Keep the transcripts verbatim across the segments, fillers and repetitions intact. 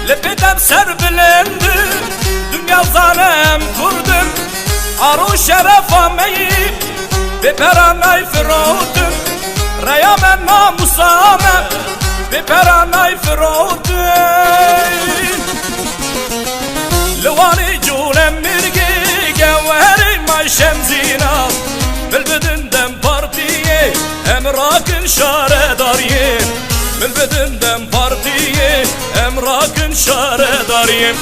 Li pêtem ser bilind in, dinya zane em kurd in. Ar û şerefa me yî bê pera nayfirotin. Reya me, namûsa me bê pera nayfirotin. Li Wanê cûre mirgê gewerê may Şemzîna. Bil bidin DEM Partiyê, em rakin şaredariyê. Bil bidin DEM Partiyê, em rakin şaredariyê.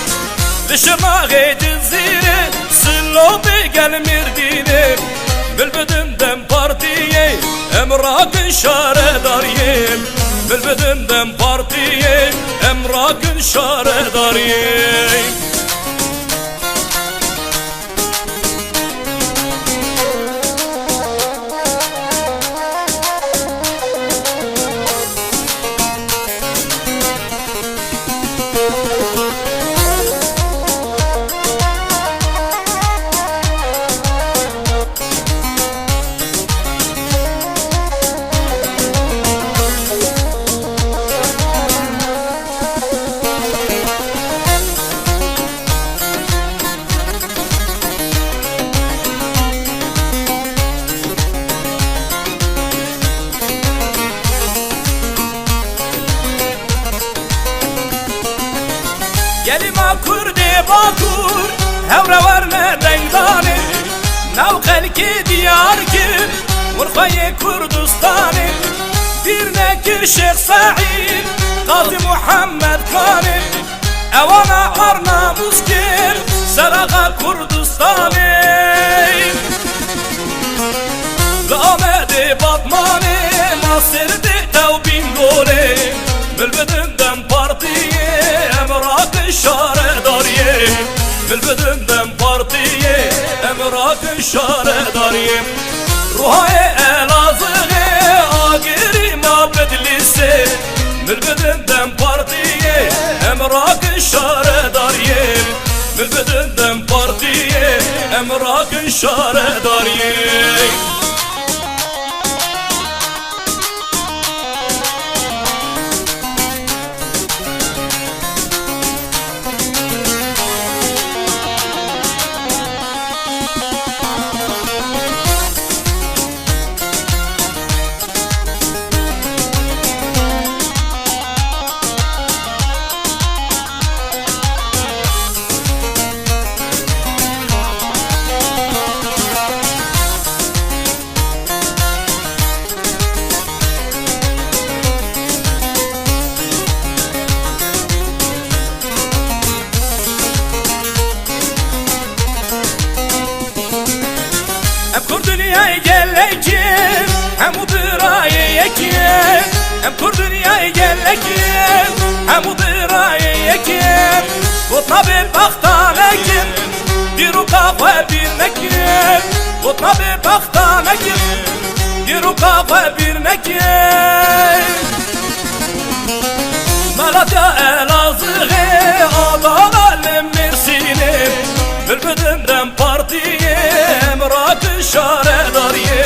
Li Şirnexê, Cizîrê, Silopê gel Mêrdînê. Bil bidin DEM Partiyê, em rakin şaredariyê. Bil bidin DEM Partiyê, em rakin şaredariyê. Gelî ma Kurdê Bakur, hewre werne dengdanê. Nav xelkê Diyarbekir, Urfayê Kurdistanê. Bîr nekir Şêx Seîd, Qazî Muhammed Kanê. Ewana ar namûs kir, seraxa Kurdistanê. Li Amedê, Batmanê, Nasir dê tew Bîngolê. Bil bidin DEM Partiyê, em rakin şaredariyê. Bil bidin DEM Partiyê, em rakin şaredariyê. Ruhayê Elazığê, Agirî ma Bedlîsê. Bil bidin DEM Partiyê, em rakin şaredariyê. Bil bidin DEM Partiyê, em rakin şaredariyê. Em Kurd dinyayê gelek in, hemû birayê yek in. Em Kurd dinyayê gelek in, hemû birayê yek in. Gotina bêbexta nekin, dîroka xwe bîr nekin. Gotina bêbexta nekin, dîroka xwe bîr nekin. Malatya, Elazığê, Adana li Mêrsînê. Bil bidin DEM Partiyê, em rakin şaredariyê.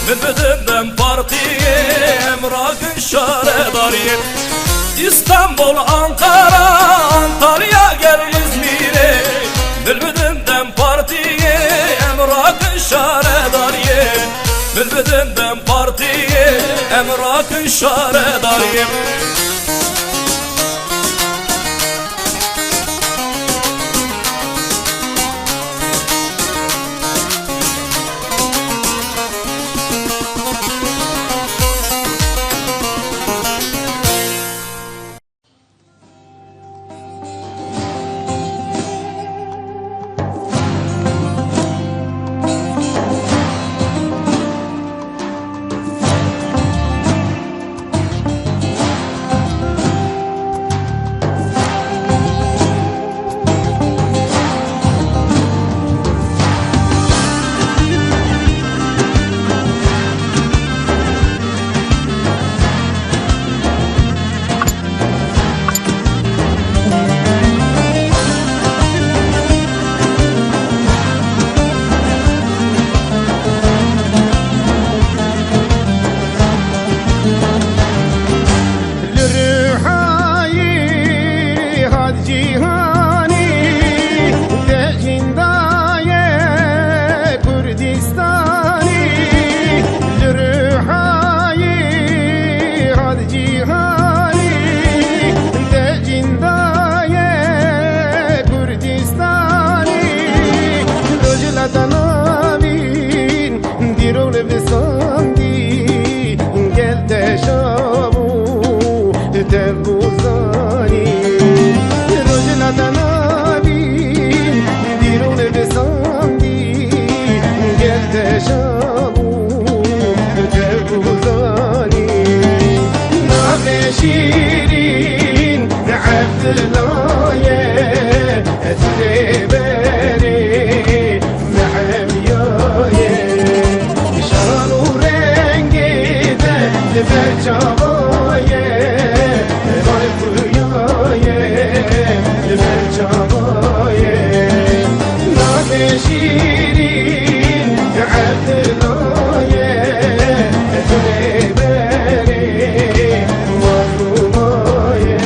Bil bidin DEM Partiyê, em rakin şaredariyê. Îstanbul, Ankara, Antalya gel Îzmîrê. Bil bidin DEM Partiyê, em rakin şaredariyê. Bil bidin DEM Partiyê, em rakin şaredariyê. Dev bû zanî, rojhilata navîn, dîrûnê bi sandî, gel te şabû, dev bû zanî. Navê şîrîn Evdilaye, tu rêberê Mehemiyaye, şan û rengê te li ber çava ye, vay xuya ye, li ber çava ye. Navê şîrîn Evdila ye, tu rêberê mazlûma ye.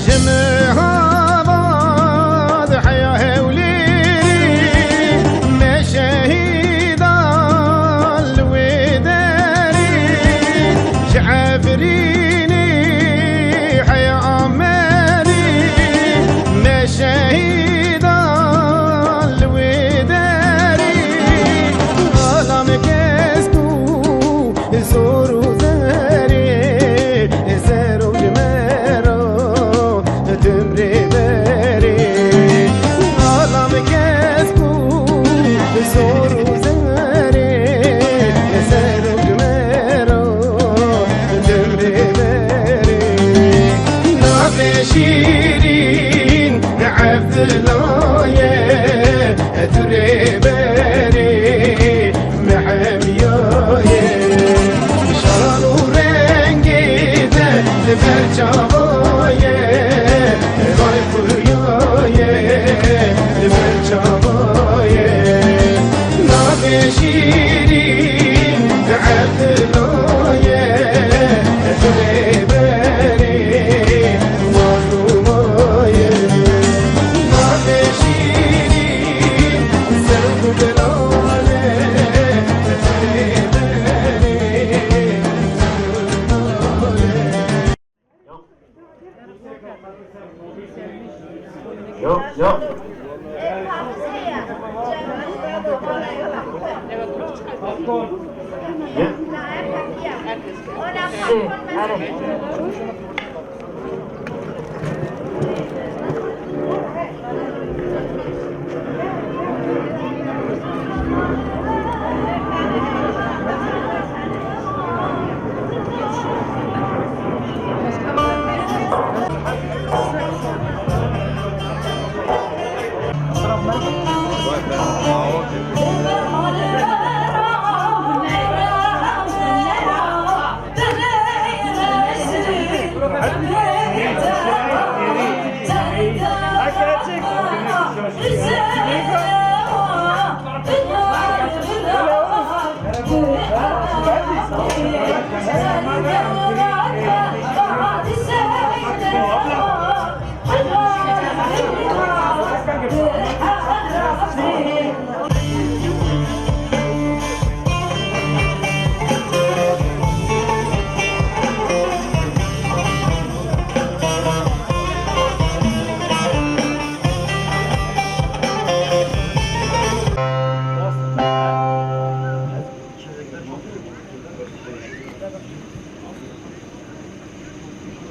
Ji Mihavan heya Hewlêrî, me şehîdan li wê derî. Ji Efrînî heya Amedî, me şehîdan li wê derî. Alam kesk û zor û zerê, serok ji me re tim rêberê. Alam kesk û zor û zerê, serok ji me re tim rêberê. Navê şîrîn Evdila ye, tu rêberê Mehemiyaye, şan û rengê te li ber çava ye, vay xuya ye, li ber çava ye. Navê şîrîn Evdila ye, tu rêberê mazlûma ye. Navê şîrîn Serok Bilal e, Yok, yok. Gel.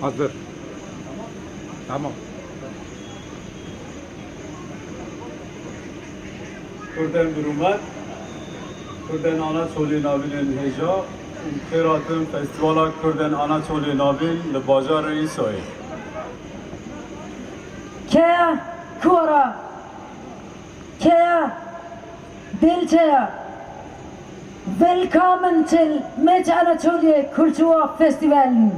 Hazır. Tamam. Kurdên bi rûmet, Kurdên Anatoliyê navînên hêja û xêr hatin Festîvala Kurdên Anatoliyê Navîn li bajarê Îsoyê. Keya Kora, Keya Dilçeya, Willkommen til Mitte Anatolië Kulturfestivalen.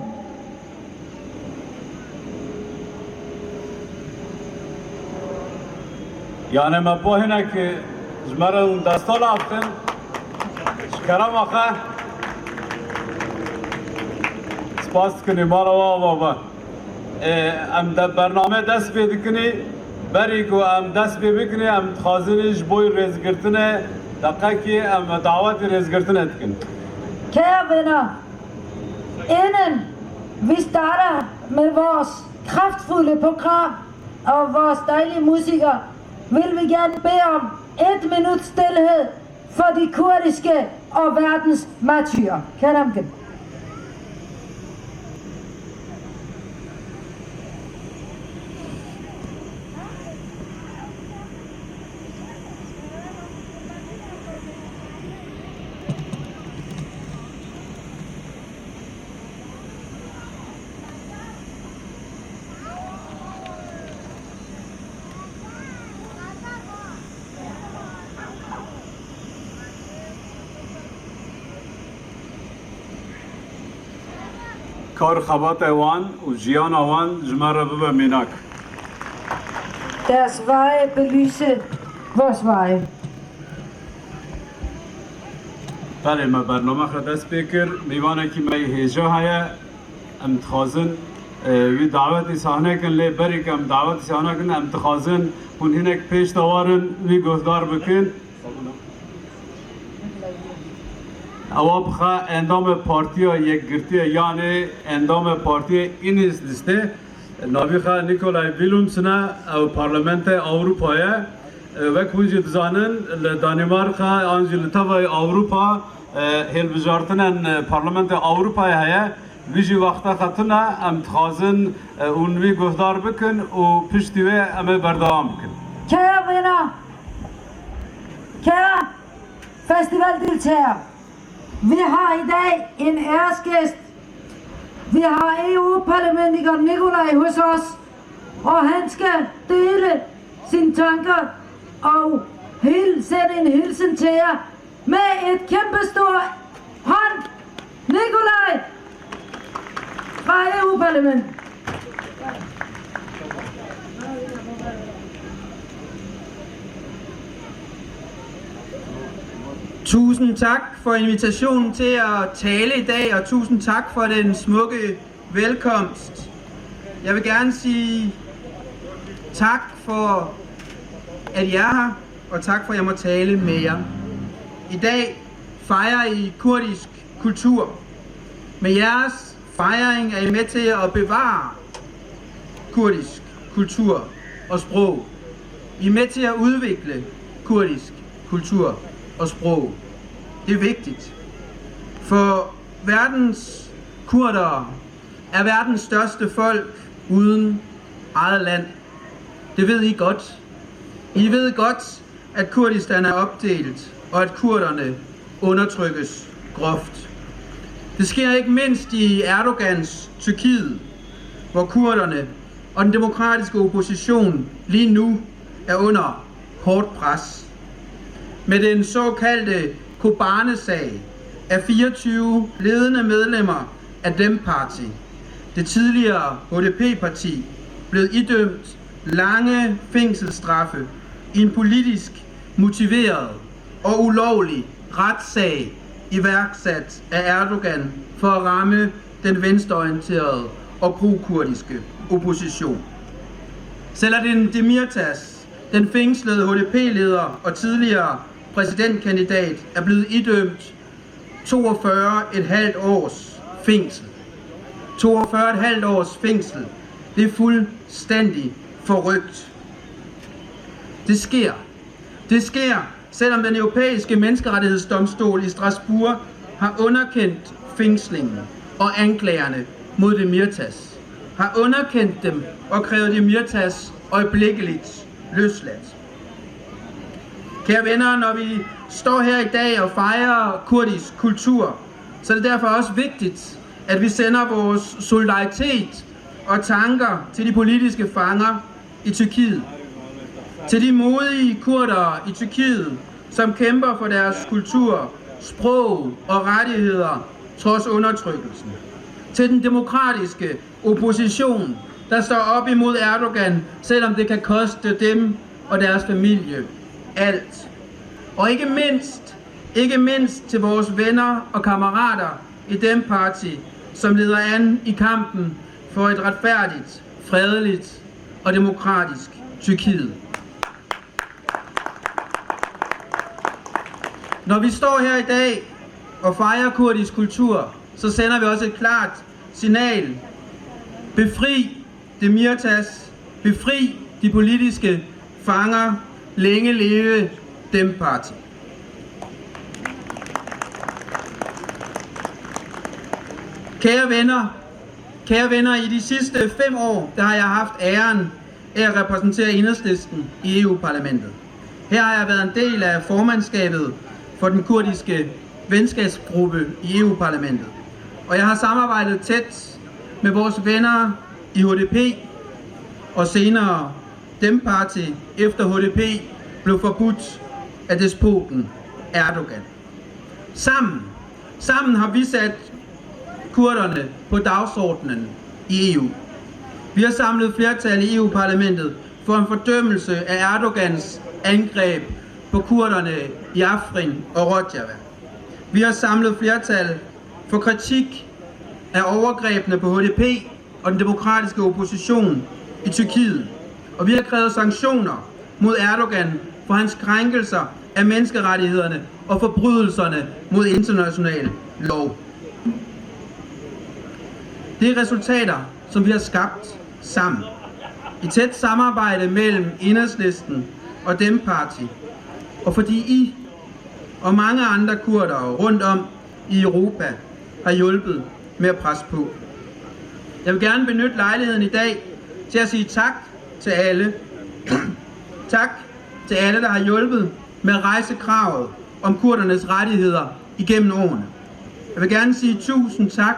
Yani me bo hinek ji me re destala bikin. Ji kerema xwe. Spas dikin, mala we ava be. Ê, em de bername dest pê dikinê. Berî ku em dest pê bikinê, em dixwazin ji bo rêzgirtinê Deqekê em dawetê rêzgirtinê dikin. Keya vêna ênin vîstara me vas, kraftvolle Programm a vas deili Musiker, will wir gern bêam et minut stillhe for die kurdiske og verdens martyrer. Kerem kin. Kar xebatê wan û jiyana wan ji me re bibe mînak. Das war Begrüße, was war? Belê, me bername xwe dest pê kir. Mîvanekî me yê hêja heye. Em dixwazin, e, wî dawetî sahne kin, lê berî ku em dawetî sahne kin, em dixwazin hûn hinek pêş de warin, wî guhdar bikin. Ewa bi xwe endamê Partiya Yekgirtiyê, yanê endamê Partiyê Enhedsliste, navê xwe Nikolay Villumsen e, ew Parlamentê Ewropa ye. Wek hûn jî dizanin, li Danîmarka an jî li tevayê Ewropa, e, hêlbijartinên, e, Parlamentê Ewropayê heye. Wî jî wexta xwe tune, em dixwazin, e, hûn wî guhdar bikin û piştî wê em ê berdewam bikin. Keya vêna, keya Festival Dilçeya. Wir haben heute in Erstgast, wir haben E U-Parlamentiker Nikolai Husos, og han skal dele sine tanker og hilse en hilsen til jer med et kæmpestort hånd. Nikolai fra E U-Parlamentet. Tusind tak for invitationen til at tale i dag, og tusind tak for den smukke velkomst. Jeg vil gerne sige tak for, at I er her, og tak for, at jeg må tale med jer. I dag fejrer I kurdisk kultur. Med jeres fejring er I med til at bevare kurdisk kultur og sprog. I er med til at udvikle kurdisk kultur og sprog. Det er vigtigt, for verdens kurdere er verdens største folk uden eget land. Det ved I godt. I ved godt, at Kurdistan er opdelt, og at kurderne undertrykkes groft. Det sker ikke mindst i Erdogans Tyrkiet, hvor kurderne og den demokratiske opposition lige nu er under hårdt pres. Med den såkaldte Kobane-sag er fireogtyve ledende medlemmer af DEM-parti, det tidligere H D P-parti, blevet idømt lange fængselsstraffe i en politisk motiveret og ulovlig retssag iværksat af Erdogan for at ramme den venstreorienterede og prokurdiske opposition. Selahattin Demirtas, den fængslede H D P-leder og tidligere præsidentkandidat, er blevet idømt toogfyrre et halvt års fængsel. Toogfyrre et halvt års fængsel. Det er fuldstændig forrygt. Det sker. Det sker, selvom Den Europæiske Menneskerettighedsdomstol i Strasbourg har underkendt fængslingen og anklagerne mod Demirtas, har underkendt dem og krævet Demirtas øjeblikkeligt løsladt. Kære venner, når vi står her i dag og fejrer kurdisk kultur, så er det derfor også vigtigt, at vi sender vores solidaritet og tanker til de politiske fanger i Tyrkiet. Til de modige kurdere i Tyrkiet, som kæmper for deres kultur, sprog og rettigheder trods undertrykkelsen. Til den demokratiske opposition, der står op imod Erdogan, selvom det kan koste dem og deres familie alt. Og ikke mindst, ikke mindst til vores venner og kammerater i DEM-parti, som leder an i kampen for et retfærdigt, fredeligt og demokratisk Tyrkiet. Når vi står her i dag og fejrer kurdisk kultur, så sender vi også et klart signal. Befri Demirtas, befri de politiske fanger, længe leve DEM Parti. Kære venner, kære venner, i de sidste fem år, der har jeg haft æren af at repræsentere Enhedslisten i EU-Parlamentet. Her har jeg været en del af formandskabet for den kurdiske venskabsgruppe i EU-Parlamentet, og jeg har samarbejdet tæt med vores venner i HDP og senere DEM Parti, efter HDP blev forbudt af despoten Erdogan. Sammen, sammen har vi sat kurderne på dagsordenen i EU. Vi har samlet flertal i EU-Parlamentet for en fordømmelse af Erdogans angreb på kurderne i Afrin og Rojava. Vi har samlet flertal for kritik af overgrebene på HDP og den demokratiske opposition i Tyrkiet, og vi har krævet sanktioner mod Erdogan for hans krænkelser af menneskerettighederne og forbrydelserne mod international lov. Det er resultater, som vi har skabt sammen, i tæt samarbejde mellem Enhedslisten og DEM Parti, og fordi I og mange andre kurdere rundt om i Europa har hjulpet med at presse på. Jeg vil gerne benytte lejligheden i dag til at sige tak til alle. Tak til alle, der har hjulpet med at rejse kravet om kurdernes rettigheder igennem årene. Jeg vil gerne sige tusind tak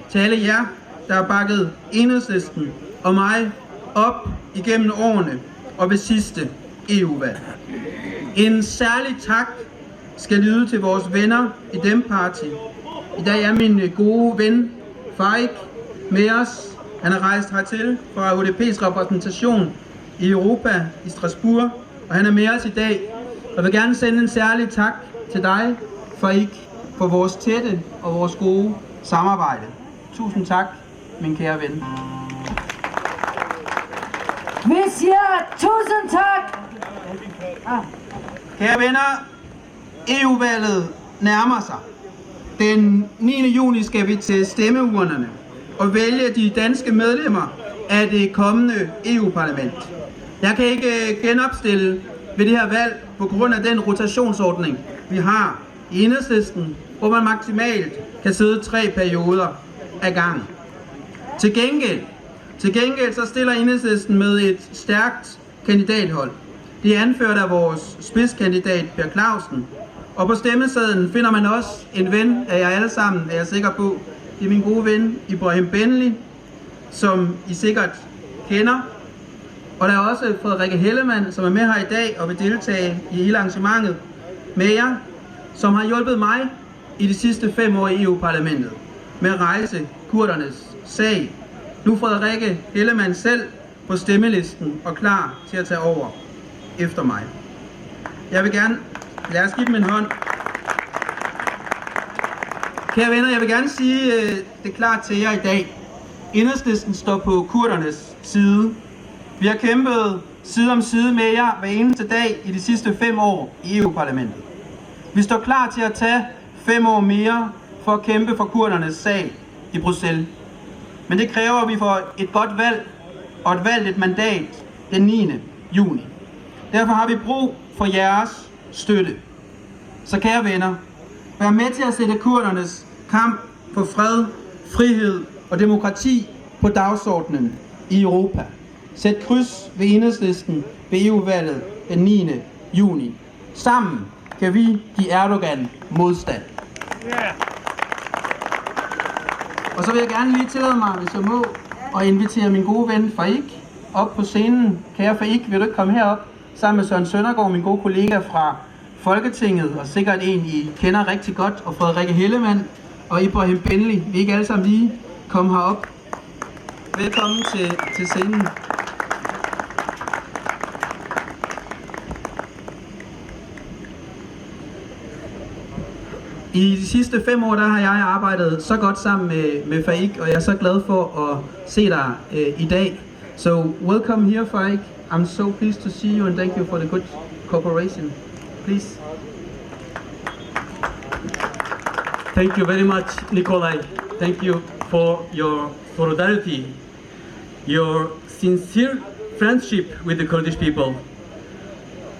til alle jer, der har bakket Enhedslisten og mig op igennem årene og ved sidste EU-valg. En særlig tak skal lyde til vores venner i DEM Parti. I dag er min gode ven Faik med os. Han er rejst hertil fra HDP's repræsentation i Europa, i Strasbourg, og han er med os i dag. Jeg vil gerne sende en særlig tak til dig, Faik, for vores tætte og vores gode samarbejde. Tusind tak, min kære ven. Vi siger tusind tak. Kære venner, EU-valget nærmer sig. Den niende juni skal vi til stemmeurnerne og vælge de danske medlemmer af det kommende EU-parlament. Jeg kan ikke, øh, genopstille ved det her valg på grund af den rotationsordning, vi har i Enhedslisten, hvor man maksimalt kan sidde tre perioder ad gangen. Til gengæld, til gengæld så stiller Enhedslisten med et stærkt kandidathold. Det er anført af vores spidskandidat, Per Clausen. Og på stemmesedlen finder man også en ven af jer alle sammen, er jeg sikker på. Det er min gode ven, Ibrahim Benli, som I sikkert kender. Og der er også Frederikke Hellemann, som er med her i dag og vil deltage i hele arrangementet med jer, som har hjulpet mig i de sidste fem år i EU-parlamentet med at rejse kurdernes sag. Nu er Frederikke Hellemann selv på stemmelisten og klar til at tage over efter mig. Jeg vil gerne, lad os give dem en hånd. Kære venner, jeg vil gerne sige, øh, det klart til jer i dag. Enhedslisten står på kurdernes side. Vi har kæmpet side om side med jer hver eneste dag i de sidste fem år i EU-parlamentet. Vi står klar til at tage fem år mere for at kæmpe for kurdernes sag i Bruxelles. Men det kræver, at vi får et godt valg og et valgligt mandat den niende juni. Derfor har vi brug for jeres støtte. Så kære venner, vær med til at sætte kurdernes kamp for fred, frihed og demokrati på dagsordenen i Europa. Sæt kryds ved Enhedslisten ved EU-valget den niende juni. Sammen kan vi give Erdogan modstand. Og så vil jeg gerne lige tillade mig, hvis jeg må, at invitere min gode ven Faik op på scenen. Kære Faik, vil du ikke komme herop sammen med Søren Søndergaard, min gode kollega fra Folketinget, og sikkert en, I kender rigtig godt, og Frederikke Hellemann og Ibrahim Benli. Vil I ikke alle sammen lige komme herop? Velkommen til, til scenen. I de sidste fem år, der har jeg arbejdet så godt sammen med, med Faik, og jeg er så glad for at se dig øh, i dag. So, welcome here, Faik. I'm so pleased to see you and thank you for the good cooperation. Please. Thank you very much, Nikolay. Thank you for your solidarity, your sincere friendship with the Kurdish people.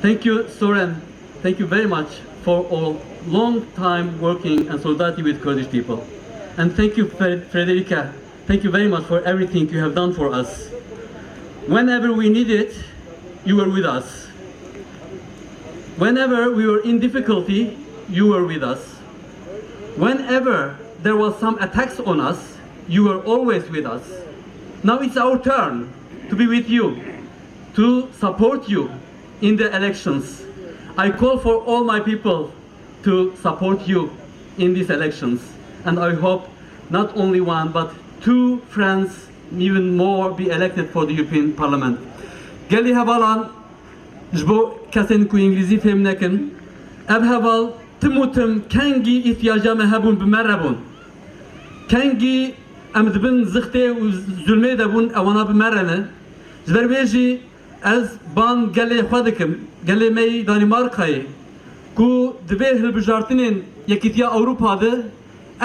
Thank you, Soren. Thank you very much for all long time working and solidarity with Kurdish people. And thank you, Fre-, Frederica. Thank you very much for everything you have done for us. Whenever we needed, you were with us. Whenever we were in difficulty, you were with us. Whenever there was some attacks on us, you were always with us. Now it's our turn to be with you, to support you in the elections. I call for all my people to support you in these elections, and I hope not only one but two friends, even more, be elected for the European Parliament. Gelî hevalan, ji bo kesên ku îngilîzî fêm nekin, ev heval tim û tim kengî îhtiyaca me hebûn, bi me re bûn. Kengî em di bin zixtê û zulmê de bûn, ewana bi me re ne. Ji ber wê jî ez ban gelê xwe dikim, gelê me yî Danîmarkayê, ku di vê hilbijartinên Yekîtiya Ewropa de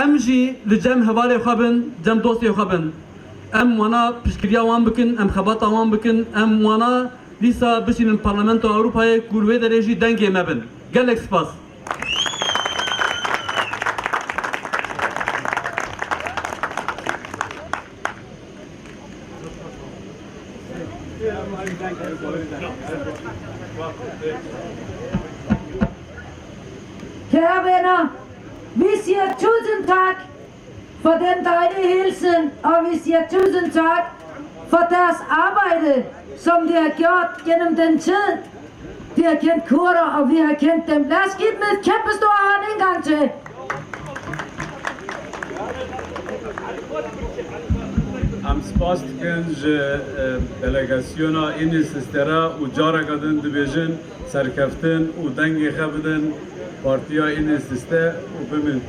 em jî li cem hevalê xwe bin, cem dostê xwe bin. Em wana piştgiriya wan bikin, em xebata wan bikin, em wana dîsa bişînin Parlamentoya Ewropayê, ku li wê derê jî dengê me bin. Gelek spas. Kerabena, wisst ihr tausend Dank für den Teil Hilsen, aber wisst ihr tausend Dank für das Arbeiten, som der Gott genom den Tschel. Wir kennt Chora und wir kennt dem. Lass geht mit Kempes do an den Ganze. Em spas dikin ji, e, delegasyona Înisiste re û careke din dibêjin serkeftin û dengê xwe bidin Partiya Înisiste û bimin.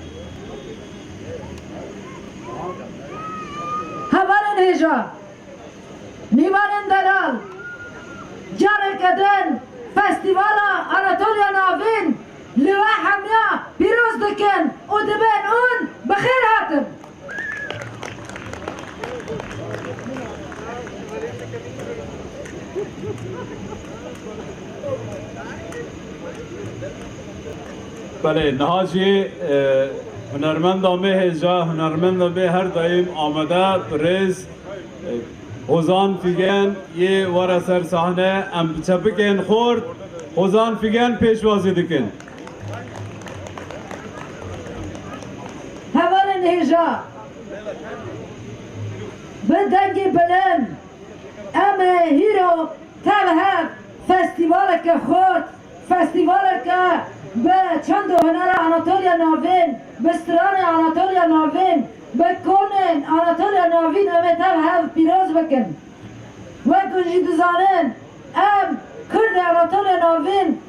Hevalên hêja. Mêvanên delal, careke din Festîvala Anatoliya Navîn li we hemiya pîroz dikin û dibên hûn bi xêr hatin. Belê, niha jî, e, hunermenda me hêja, hunermenda me her daîm amade, birêz, Hozan Figen yê were ser sahne, em bi çepikên xort Hozan Figen pêşwazî dikin. Hevalên hêja, bi dengê bilind em ê hîro tev hev festîvaleke xort, festîvaleke bi çand û hunera Anatoliya Navîn, bi stranê Anatoliya Navîn, bi konên Anatoliya Navîn em ê tev hev pîroz bikin. Wek hûn jî dizanin, em Kurdê Anatoliya Navîn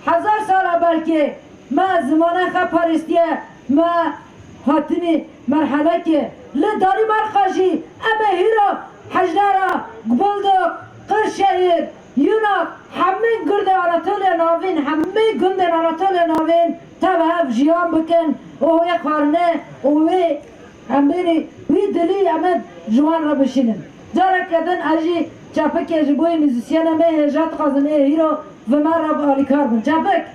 hezar sala belkî me zimana xwe parêstiye, me hatinî merhelekê. Li Danîmarka jî em ê hîro hejnara Gubildok, Qirşehîr, Yunak, hemî gundê Anatoliya Navîn, hemî gundên Anatoliya Navîn tev hev jiyan bikin û wê xwarine û wê em bêrî wî dilî em ê ji wan re bişînin. Careke din ez jî çepikê ji bo yê muzîsyena me hêja dixwazim ê hîro bi me re bi alîkar bin. Çepik!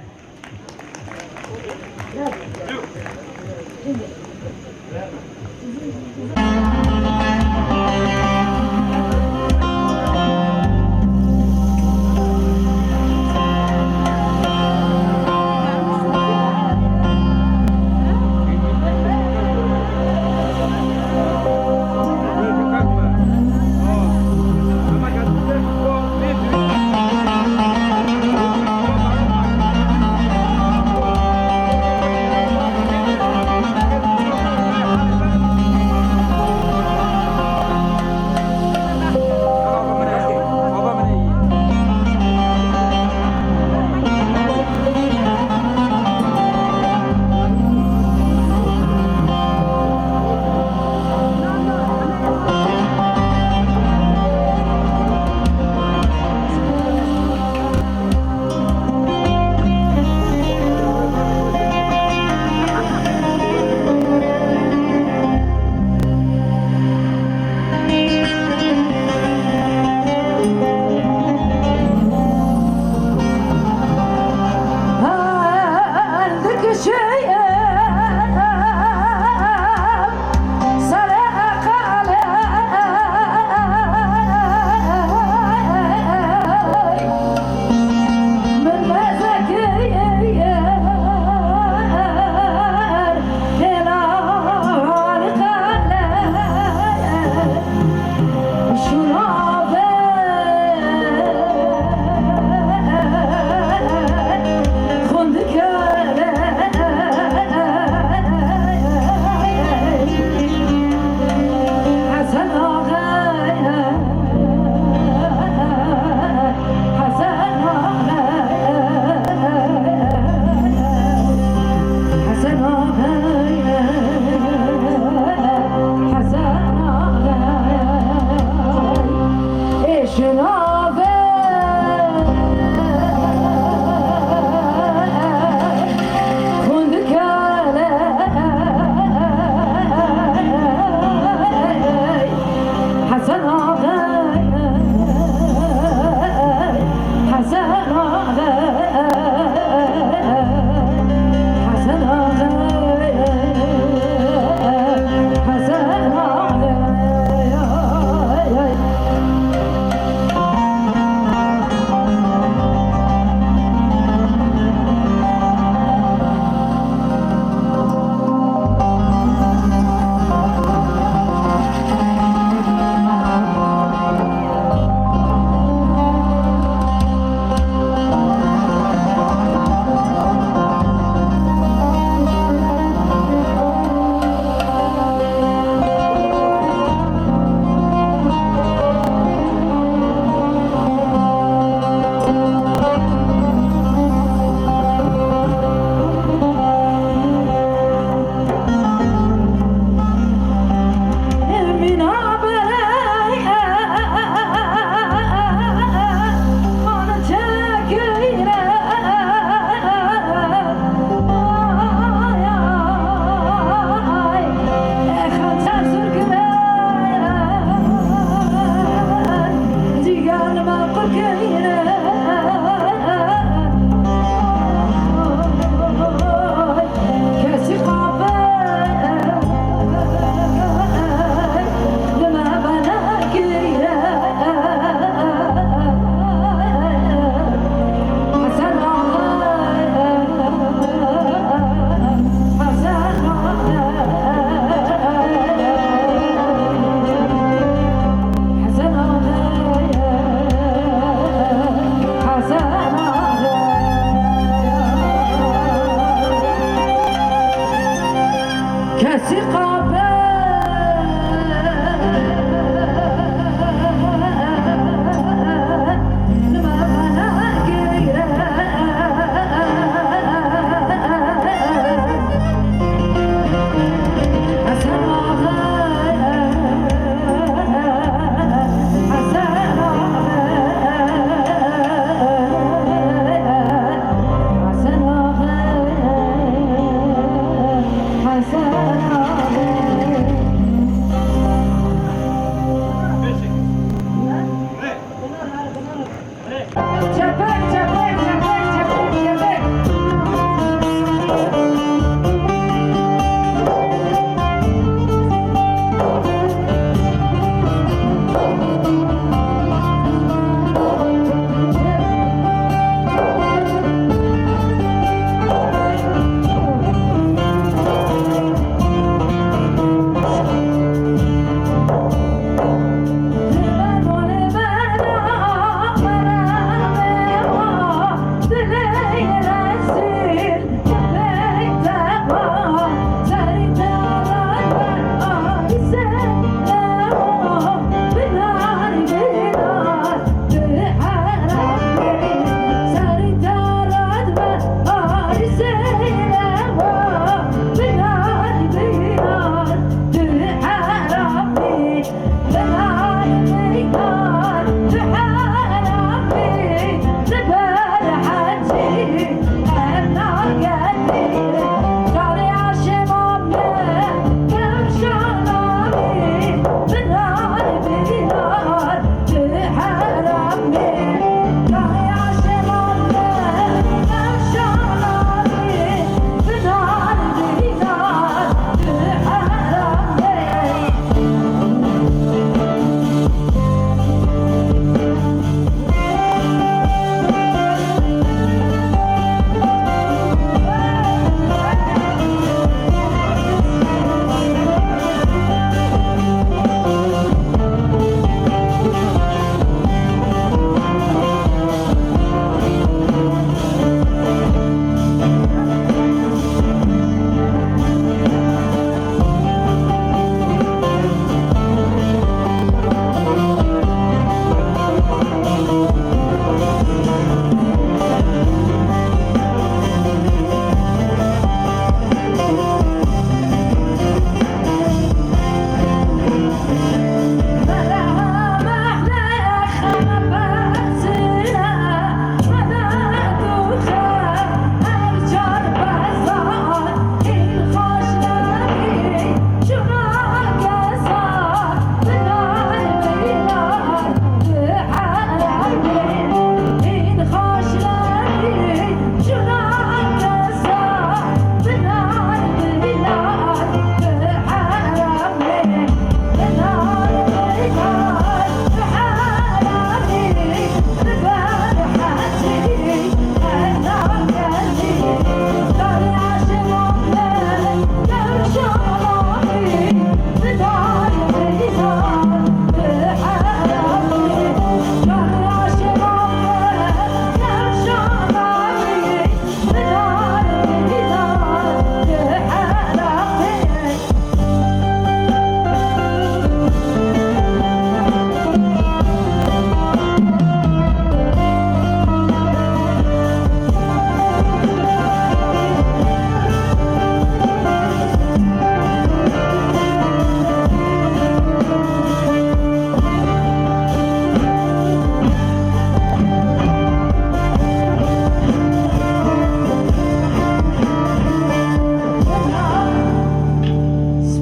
Kesî qabe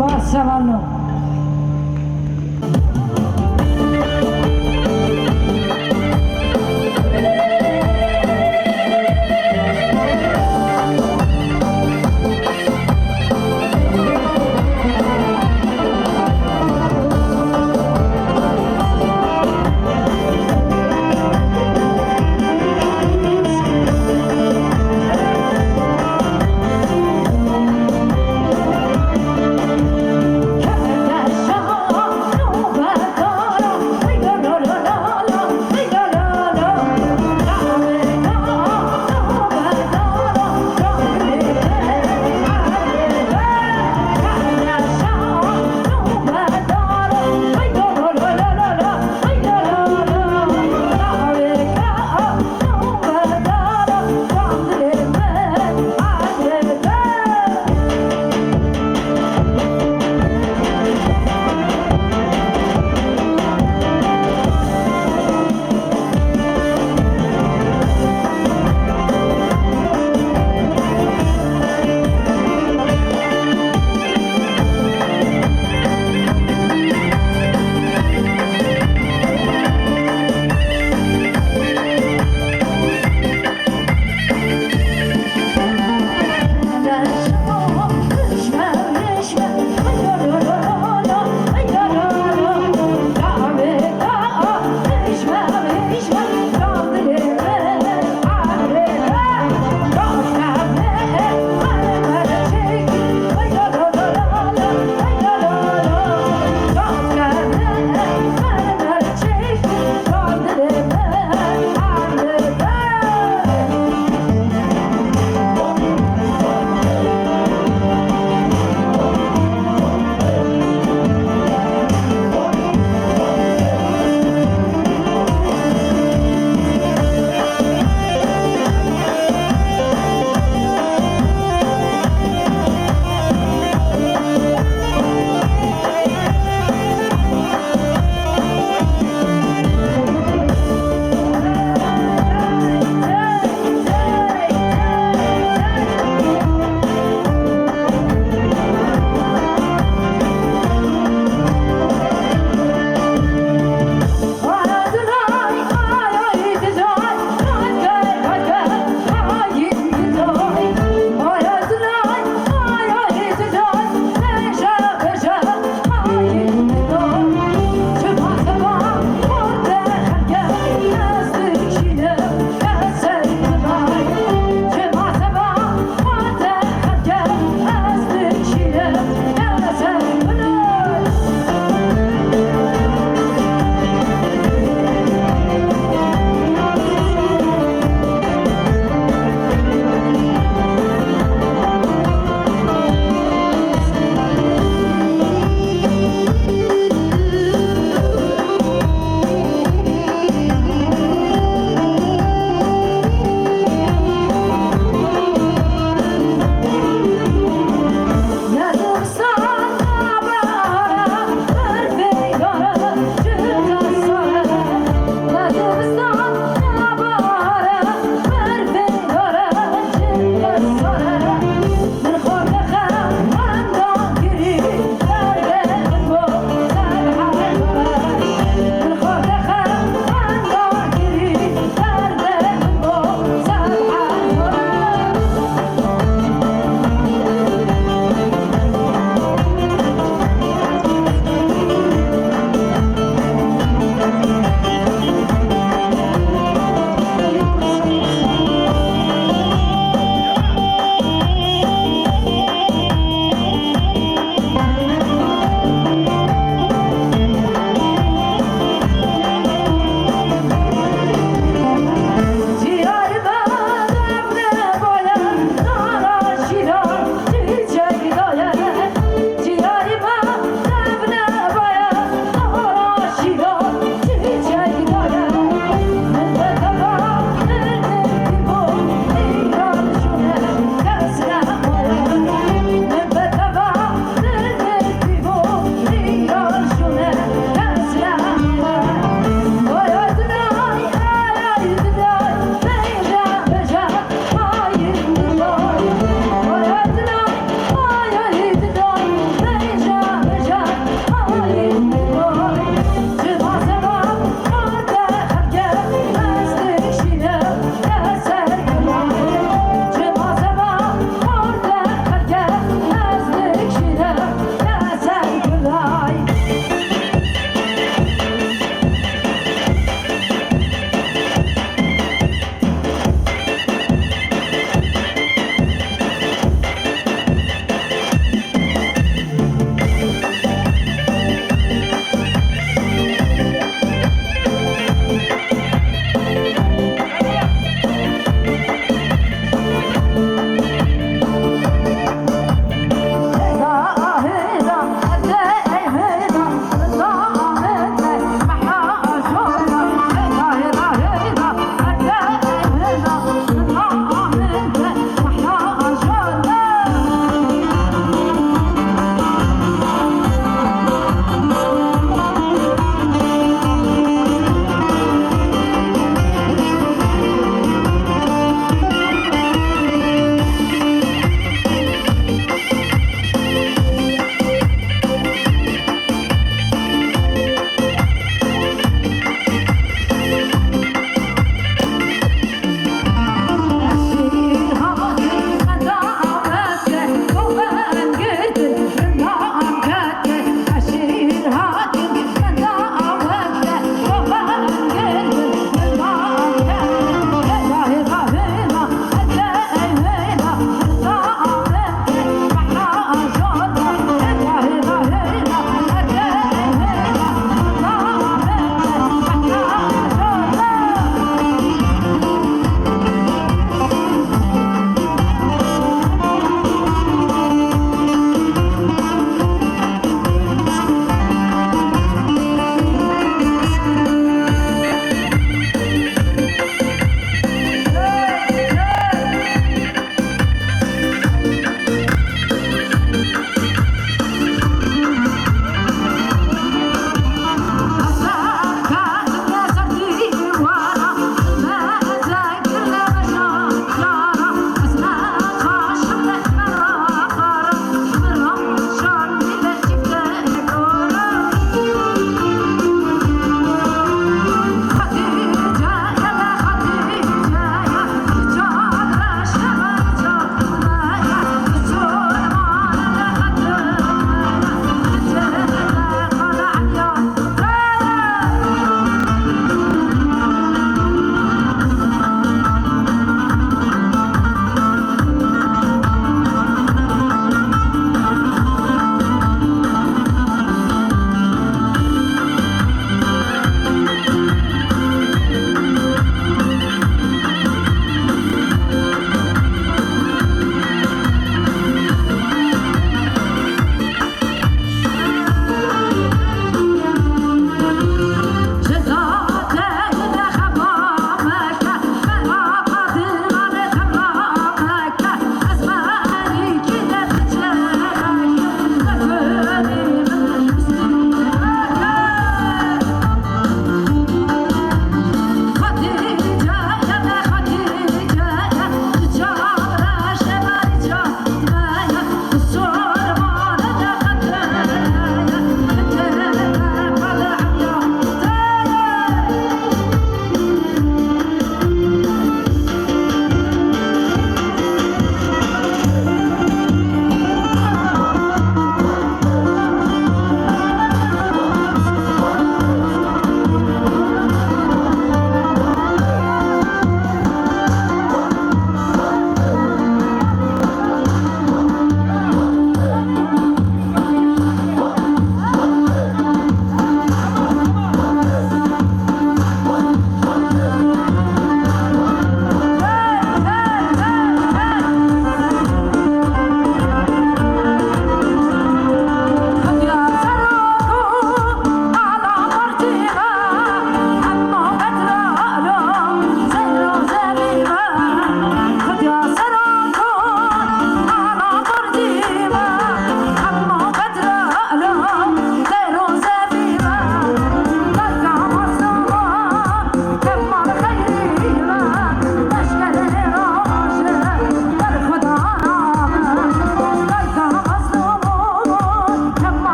Spas, sevano.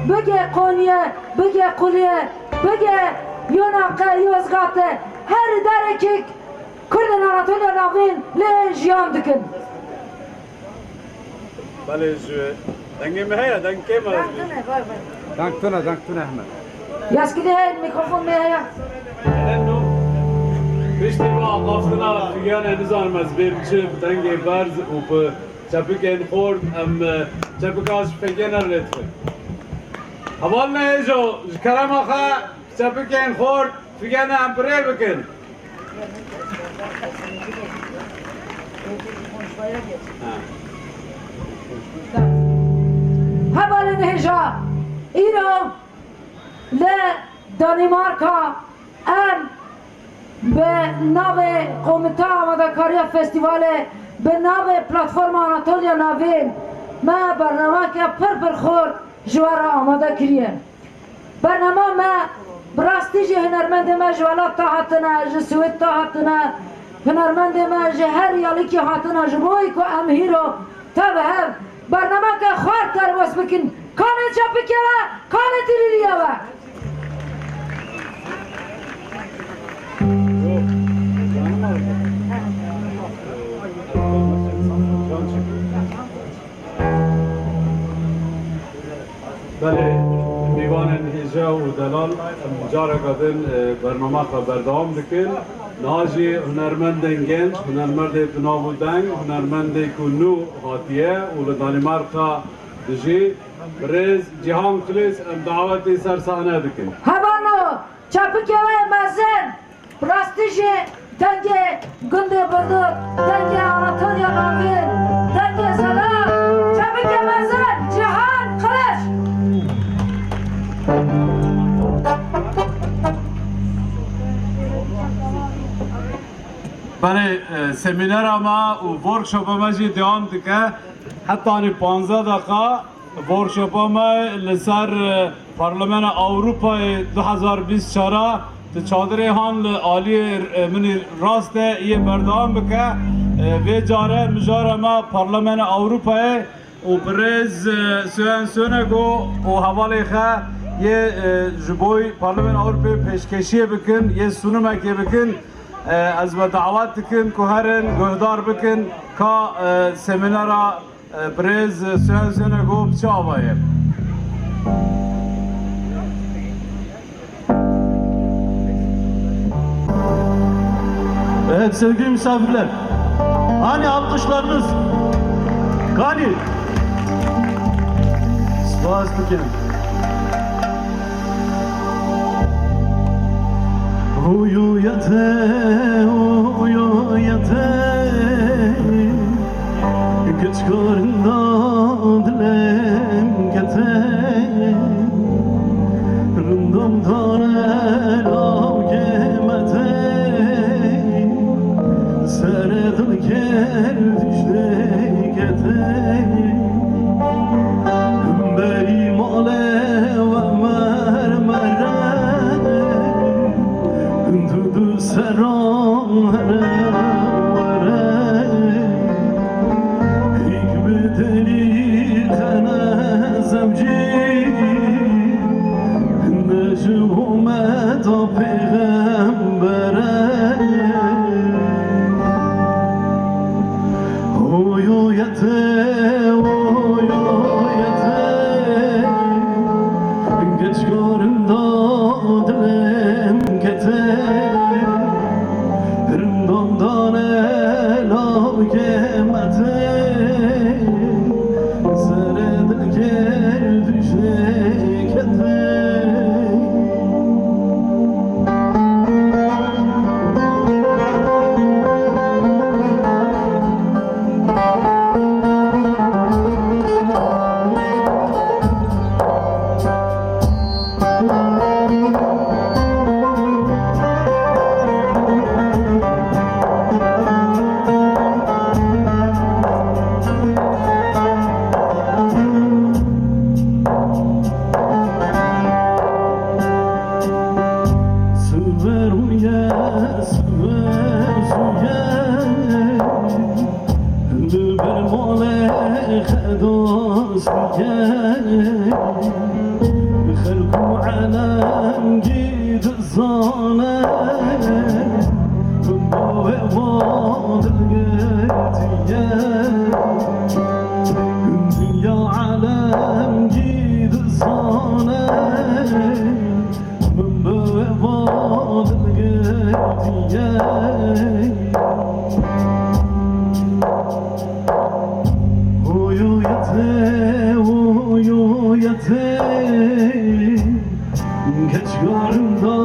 Bige Qonye, bige Qulye, bige Yonaqe, Yozgate, her derekê Kurdên Anatoliya Navîn lê jiyan dikin. Belê ji dengê me heye, deng kêm e. Deng tune, deng tune Ehmed. Yaskilî heye, mîkrofon me heye. Eno, piştî vê axaftina figenê nizanim ez bêm çi, bi dengê berz û bi çepikên xort, em, e, çepika ji fegê ne rê dixin. Hevalên hêja, ji kerema xwe çepikên xort, figenê em bi rê bikin. Hevalên hêja, îro li Danîmarka em bi navê Komîteya Amadekariya Festîvalê, bi navê Platforma Anatoliya Navîn, me bernameke pir pir xurt ji we re amade kiriye. Bernama me bi rastî jî hunermendê me ji welat te hatine, ji Swêd te hatine, hunermendê me ji her yalikî hatine, ji bo ku em hîro tev hev bernameke xurt derbas bikin. Kanê çepikê we, kanê tirîliyê we. Belê, mêvanên hêja û delal, em careke din, e, bernama xwe berdewam dikin. Niha jî hunermendên genc, hunermendê bi nav û deng, hunermendê ku nû hatiye û li Danîmarka dijî, birêz Cîhan Xilîs, em dawetê ser sahne dikin. Hevano, çepikê we mezin! Bi rastî jî dengê gundê Bindur, dengê Anatoliya Navîn, dengê Zelal, çepikê mezin, Cîhan Xilîs. Belê, e, semînera me û workshopa me jî dewam dike. Hetanî panzdeh deqa. Workshopa me li ser, e, Parlamena Ewropayê du hezar bîst çar a di çadirê han li aliyê, e, min î rast de yê berdewam bike. E, vê care mijara me Parlamena Ewropayê û birêz, e, Soyan Sonego û hevalê xe yê, e, ji boy Parlamena Ewropayê pêşkêşiyê bikin, yê sunumekê bikin. E, ez we dawet dikim ku herin guhdar bikin ka, e, semînera Birêz Süheyl Senego bi çi ava ye? Evet, sevgili misafirler. Hani alkışlarınız? Hani? Spas dikim. Uyu yate, uyu yate. Keçkarinda dilem kete, rindam dane law kemete, sere dil ker tişte kete, berî male we mermere, du du seran here were. Hîk bi derî xene zewcî, ne ji umeta pêxembere. Hoyo yete, hoyo yete, geçkarinda dilem kete. Rindandane law kemete, sere dil ker tişte kete. Xelk û elem gî dizane, min bi wê va dilgetiye. Dinya elem gî dizane, min bi wê va dilgetiye. Hoyo yete, hoyo yete, keçgarim da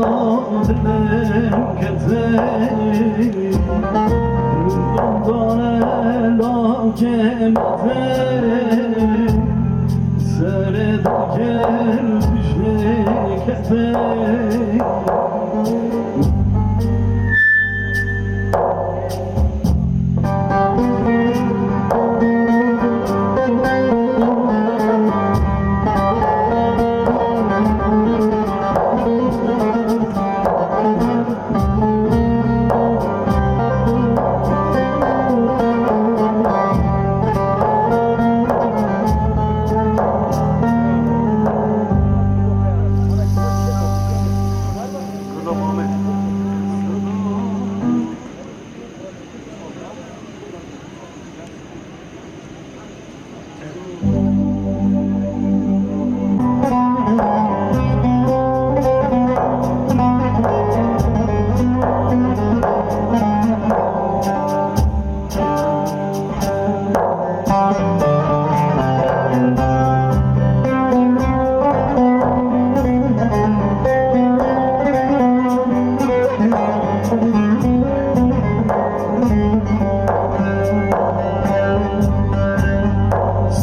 dilem kete. Dane la kemete, serê da gel bijê kete.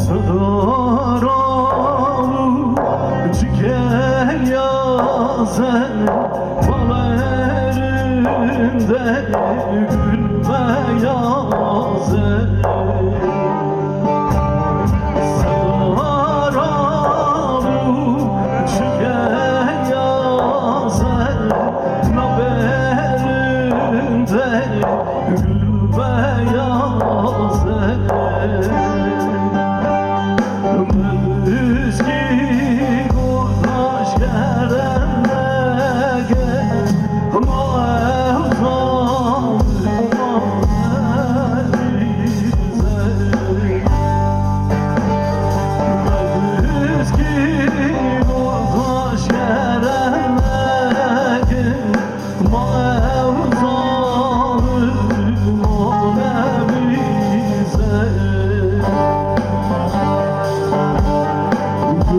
Sidara û çike yaze, balerinde gül beyaze. Sidara û çike yaze, naberinde gül beyaz e. Mizgîn û taş kerendeke, ma ew zalim ma ew dîze. Mizgîn û taş kerendeke, ma ew zalim ma nebîze.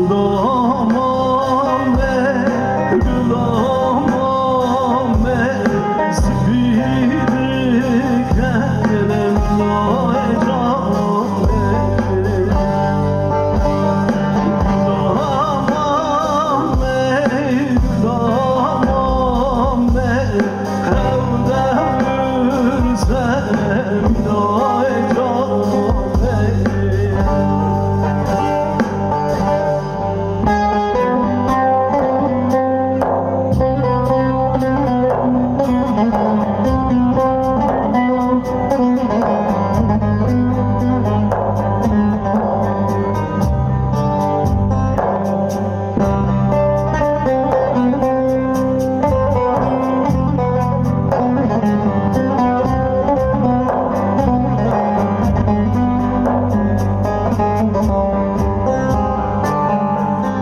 Gula mame, gula mame, spî dikenim nayê canê. Gula mame, gula mame,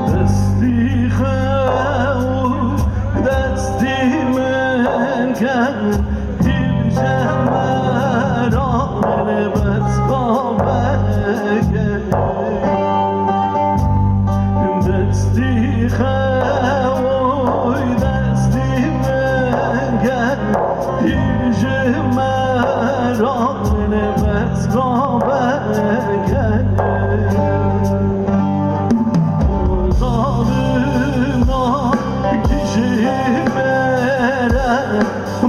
Destî xew, destî min ket. Hîl ji me re bes qameke. Destî xewoy destî min ket. Hîl ji me re bes qameke. Zalima gijî me re.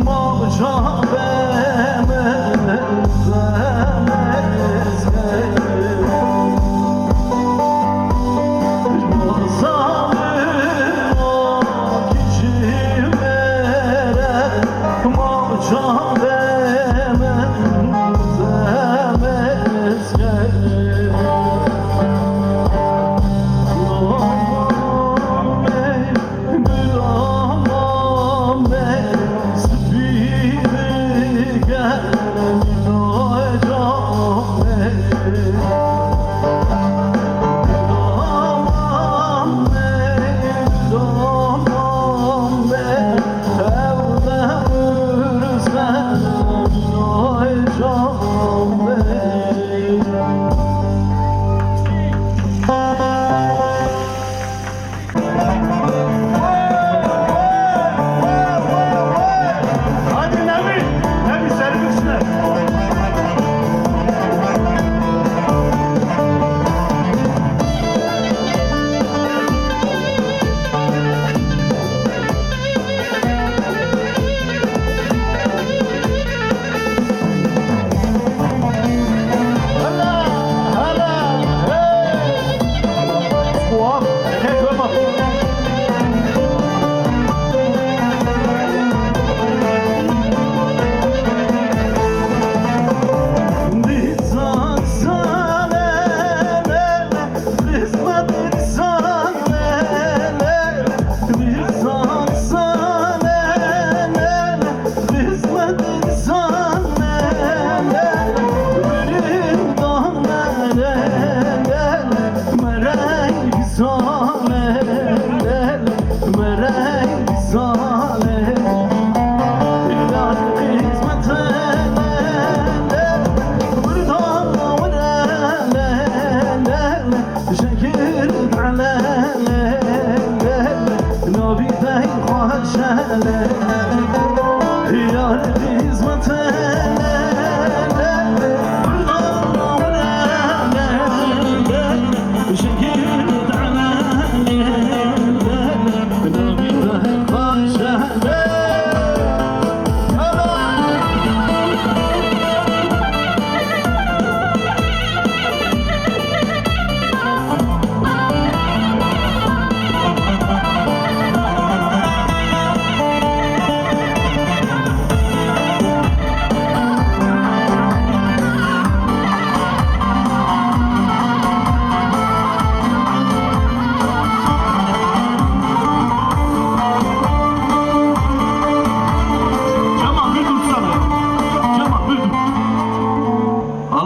Ma çavê min zemez kir. Ma zalima kişî me re, ma çavê min zemez kir.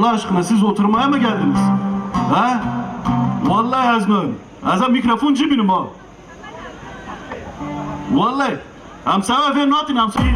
Aşkına siz oturmaya mı geldiniz? Ha? Vallahi ez ne. Ez mikrofon cibinime. Vallahi. Em sewa vê natin, em sewa.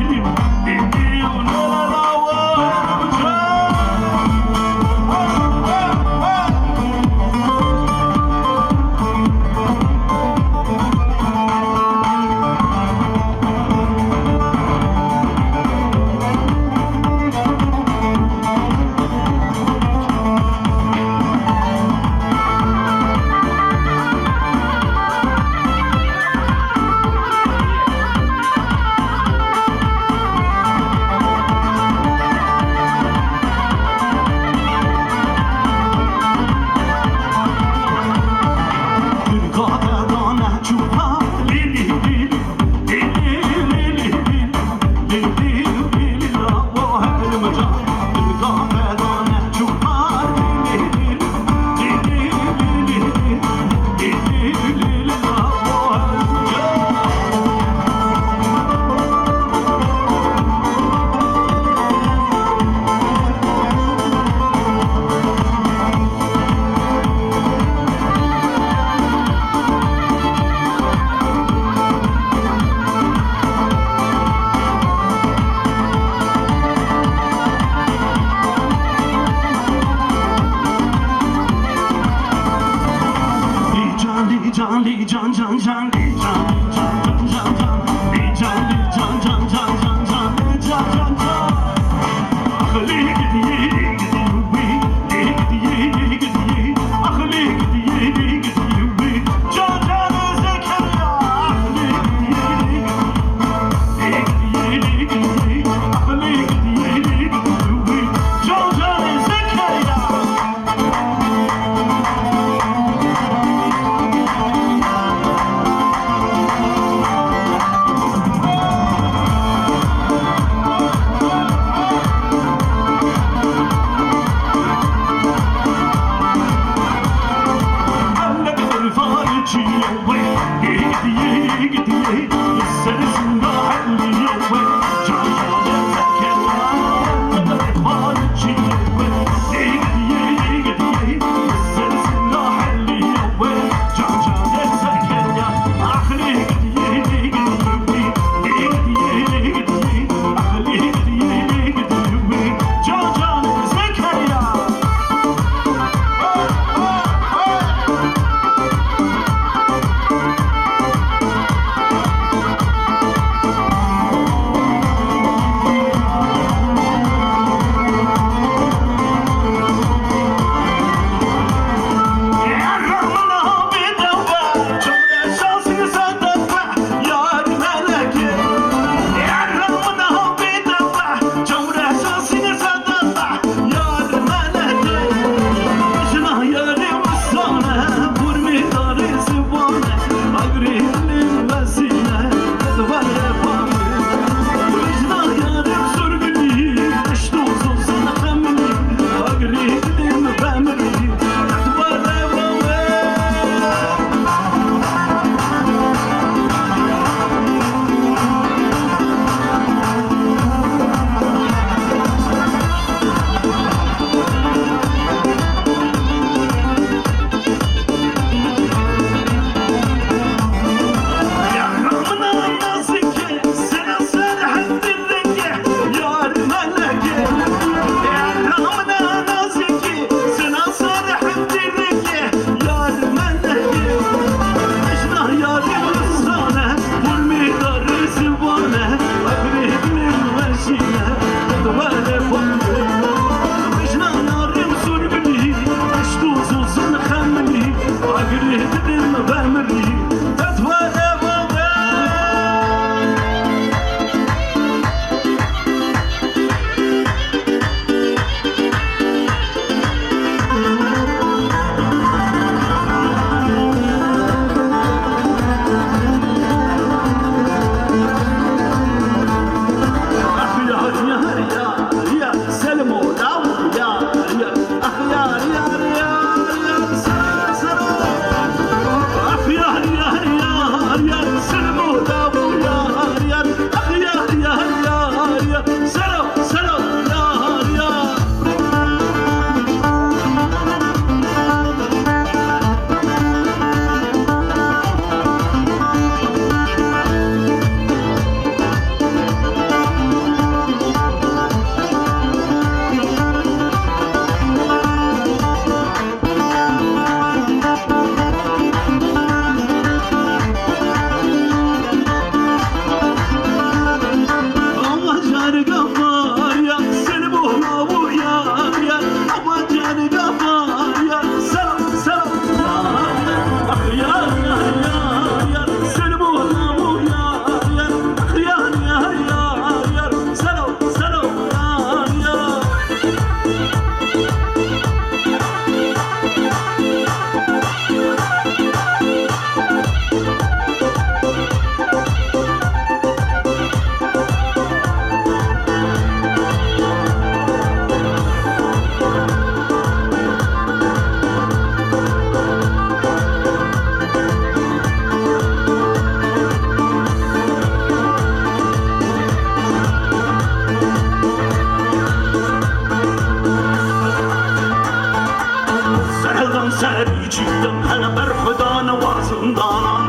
Serî çiyan hele berxwedan wazindanan.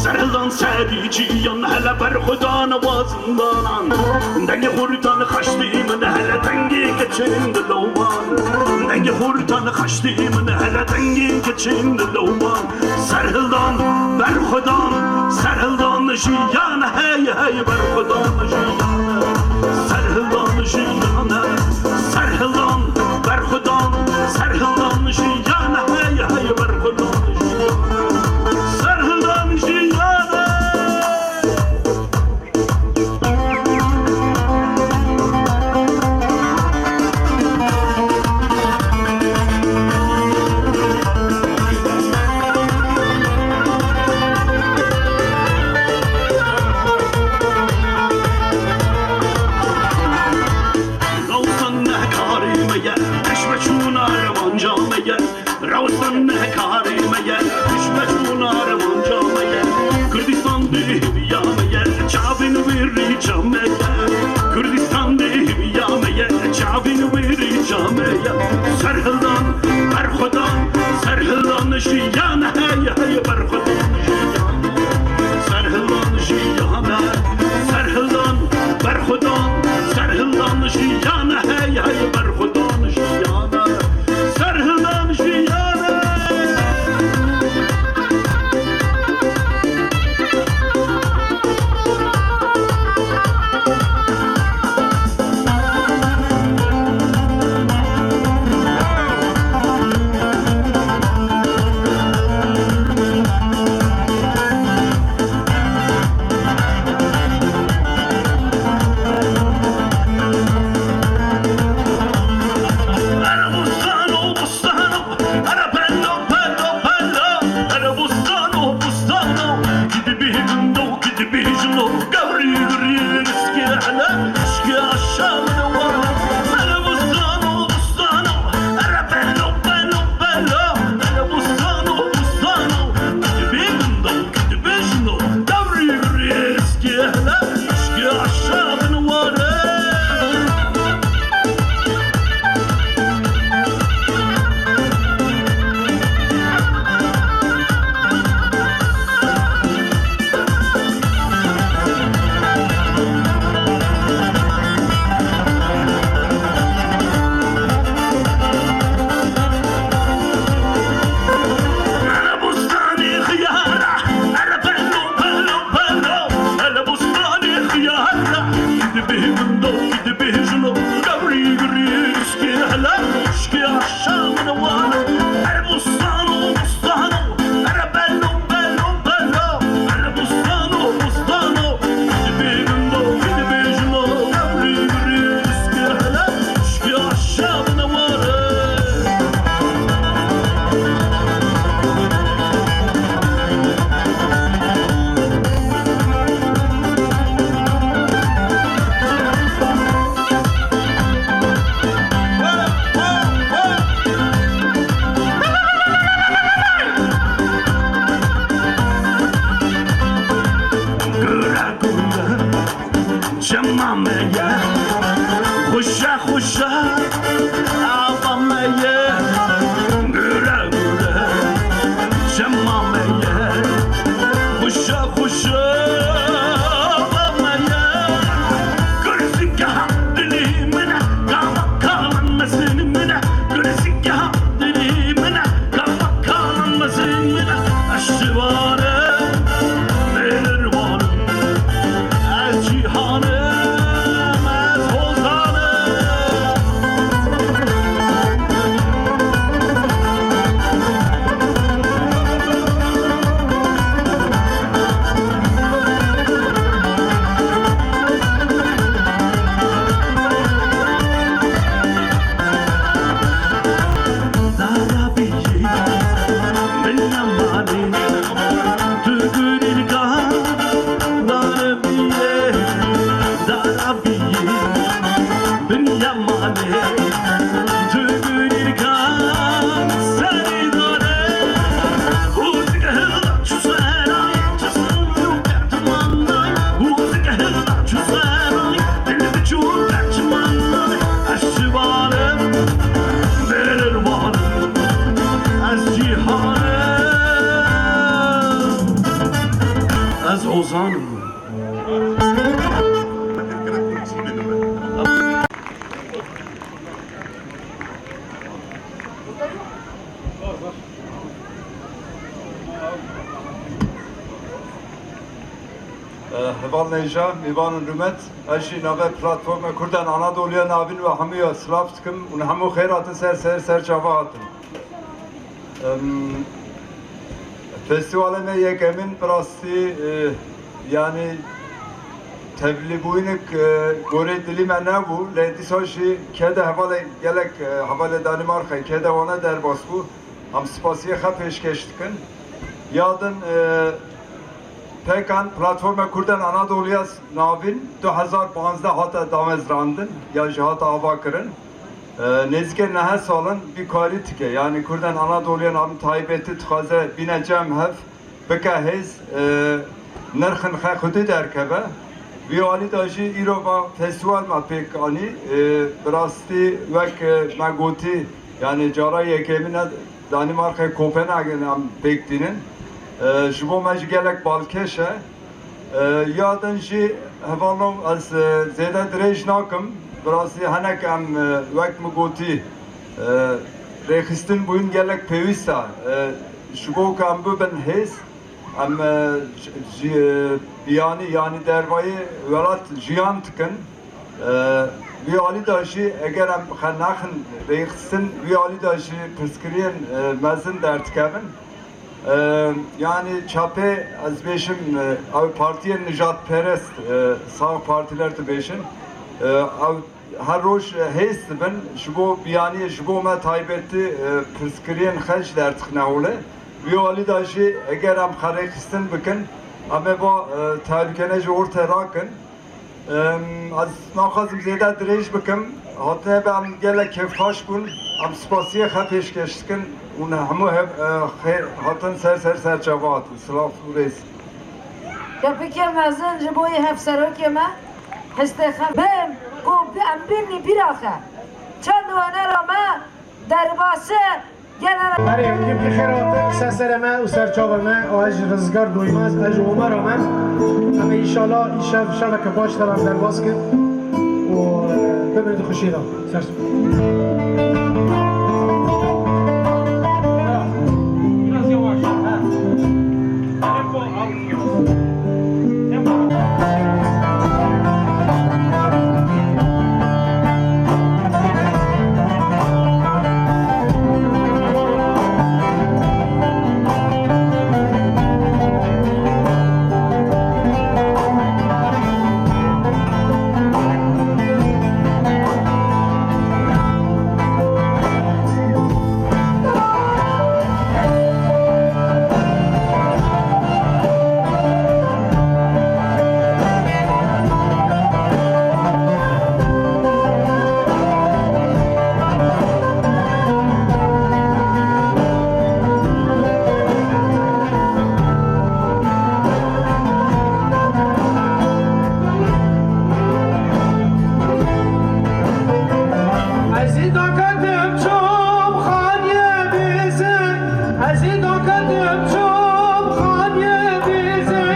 Serhildan serî çiyan hele berxwedan wazindanan. Dengê xorîtan xeştî min hele dengê keçên dilewman. Dengê xorîtan xeştî min hele dengê keçên dilewman. Serhildan, berxwedan, serhildan jiyan hey hey berxwedan jiyan. Serhildan jiyan, serhildan, berxwedan, serhildan jiyan hey hey berxwedan jiyan. Serhildan jiyan. Rawestan ne karê me ye, pêşveçûna rewanca me ye. Rawestan ne karê me ye, pêşveçûna rewanca me ye. Kurdistan dê hêviya me ye, çavên wê rêça me ye. Kurdistan dê hêviya me ye, çavên wê rêça me ye. Serhildan, berxwedan, serhildan jiyan hey hey berxwedan jiyan. Serhildan jiyan, serhildan, berxwedan, serhildan jiyan hey hey berxwedan jiyan. Serhildan jiyan. Ere bustano, bustano, ere bello, bello, bello, ere bustano, bustano, gidibî gundo, gidibî jino, gawrî gurî, riskê hele, eşkê aşa min wana. Ere bustano, bustano, ere bello, bello, bello, ere bustano, bustano, gidibî gundo, gidibî jino, gawrî gurî, riskê hele, eşkê aşa min wana. Ere bustanê xiyara, ere bello, bello, bello, ere bustanê xiyara, gidibî gundo, gidibî jino, gawrî gurî, eşkê hele, eşkê aşa min wana. Ere bustano, bustano, ere bello, bello, bello, ere bustano, bustano, gidibî gundo, gidibî jino, gawrî gurî, eşkê hele, eşkê aşa min wana. Gure gure çema me ye, xuşe xuşe ava me ye. Gure gure çema me ye, xuşe xuşe ava me ye. Kursika dilî min e, gava kalan mezin min e. Kursika dilî min e, gava kalan mezin min e. Ez şivan im, mêrwan im, ez cîhan im, ez hozan im. Ozan bû. Heval Nêja, mêvanên rûmet, ez jî navê Platforma Kurdan Anadoluya Navîn we hemûya silav dikim û hemû xêr hatin ser ser ser çava hatin. Em, festîvalê me yekemîn bi rastî, e, yanî tevlîbûyînek, e, gorê dilî me nebû, lê dîsa jî kê de hevalê gelek, e, hevalê Danîmarkayê kê de wane derbas bû. Em spasiyê xwe pêşkêş dikin. Ya din, e, Pekan Platforma Kurdan Anadoluya Navîn du hezar panzdeh hate damezrandin ya jî hate avakirin. E, nêzîkê nehe sal in vî karî dike. Yanî Kurdan Anadoluya Navîn taybetî dixwaze bîne cem hev, bike hêz, e, nirxên xwe xwedî derkeve. Vî alî de jî îro va festîval me pêk anî. E, bi rastî wek, e, me gotî, yanî cara yekemîn e Danîmarkayê Kopenhagen em pêk tînin. E, ji bo me jî gelek balkêş e. E, ya din jî hevalno ez, e, zêde dirêj nakim. Bi rastî hinek em, e, wek min gotî, e, rêxistin bûyîn gelek pêwîst e. E, ji bo ku em bibin hêz, em, e, ji, ji, e, biyanî, yanî dervayî welat jiyan dikin. E, vî alî de jî eger em xwe nexin rêxistin, vî alî de jî pirsgiriyên, e, mezin derdikevin. E, yanî çapê ez bêjim, e, ew partiyên nijadperest, e, sağ partiler dibêjin, e, ew her roj hêz dibin, ji bo biyaniyê, ji bo me taybetî, e, pirsgiriyên xwe ji derdixine holê. Vî alî de jî eger em xwe rêxistin bikin, em ê va, e, tehlûkene ji ortê rakin. Em, ez naxwazim zêde dirêj bikim. Hatinê be em gelek kêfxweş bûn. Em spasiyê xwe pêşkêş dikin û ne hemû hev, e, xêr hatin ser ser ser çava hatin. Silav û rêz. Kepikê mezin ji bo yê hevserokê me hestê xwe bim ku em bînî bîra xwe. Çend wanera me derbasî Erê, yekî bixêr hatin ser serê me û ser çavê me, û ez ji Rizgar Doymaz, ez ji Omara me. Em ê înşallah îşev şeveke baş te re derbas kin û, e, bimînin di xweşiyê de. Ser Ez ê daketim çomxaniyê bizê, ez ê daketim çomxaniyê bizê,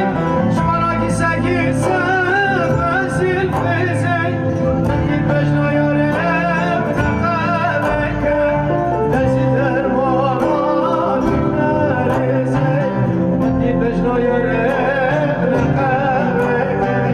ji me re gîse gîse bezîl bizê, dengê bejna yarê bi te qewê ke, dezî dermana tu nerêzê, dengê bejna yarê bi te qewê ke,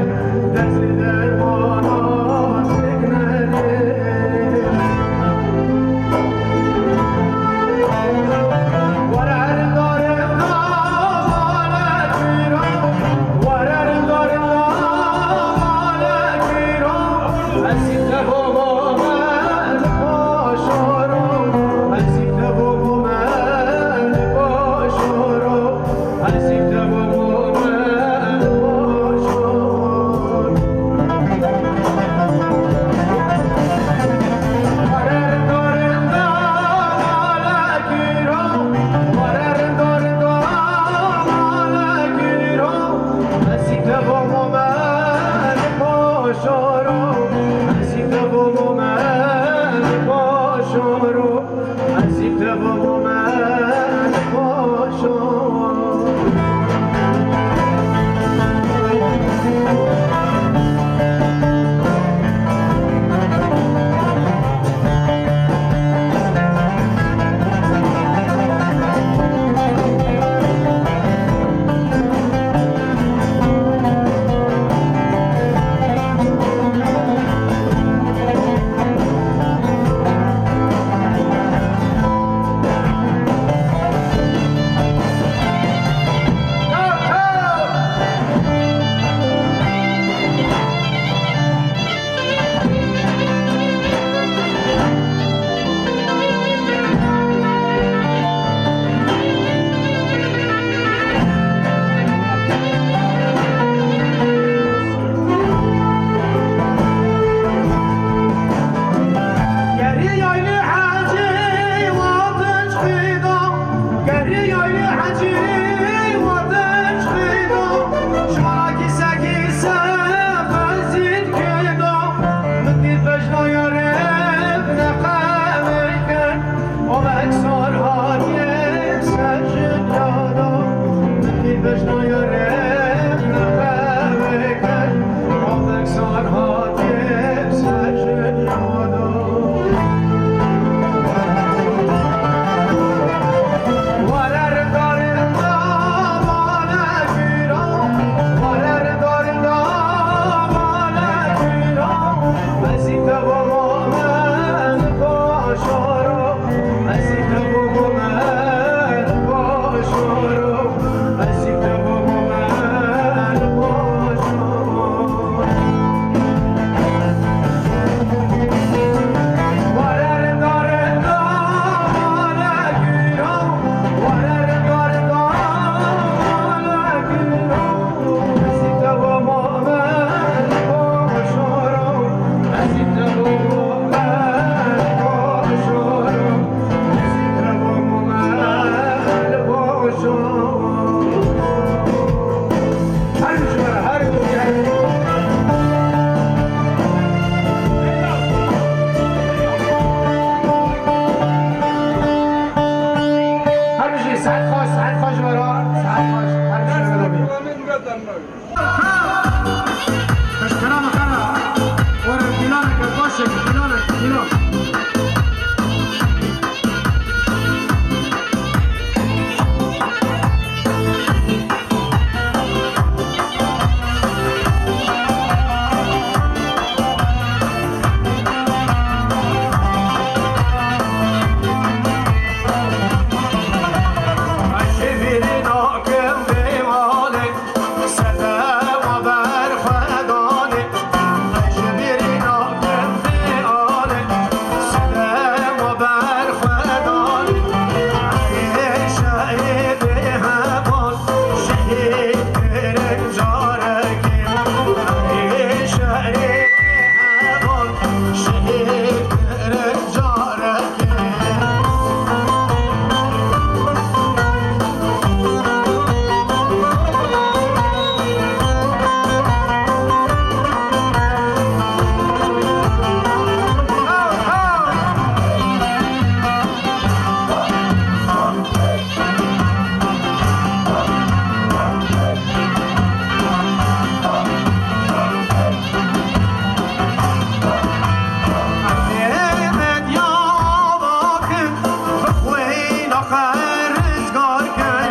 Xwe rizgar kin,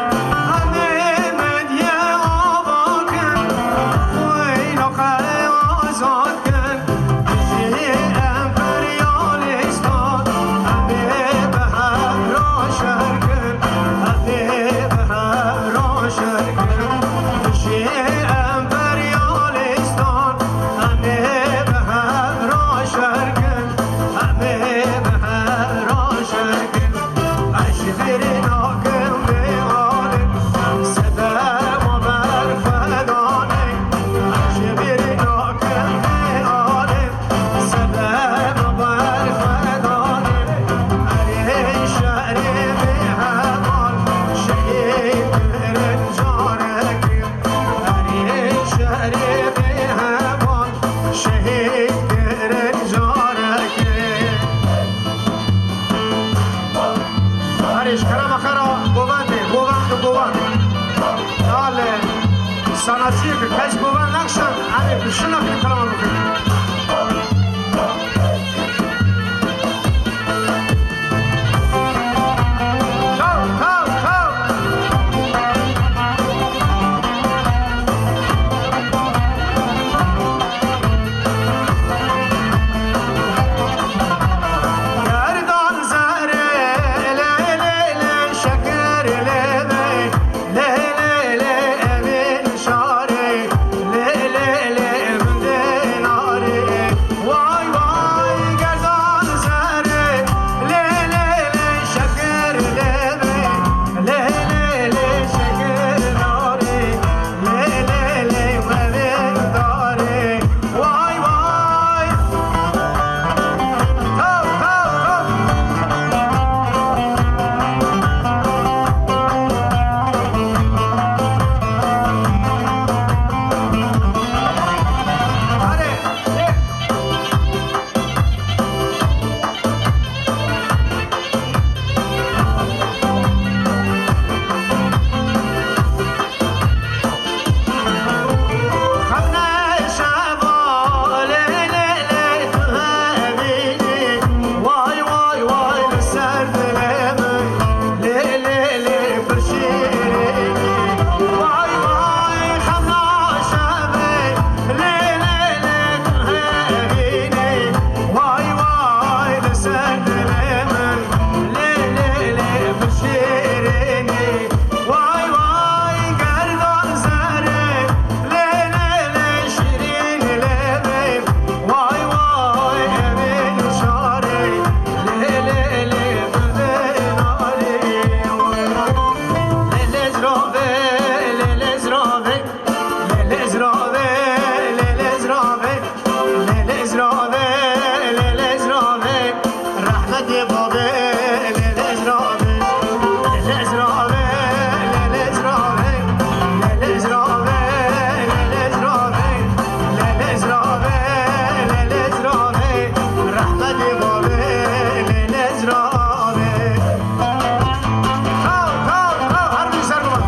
hemê medye ava kin, xwîna xwe azad kin, ji emperyalîstan, hemê bi hev re şer kin, hemê bi hev re şer kin, ji emperyalîstan, hemê bi hev re şer kin. Em ê bi hev re şer kin, ez ji bîr nakim vê alê, sedema berxwedanê. Ez ji bîr nakim vê alê, sedema berxwedanê. Erê şerê bêheval, şehîd kirin carekê. Erê şerê bêheval, şehîd kirin carekê. Erê ji kerema xwe re govend bê, govend û govend. Dale sanatçiyê ke kes govend nekişan, erê bi şina ke kerema bixin. Xew, xew, xew. Gerdan zerê, lê, lê, lê, şekir lê bey, lê, lê, lê, evîn şarê, lê, lê, lê, min dê narê. Way, way, gerdan zerê, lê, lê, lê, şekir lê bey, lê, lê, lê, şekir narê, lê, lê, lê, evîn darê. Vay vay. Tav, tav, tav. Hadi. Vay vay li ser dilê min, lê lê lê min şêrînî. Vay vay gerdan zerê, lê lê lê şîrîn lê min. Vay vay evîn şarê, lê lê lê bidê narî. Lê lê zravê, lê lê zravê. Lê lê zravê, lê lê zravê, lê lê zravê, lê lê zravê, rehmetê bavê, lê lê zravê, lê lê zravê, lê lê zravê, lê lê zravê, lê lê zravê, lê lê zravê, lê lê zravê, rehmetê bavê, lê lê zravê. Taw, taw, taw, her bî ser bibin.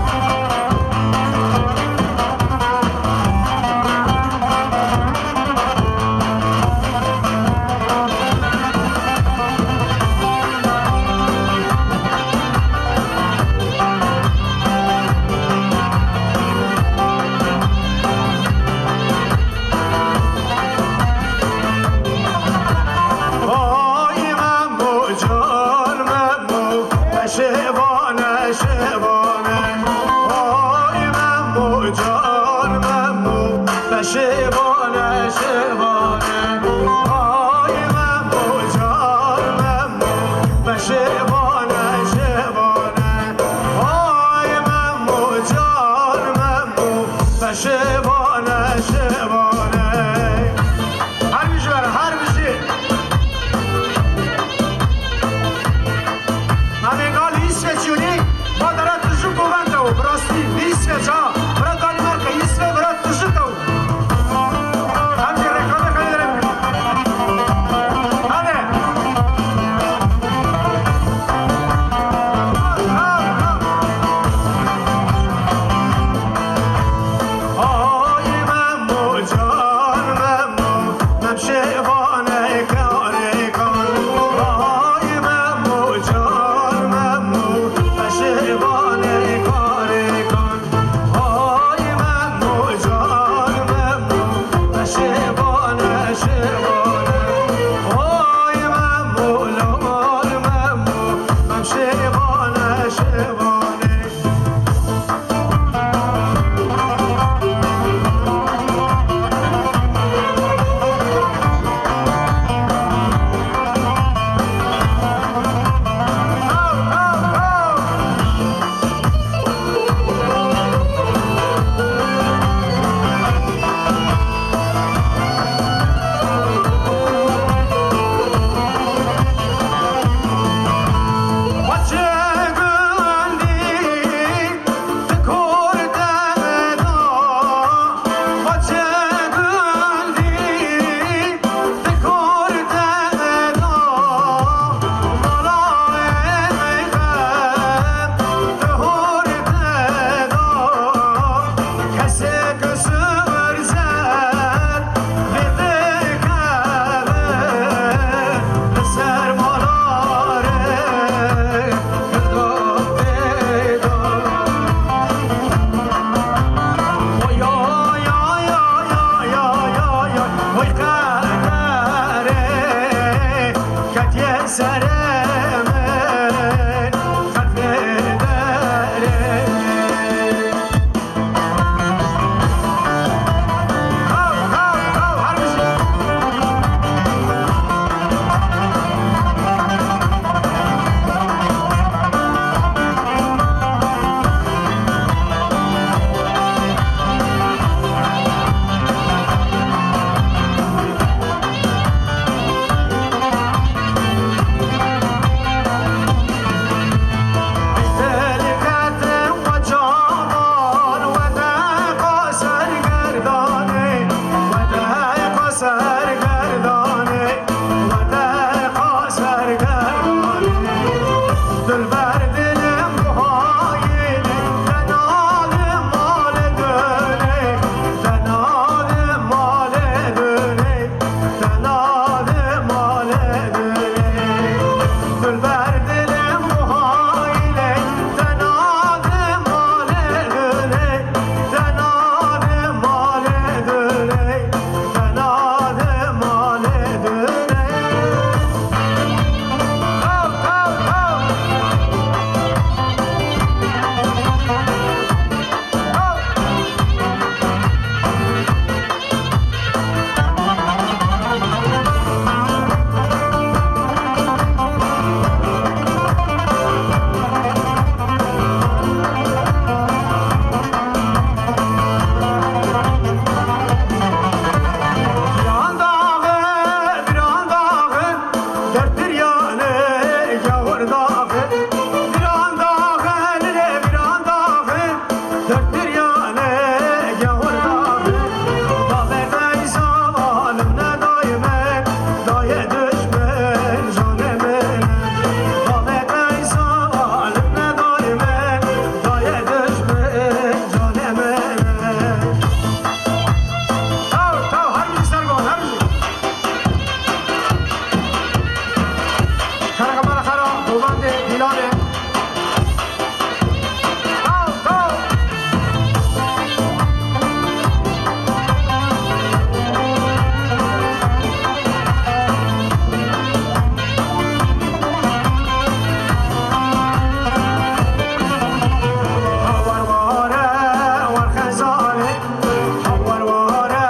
Vay Memo can Memo, şevane şevane. Vay Memo can Memo, şevane şevane. Vay Memo can Memo, şevane şevane. Vay Memo can Memo, şevane şevane. Her bijî were, her bijî. Em ê galî Îsveç yûnî, va dera tijû govend ew, bi rastî, li Îsveç, ha. Bira Danimarka, Îsveç, bira tijû ew. Em jî reklamê xwe lê re bikin. Hadi. Ay Memo can Memo, Mem şevane karê kan. Ay Memo can Memo, Dilber dilim buhayînê, te nadim malê dilê, te nadim malê dilê, te nadim malê dilê. Dilber dilim buhayînê, te nadim malê dilê, te nadim malê dilê, te nadim malê dilê. Taw, taw, taw. Viran daxi, viran daxi, dertiriyane gawir daxi. Viran daxi, lilê viran daxi, dertiriyane gawir daxi. Bavê Qeysa alim ne dayê me, dayê dişmen canê min. Bavê Qeysa alim ne dayê me, dayê dişmen canê min. Taw, taw, her bijî ser ban, her bijî. Kereka me re xera, govendê Dîlanê. Taw, taw. Hawar ware, war xezalê. Hawar ware,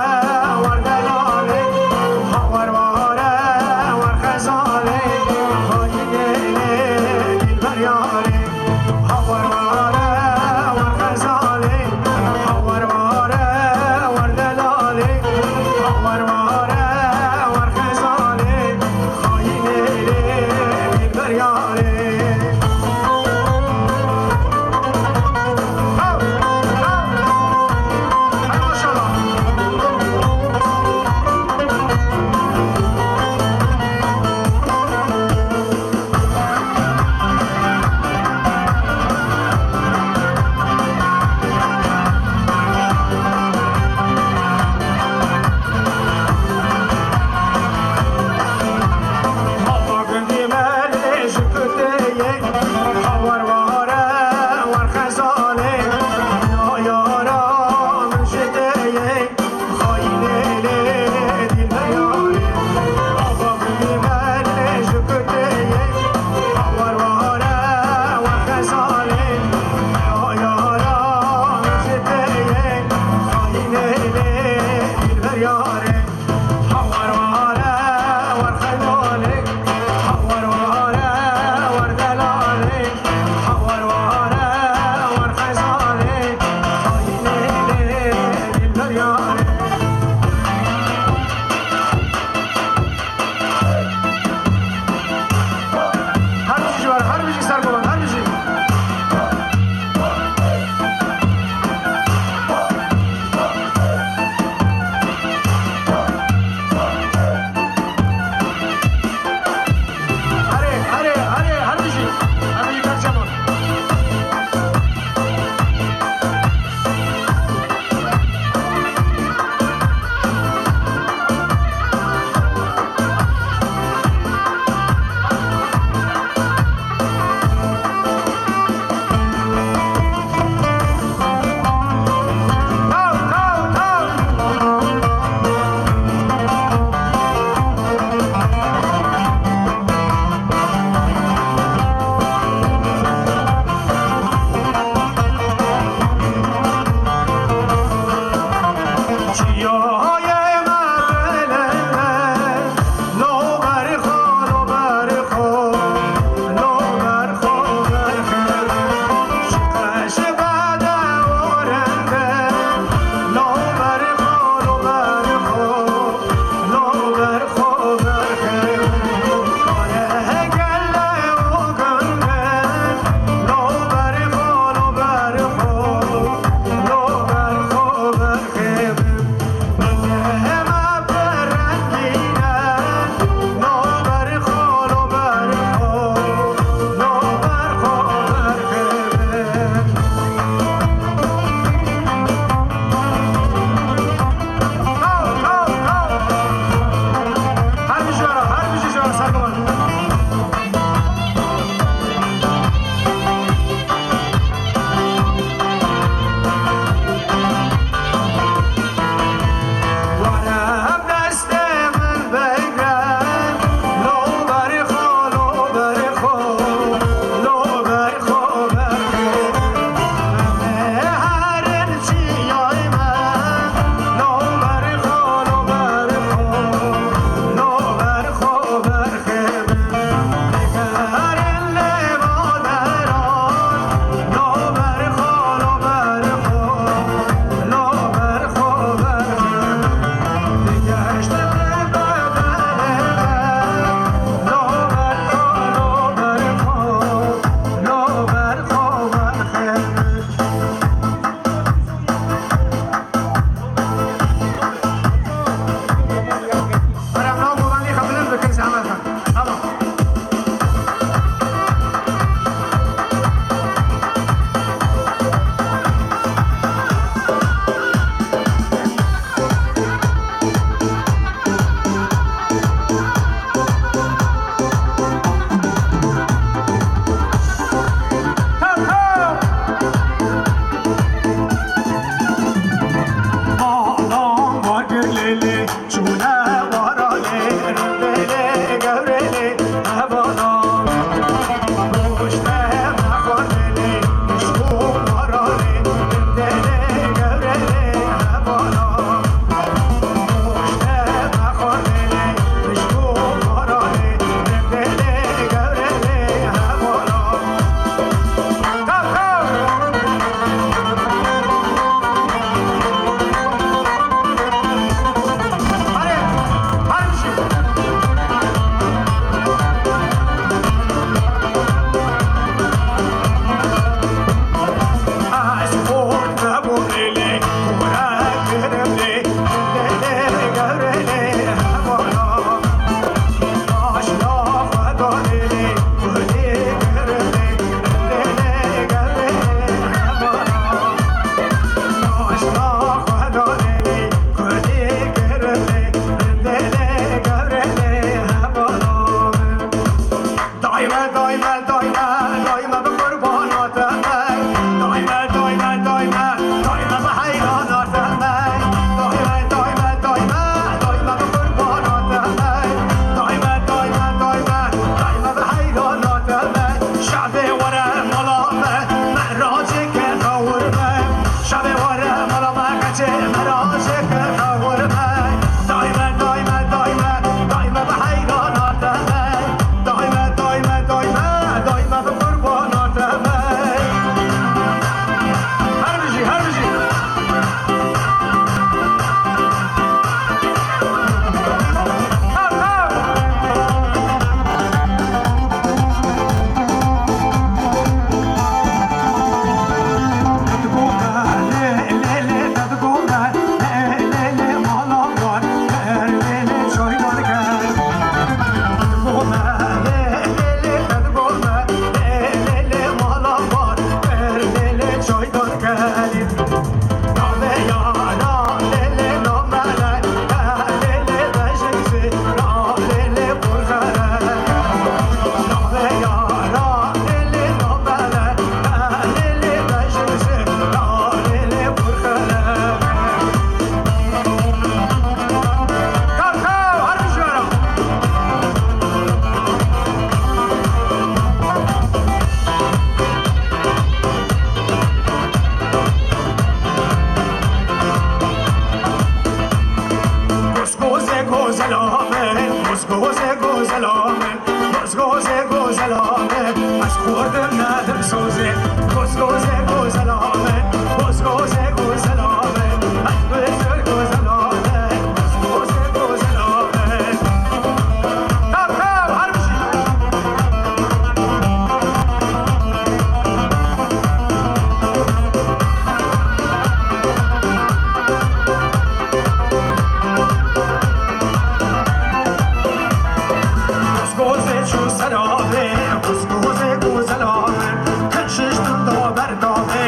war delalê, hawar ware, war xezalê, xayinê lê dilber yarê. Hawar ware, war xezalê, hawar ware, war delalê, hawar ware, war xezalê, xayinê lê dilber yarê. Hava gundî me lê ji kutê yê, hawar ware, war xezalê, nayara min ji tê yê, xayinê lê dîl me yarê. Hava gundî me lê ji kutê yê, hawar ware, war xezalê, nayara min ji tê yê, xayinê lê dîl me yarê. Hawar ware, war xeyalê, hawar ware, war delalê, Were mala me, me racê ke xewr me. Şevê were mala me, keçê me racê ke xewr me. Dayme, dayme, dayme, dayme bi heyrana te me. Dayme, dayme, dayme, dayme bi qurbana te me. Her bijî, her bijî. Gozgozê gozela min, gozgozê gozela min, gozgozê gozela min, ez xwe dimnedim sozê. Gozgozê gozela min, gozgozê gozela min, ez bêjim gozela min, gozgozê gozela min. Tev tev, her bijî. Gozgozê çû ser avê, gozgozê gozel avê, kil şiştin da ber davê.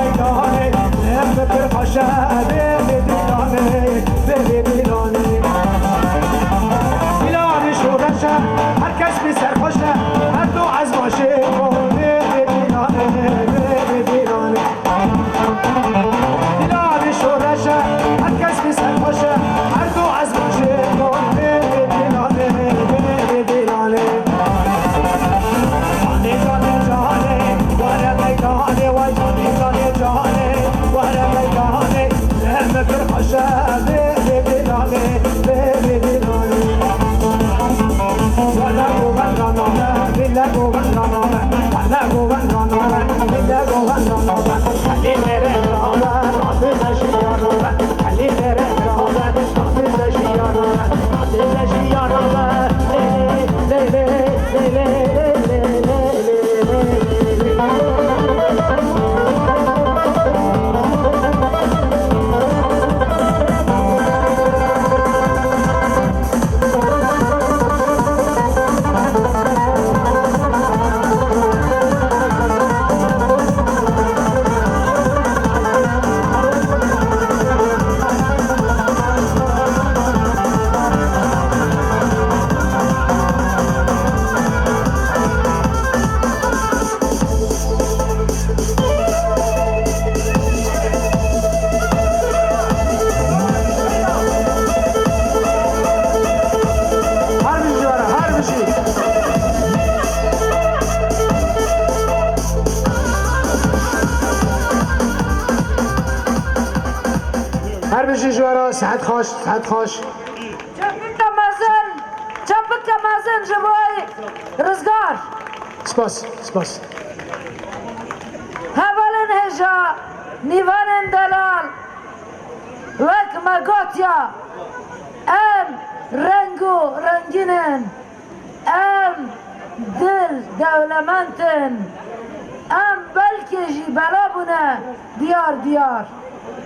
Meydanê, em bi pir xweş e, bê bê dîlanê, bê bê dîlanê. Dîlanê şoreş e, her kes pê serxweş e, her du ezma şêr bûn, bê bê dîlanê, bê bê dîlanê. Dîlanê şoreş e, her kes pê serxweş e, her du ezma şêr bûn, bê bê dîlanê, bê bê dîlanê. Canê, canê, canê, were meydanê, wey canê, canê, canê, were meydanê. Em pir xweş e, bê bê dîlanê, bê bê dîlanê. Were govendana me, bile govendana me, were govendana me, bile govendana me. Elî lere biraber, rastî de jiyana me. Elî lere biraber, rastî de jiyana me. Rastî de jiyana me. Lê lê, lê lê, lê lê, lê lê, lê lê, lê lê. Her bijî were, her bijî. Her bijî ji we re, sihet xweş, sihet xweş. Çepike mezin, çepike mezin ji bo Rizgar. Spas, spas. Hevalên hêja, nîvanên delal, wek me gotiya, em reng û rengîn in. Em dil dewlemend in. Em belkî jî bela bûne diyar diyar.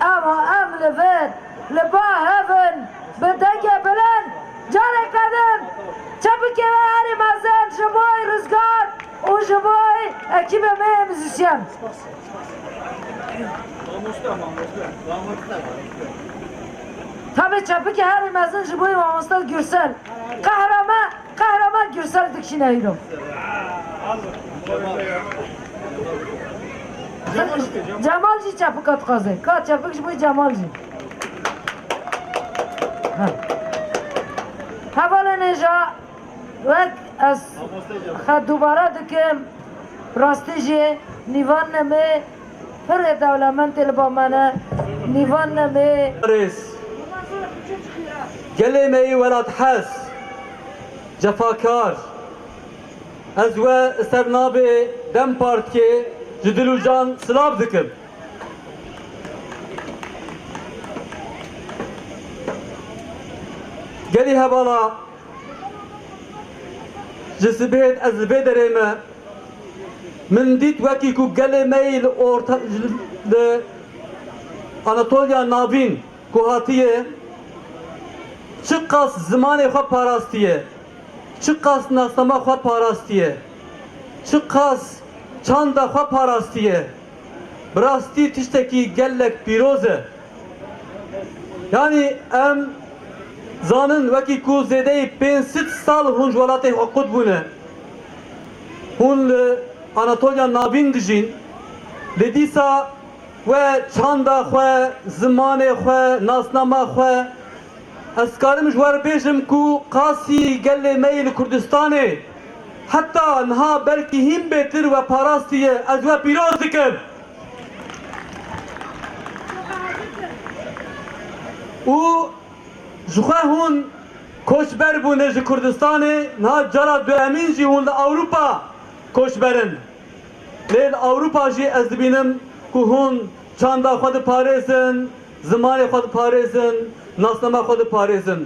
Ema em li vir, li ba hev in, bi dengê bilind, careke din çepikê we herî mezin ji bo Rizgar û ji bo ekîbê me yê muzîsyen. Tabii çepikê herî mezin ji bo mamoste Gürsel. Qehrame-, Qehraman Gürsel dikişîne îro. Cemal jî çepika dixwaze. Ka çepik ji bo Cemal jî. Ha. Hevalên hêja, wek ez xwe dubare dikim, rastî jî nîvan nemê pirê dewlemendê li ba me ne, nîvan nemê. Rêz. Gelê me yê welathez, cefakar, ez we li ser navê DEM Partiyê ji dil û can silav dikim. Gelî hevala, ji sibê ez li vê derê me, min dît wekî ku gelê me yî li orta, li Anatoliya Navîn ku hatiye, çiqas zimanê xwe parastiye, çiqas nasnama xwe parastiye, çiqas çanda xwe parastiye. Bi rastî tiştekî gelek pîroz e. Yanî em zanin wekî ku zêdeyî pênc sed sal hûn ji welatê xwe qut bûne. Hûn li Anatoliya Navîn dijîn. Lê dîsa we çanda xwe, zimanê xwe, nasnama xwe. Ez karim ji we re bêjim ku qasî gelê me yê li Kurdistanê heta niha belkî hîn bêtir we parastiye. Ez we pîroz dikim. Û ji xwe hûn koçber bûne ji Kurdistanê, niha cara duyemîn jî hûn li Ewropa koçber in. Lê li Ewropa jî ez dibînim ku hûn çanda xwe diparêzin, zimanê xwe diparêzin, nasnama xwe diparêzin.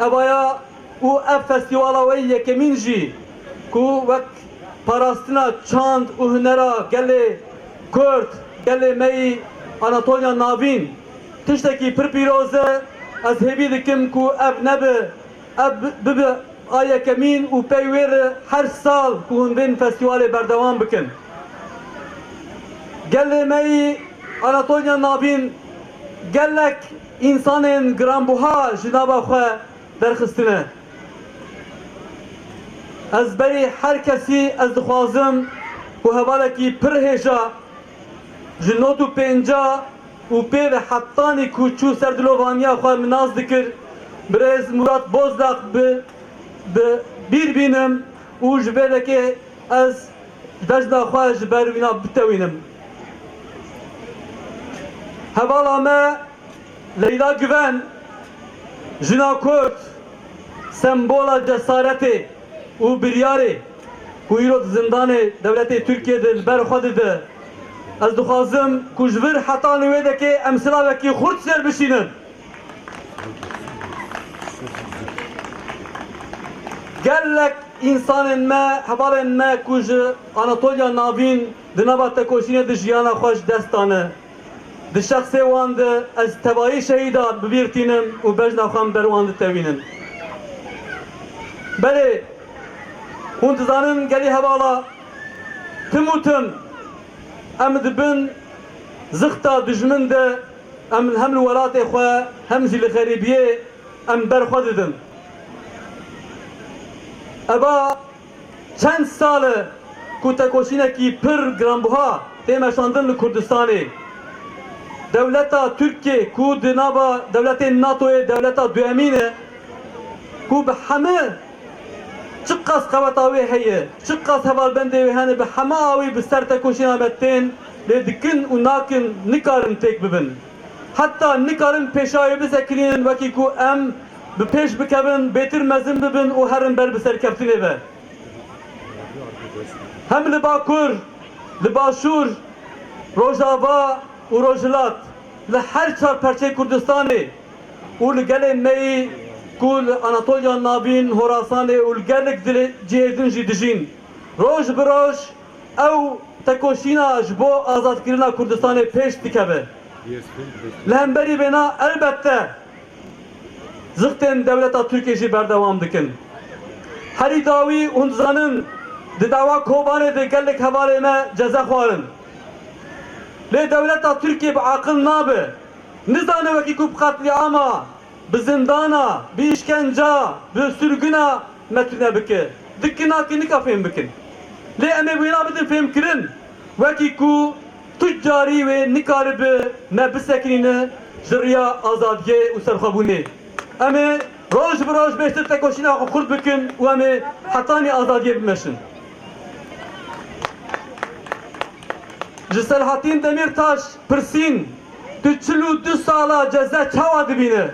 Evaya û ev festîvala we yekemîn jî ku wek parastina çand û hunera gelê Kurd, gelê me yî Anatoliya Navîn, tiştekî pir pîroz e. Ez hêvî dikim ku ev nebe, ev bi-, bibe a yekemîn û pey wê re her sal ku hûn vên festîvalê berdewam bikin. Gelê me yî Anatoliya Navîn gelek însanên giranbuha ji nava xwe derxistine. Ez berî her kesî ez dixwazim ku hevalekî pir hêja ji nod û pênca û pê ve hetanî ku çû ser dilovaniya xwe min nas dikir, birêz Murat Bozdax bi, bi bîr bînim û ji vê lekê ez bejna xwe ji ber wîna bitewînim. Hevala me Leyla Güven, jina Kurd, sembola cesaretê û biryarê ku îro di zindanê dewletê Tirkiyê de li ber xwe dide. Ez dixwazim ku ji vir hetanî wê dekê em silavekî xurt jê re bişînin. Gelek însanên me, hevalên me ku ji Anatoliya Navîn di nava tekoşînê de jiyana xwe ji dest dane. Di şexsê wan de ez tevayî şehîdan bi bîr tînim û bejna xwe em ber wan ditewînin. Belê, hûn dizanin gelî hevala, tim û tim em di bin zixta dijmin de em hem li welatê xwe hem jî li xerîbiyê em ber xwe didin. Eva çend sal e ku tekoşînekî pir giranbuha tê meşandin li Kurdistanê. Dewleta Tirkiyê ku di nava dewletên NATOyê dewleta duyemîn e, ku bi heme çiqas qeweta wê heye, çiqas hevalbendê wê hene, bi hema awî bi ser tekoşîna me tên, lê dikin û nakin, nikarin têk bibin. Heta nikarin pêşa wê bisekinînin, wekî ku em bi pêş bikevin, bêtir mezin bibin û herin ber bi serkeftinê ve. Hem li Bakur, li Başûr, Rojava û Rojhilat, li her çar perçeyê Kurdistanê û li gelên me yî ku li Anatoliya Navîn, Horasanê û li gelek dilê cihê din jî dijîn, roj bi roj ew tekoşîna ji bo azadkirina Kurdistanê pêş dikeve. Li hemberî vêna elbette zixtên dewleta Tirkiyê jî berdewam dikin. Herî dawî hûn dizanin di dawa Kobanê de gelek hevalê me ceze xwarin. Lê dewleta Tirkiyê bi aqil nabe. Nizane wekî ku bi qetlîama, bi zindana, bi îşkenca, bi sirgina me tune bike. Dike nake nika fêm bikin. Lê em ê wêna bidin fêmkirin, wekî ku tu carî wê nikaribe me bisekinîne ji riya azadiyê û serxwebûnê. Em ê roj bi roj bêhtir tekoşîna xwe xurt bikin û em ê hetanî azadiyê bimeşin. Ji Selahattin Demirtaş pirsîn, tu çil û du sala ceze çawa dibîne?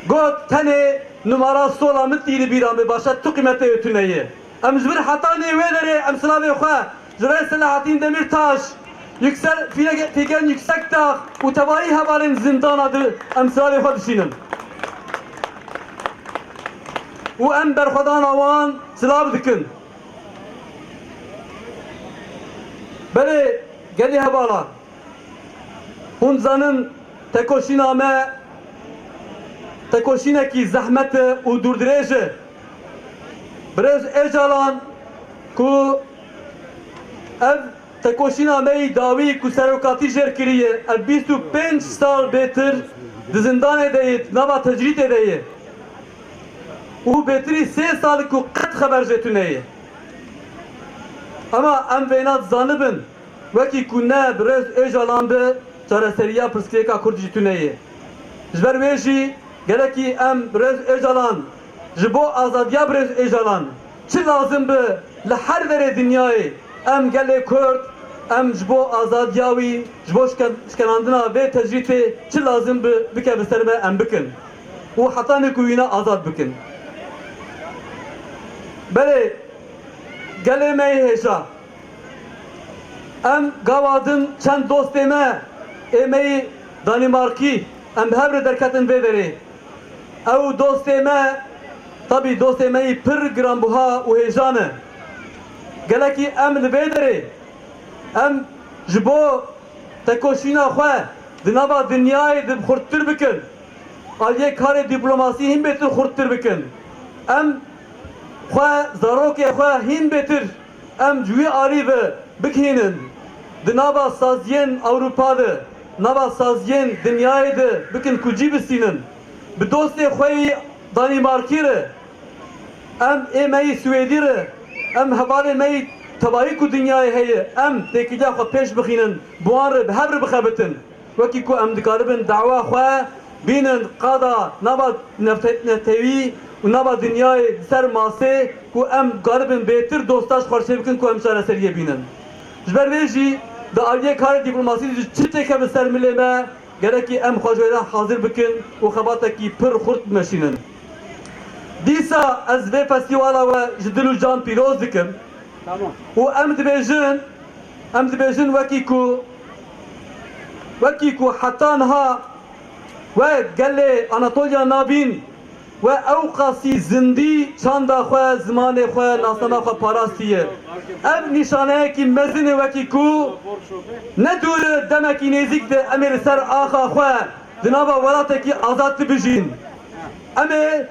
Got, tenê numara sola min tî li bîra min, başa tu qîmetê wê tune ye. Em ji vir hetanî wê derê em silavê xwe ji rê Selahattin Demirtaş, Yüksel, Fîge-, Figen Yüksekdağ û tevayî hevalên zindana di em silavê xwe dişînin. Û em berxwedana wan silav dikin. Belê gelî hevala. Hûn dizanin tekoşîna me tekoşînekî zehmet e û dûrdirêj e. Birêz Êcalan ku ev tekoşîna me yî dawî ku serokatî jêr kiriye, ev bîst û pênc sal bêtir di zindanê de ye, di nava tecrîtê de ye. Û bêtirî sê sal ku qet xeber jê tune ye. Ema em vêna dizanibin. Wekî ku ne birêz Ocalan bi, çareseriya pirsgirêka Kurd jî tune ye. Ji ber wê jî gerekî em birêz Ocalan, ji bo azadiya birêz Ocalan çi lazim bi li her derê dinyayê, em gelê Kurd, em ji bo azadiya wî, ji bo şike-, şikenandina vê tecrîtê çi lazim bi bike bi ser me em bikin û hetanî ku wîna azad bikin. Belê gelê me yê hêja. Em gava din çend dostê me ê me yî Danîmarkî, em bi hev re derketin vê derê. Ew dostê me, tabî dostê me yî pir giranbuha û hêja ne. Gelekî em li vê derê, em ji bo tekoşîna xwe di nava dinyayê de xurttir bikin. Aliyê karê dîplomasî hîn bêtir xurttir bikin. Em xwe, zarokê xwe hîn bêtir em ji wî alî ve bigihînin. Di nava saziyên Ewropa de, nava saziyên dinyayê de bikin ku cî bistînin. Bi dostê xwe yî Danîmarkî re, em ê me yî Swêdî re, em hevalê me yî tevayî ku dinyayê heye, em têkiliya xwe pêş bixînin, bi wan re bi hev re bixebitin. Wekî ku em dikaribin dawa xwe bînin qada nava nefte-, neftewî û nava dinyayê li ser masê ku em dikaribin bêtir dosta ji xwe re çêbikin ku em çareseriyê bînin. Ji ber vê jî di aliyê karê dîplomasî de çi têkeve ser milê me, gerekî em xwe ji wê re hazir bikin û xebatekî pir xurt bimeşînin. Dîsa ez vê festîvala we ji dil û can pîroz dikim. Tamam. Û em dibêjin, em dibêjin wekî ku, wekî ku heta niha we gelê Anatoliya Navîn we ewqasî zindî çanda xwe, zimanê xwe, nasnama xwe parastiye. Ev nîşaneyekî mezin e wekî ku ne dûr e, demekî nêzîk de em ê li ser axa xwe di nava welatekî azad de bijîn. Em ê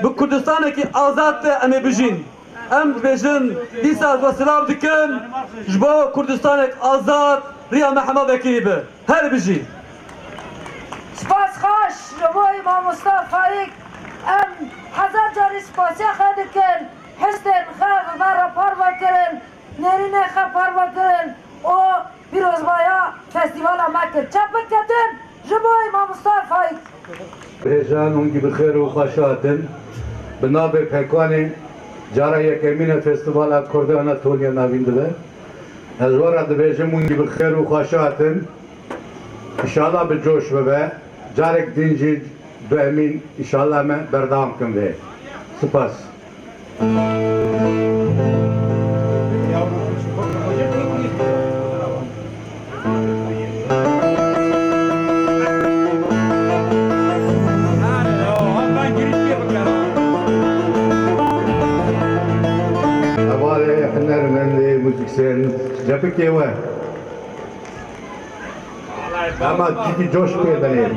bi Kurdistanekî azad de em ê bijîn. Em dibêjin, dîsa ez we silav dikim, ji bo Kurdistanek azad, riya me hema vekirî be. Her bijî. Spas xweş ji bo mamosta Faîk. Em hezar carî spasiya xwe dikin. Hestên xwe bi me re parve kirin. Nêrînê xwe parve kirin. O pîrozbaya festîvala me kir. Çepik ketin ji bo mamosta Faîk. Hêjan, hûn jî bi xêr û xweş hatin. Bi navê Pekwanê cara yekemîn e Festîvala Kurdê Anatoliya Navîn dibe. Ez we re dibêjim, hûn jî bi xêr û xweş hatin. Înşallah bi coş bibe. Carek din jî duhemîn înşallah me berdewam kin vê. Spas. Hevalê hunermendê, muzîksyen, cepikê we. Ama ciddi coş pê denê.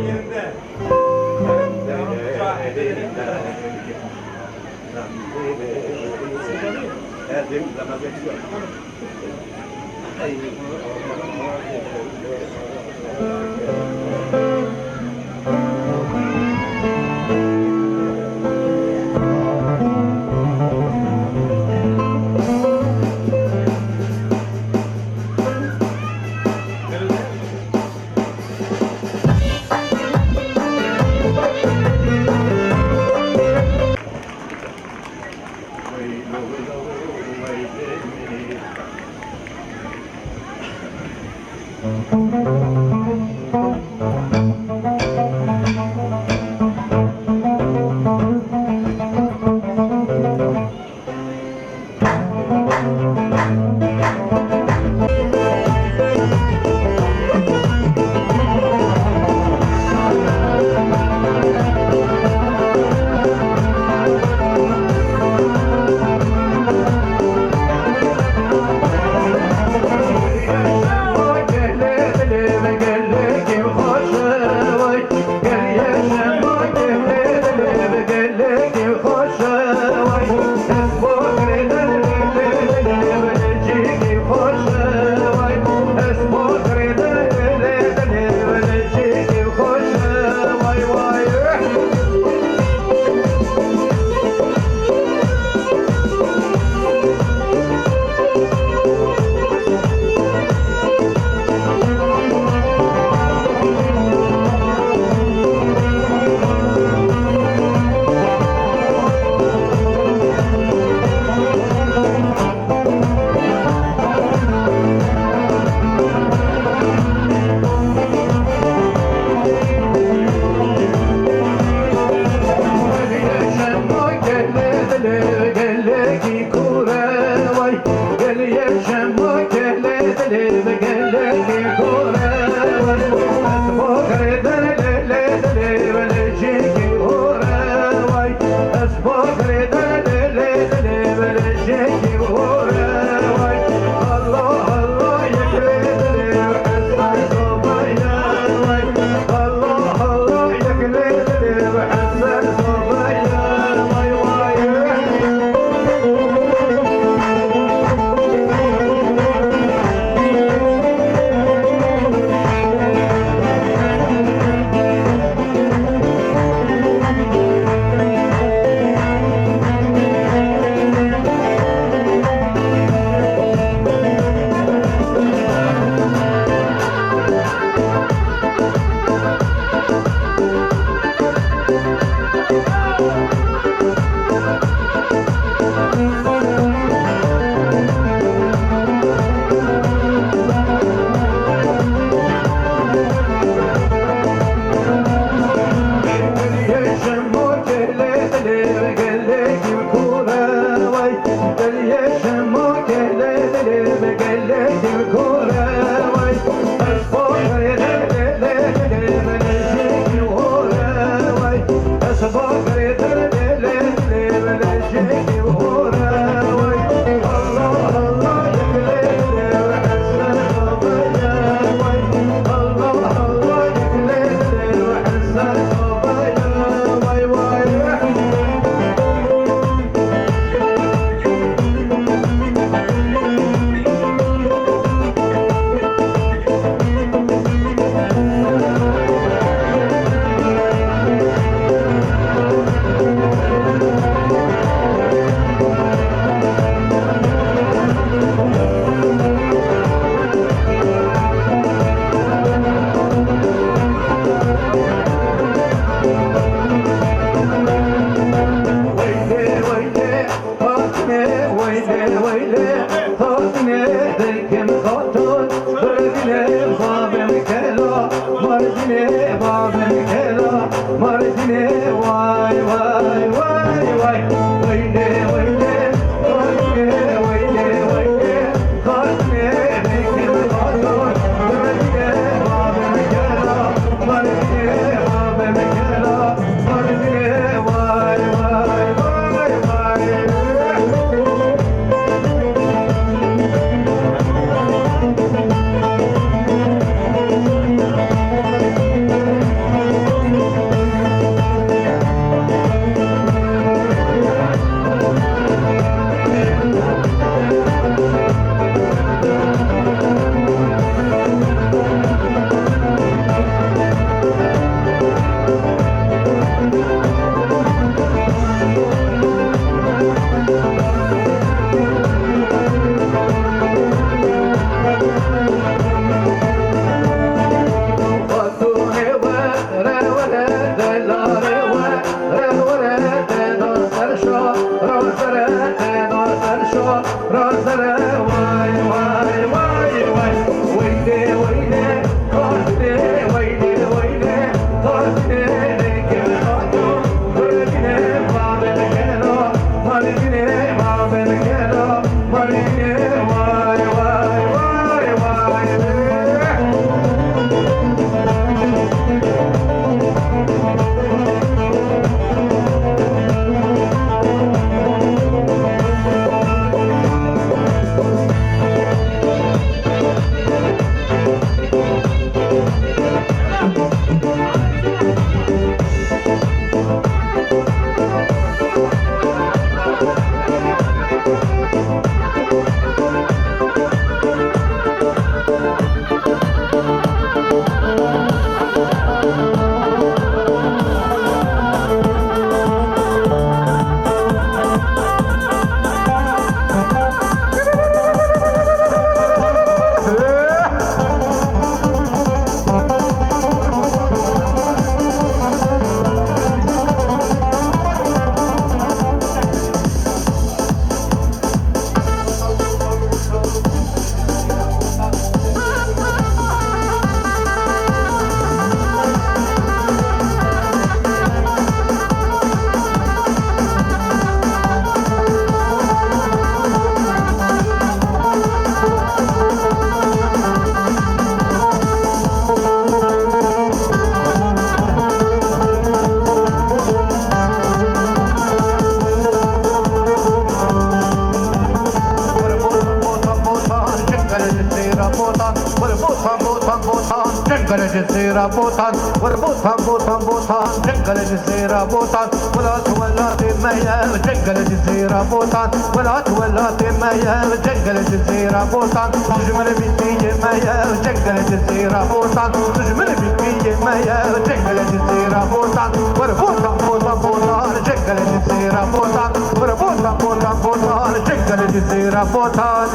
Botan, were botan, botan, botan, cengelê Cizîra botan, were botan, botan, botan, cengelê Cizîra botan, welat welatê me ye, cengelê Cizîra botan, welat welatê me ye, cengelê Cizîra botan, dijmin bîtiyê me ye, cengelê Cizîra botan, dijmin bîtiyê me ye, cengelê Cizîra botan, were botan, botan, botan, cengelê Cizîra botan, were botan, botan, botan, cengelê Cizîra botan.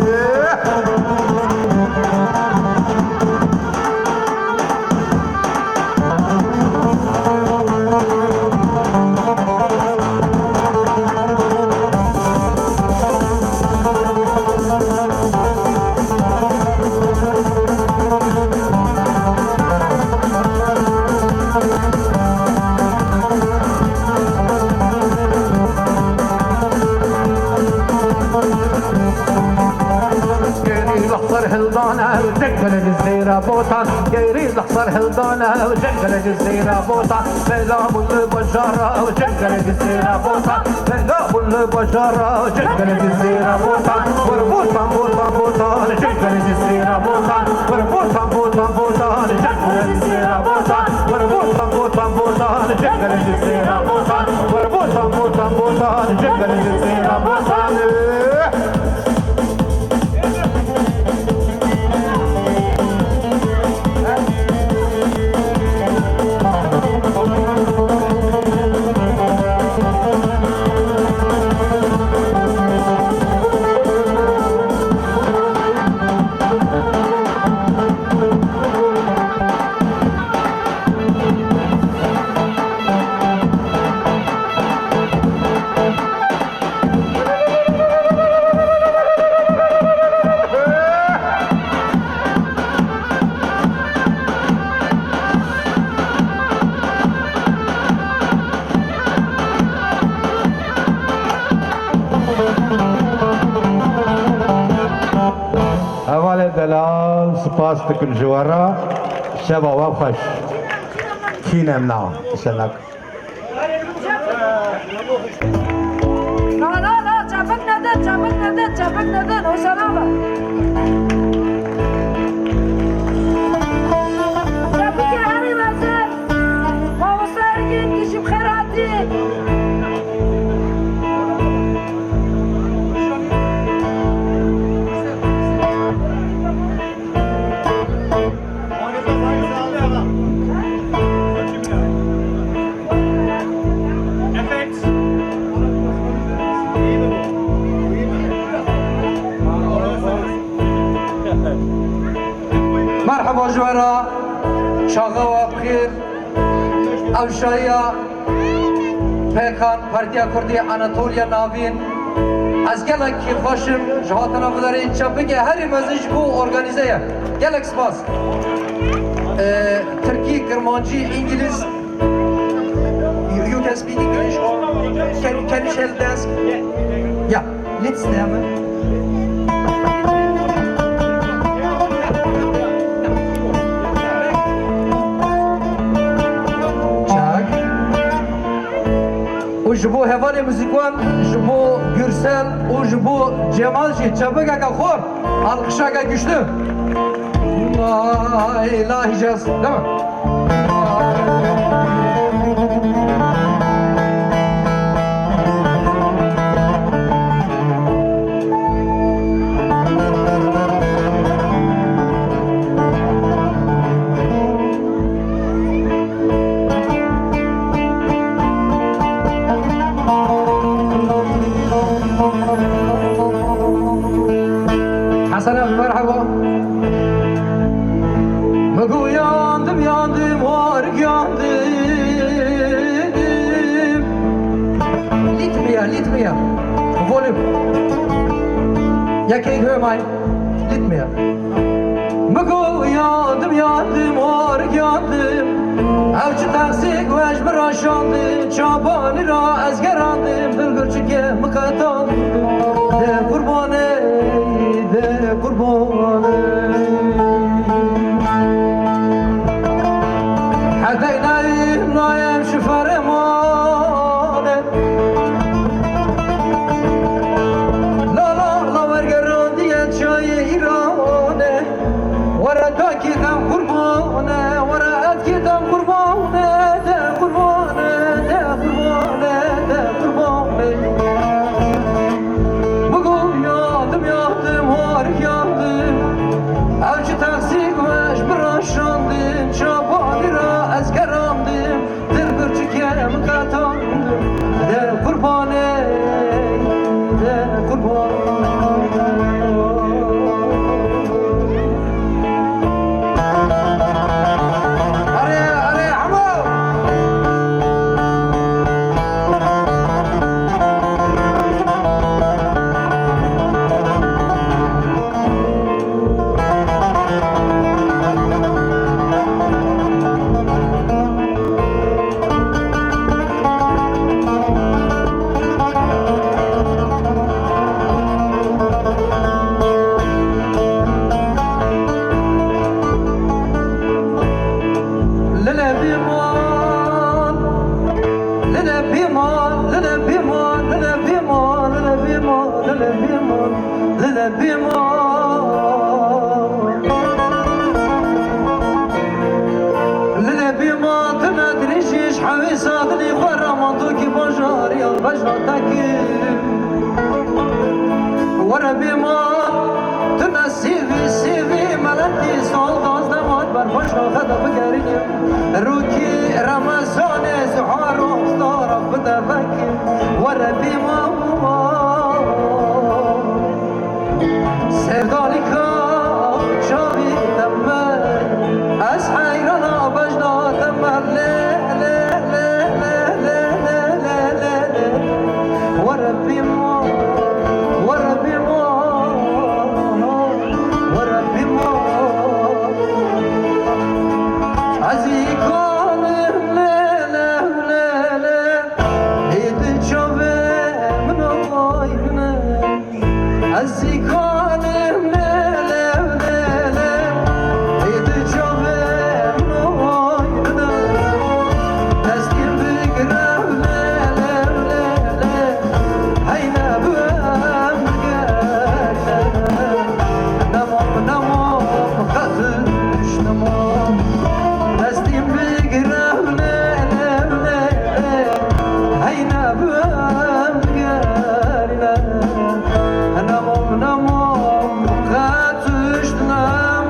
Gêrî lexser hildane, cengelê Cizîra botan. Gêrî lexser hildane, cengelê Cizîra botan. Bela bûn li bajara, cengelê Cizîra botan. Bela bûn li bajara, cengelê Cizîra botan. Were botan, botan, botan, cengelê Cizîra botan. Were botan, botan, botan, cengelê Cizîra botan. Were botan, botan, botan, cengelê Cizîra botan. Were botan, botan, botan, cengelê Cizîra botan. Hevalê delal, spas dikim ji we re. Şeva we xweş. Kî ne em na, şenak. Na, na, na, çepik nedin, çepik nedin, çepik nedin, hoşa nabe. Çepikê herî mezin, mamoste Ergîn, tu jî bi xêr hatî. Merheba ji we re, çaxa we bi xêr. Ew şayiya P K N, Partiya Kurdî Anatoliya Navîn. Ez gelek kêfxweş im ji hatina vidarê çepikê herî mezin ji bo organîze ye. Gelek spas. Ee, Tirkî, Kirmancî, Îngiliz. You, you can speak English? Can, can you share desk? Yeah. Letzte Name. Çak. Û ji bo hevalê muzîkwan, ji bo Gürsel û ji bo Cemal jî çepikeke xor, alqişeke güçlü. Lay lay jaz. Devam. Hasan abi, merhaba. Bego yandım, yandım, harik yandım. Litmiya, litmiya. Volüm. Ya keyf hömay. Litmiya. Bego yandım, yandım, harik yandım. Ev çi tersik wej mi raşandim, çabanî ra ez gerandim, bilgirçikê mi qetandim. De qurbanê, de qurbanê. Hedey nayim, nayim şi fermanê. La la la wergerandiye çayê Îranê. Bejna te kim. Were bê ma, tu ne sîvî, sîvî, melekî sal dazdeh wan ber bejna xwe de bigerînim. Rûkî Remezanê zuhar û iftara bide vekim. Were bê ma. Sevdalîka çavî te me, ez heyrana bejna te me, lê, lê, lê. Were bî ma, were bî ma, were bî ma. Ez î kalim lê, lê, lê, lê. Ê di çavê min a vay min e. Ez zî kalim lê, lê, lê, lê. Ê di çavê min a vay min e. Destê min bigire lê, lê, lê, lê. Heyne bi em digerîne. Nemam, nemam, qet tişt nemam. Destê min bigire lê, lê, lê, lê. Heyne bi em digerîne. Nemam, nemam, qet tişt nemam.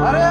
Are!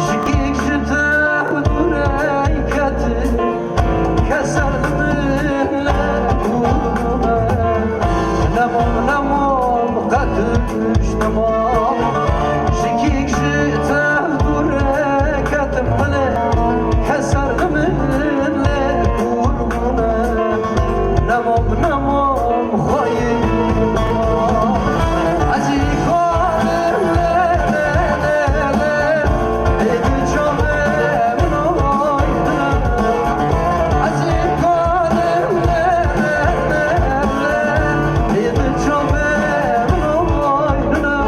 Ji kîk ji te dûre ketin, keser li min lê dûr bûne. Nemam, nemam, qet tişt nemam. Ji kîk ji te dûre ketin, lê keser li min lê dûr bûne. Nemam, nemam, xweyî. Ez î kalim lê, lê, lê, lê. Ê di çavê min a vay min e. Ez î kalim lê, lê, lê, lê. Ê di çavê min a vay min e.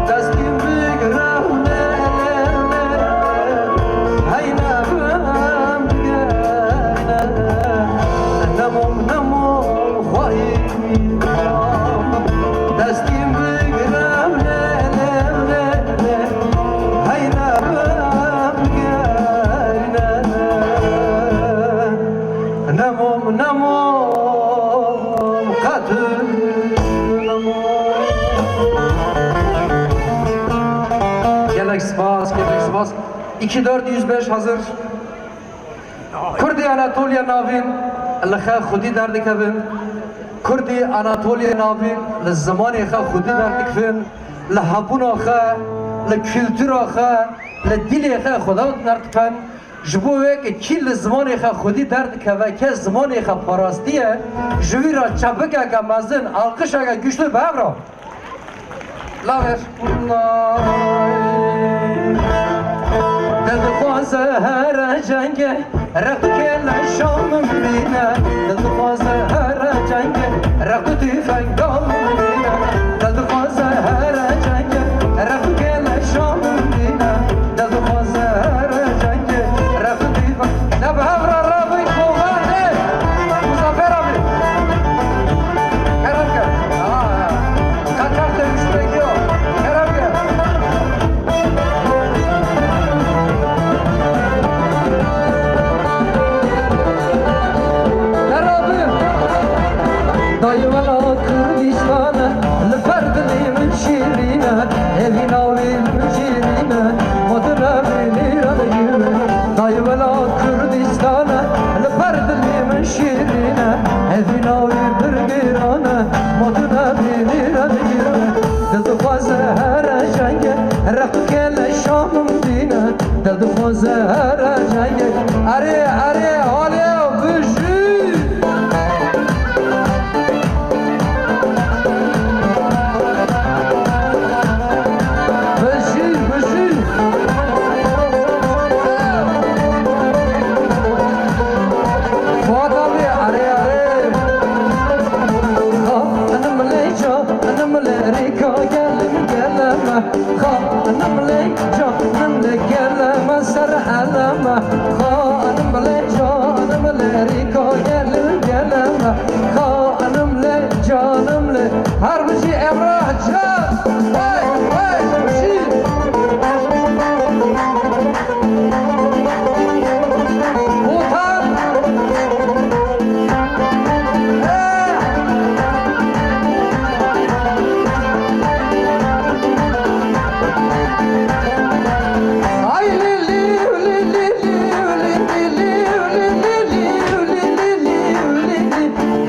Destê min bigire lê, lê, lê, lê. Heyne bi em digerîne. Nemam, nemam, xweyî. Destê min bigire lê, lê, lê, lê. Heyne bi em digerîne. Nemam, nemam, qet nemam. Gelek spas, gelek spas. Îki dört yüz beş hazır. Kurdê Anatoliya Navîn li xwe xwedî derdikevin. Kurdê Anatoliya Navîn li zimanê xwe xwedî derdikevin. Li hebûna xwe, li kultura xwe, li dîlê xwe xwedî derdikevin. Ji bo wê ke kî li zimanê xwe xwedî derdikeve, ke zimanê xwe parastiye, ji wî re çepikeke mezin, alqişeke güçlü bi hev re. Laver. Dil dixwaze here cenge, req keleşa min bîne. Dil dixwaze here cenge, req tîfenga min bîne. Dil dixwaze here cenge, req keleşa min bîne. Dil dixwaze here cenge, req tîfenga. Ne bi hev re rabin, kovan ne. Muzaffer abi. Kerem ke. Aa, kaçak dönüşmek yok. Kerem ke. Kerem abi. Dayı vela Kurdistana, li ber dilê min şîrîne, evîna wî li min şîrîne, ma tu nebînî re digîne. Dayı vela Kurdistana, li ber dilê min şîrîne, evîna wî pir girane, ma tu nebînî re digîne. Dil dixwaze here cenge, req keleşa min bîne. Dil Dixwaze here cengê. Erê, erê, alê, bijî! Bijî, bijî! Fuat abi, erê, erê! Xanim lê ca, xanim lê rêka gelin geleme. Xanim lê ca, xanim lê geleme ser eleme. Xanim lê ca, xanim lê rêka gelin geleme. Xanim lê, canim lê. Her bijî Emrah Can. Hey, hey, bijî. Botan.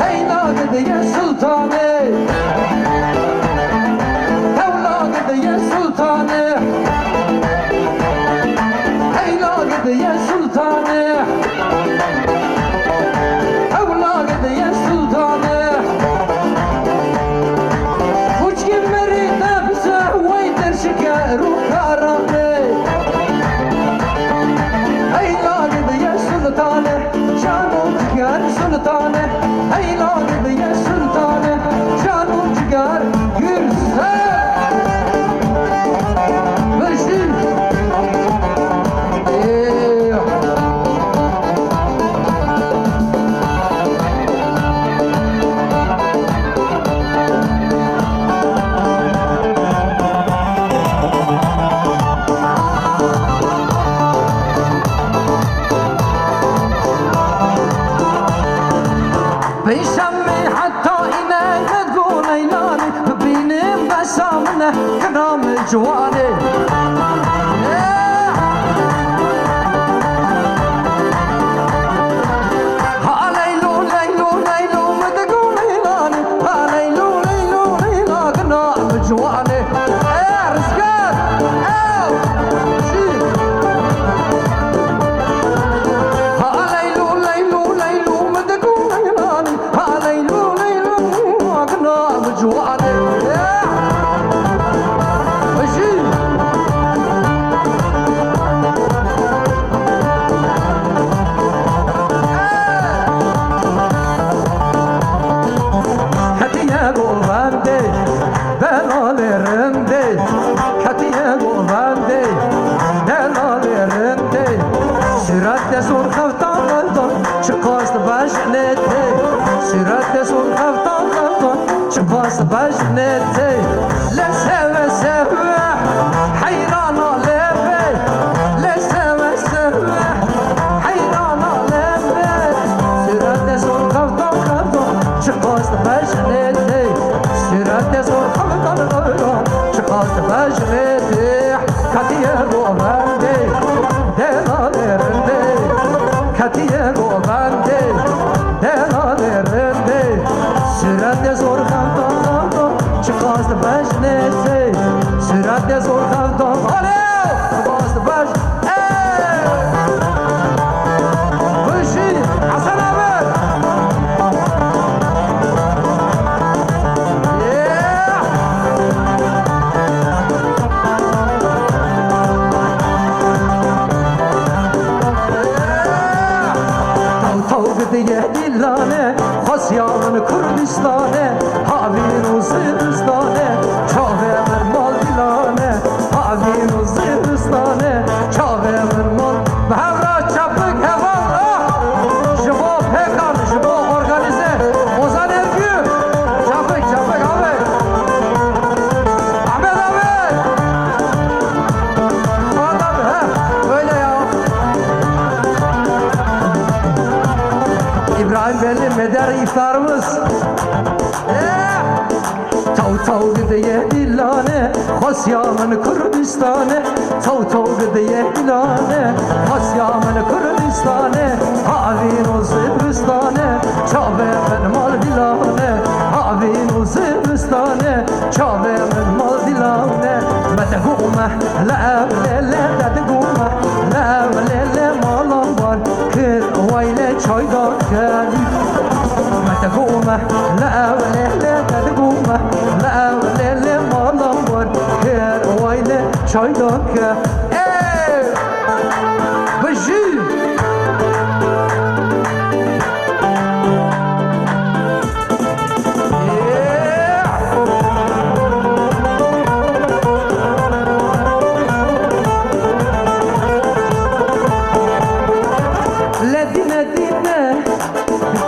Hey, nagide ye sultanê. Hey, nagide ye sultanê. Hey, nagide ye sultanê. Ewlad ye sultanê. Kuçkî merî te bi se wey derşike rûkaranê. Hey, nagide ye sultanê. Can û ciger sultanê. Hey, nagide ye sultanê. Can û ciger Gürsel. Bijî. Ê. Peyşemê heta îne me digo Leylanê, bibînim besa min e, kina min ciwanê. Ha Leylo, Leylo, Leylo, min digo Leylanê, ha Leylo, Leylo, Leyla, kina min ciwanê. Ê, rizgar, ew, çi? Ha Leylo, Leylo, Leylo, min digo Leylanê. Ha Leylo, Leylo, agna bi ciwanê. Bijî. Hetiye govendê, delalê rindê. Hetiye govendê, delalê rindê. Sûret de zor xeftan xeftan. Çiqas bejnê tê, sûretê sor xeftan xeftan, çiqas bejnê tê. Lê seve seve, heyrana lê vê. Lê seve seve, heyrana lê vê. Sûretê sor xeftan xeftan, çiqas bejnê tê. Sûretê sor xeftan xeftan, çiqas bejnê tê. Ketiye govendê, delalê rindê. Ketiye govendê, delalê rindê. Sûretê sor xeftan xeftan, çiqas bejnê tê. Sûretê sor xeftan, alê, çiqas bej-, ê! Bijî, Hesen abi! Taw taw gidiye dîlane, xwesiya min Kurdistane, havîn û zivistane, çavê min mal dîlane, havîn û zivistane, çavê min mal. Bi hev re çepik heval, ah! Ji bo pêkan, ji bo organîze. Ozan Ergün. Çepik, çepik abi. Ahmet abi. Adam, he, öyle ya. İbrahim Belli, Meder iftarımız. Eh! Taw taw gidiye dîlane, xwesiya min Kurdistane. Taw taw gidiye dîlane, xwesiya min Kurdistane. Havîn û zivistane, çavê min mal dîlane. Havîn û zivistane, çavê min mal dîlane. Me te gome, le ev lê lê te digome, le Çaylak e. Ê! Bijî! Ledîne dîne,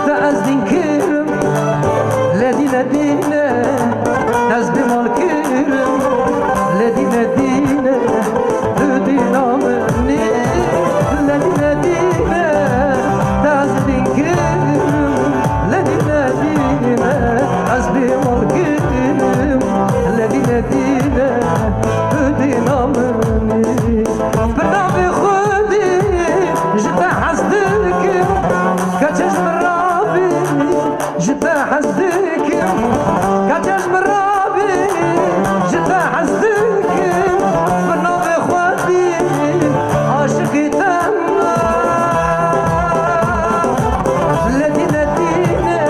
te ez dîn kirim. Ledîne dîne, ez bê mal kirim. Ledîne dîne, tu dîna min î. Ledîne dîne, te ez dîn kirim. Ledîne dîne, ez bê mal kirim. Ledîne dîne, tu dîna min î. Bi navê Xwedê ji te hez dikim. Keçe ji min rabî, ji te hez dikim. Keçe ji min rabî, ji te hez dikim. Bi navê Xwedê aşiqî te me. Ledîne dîne,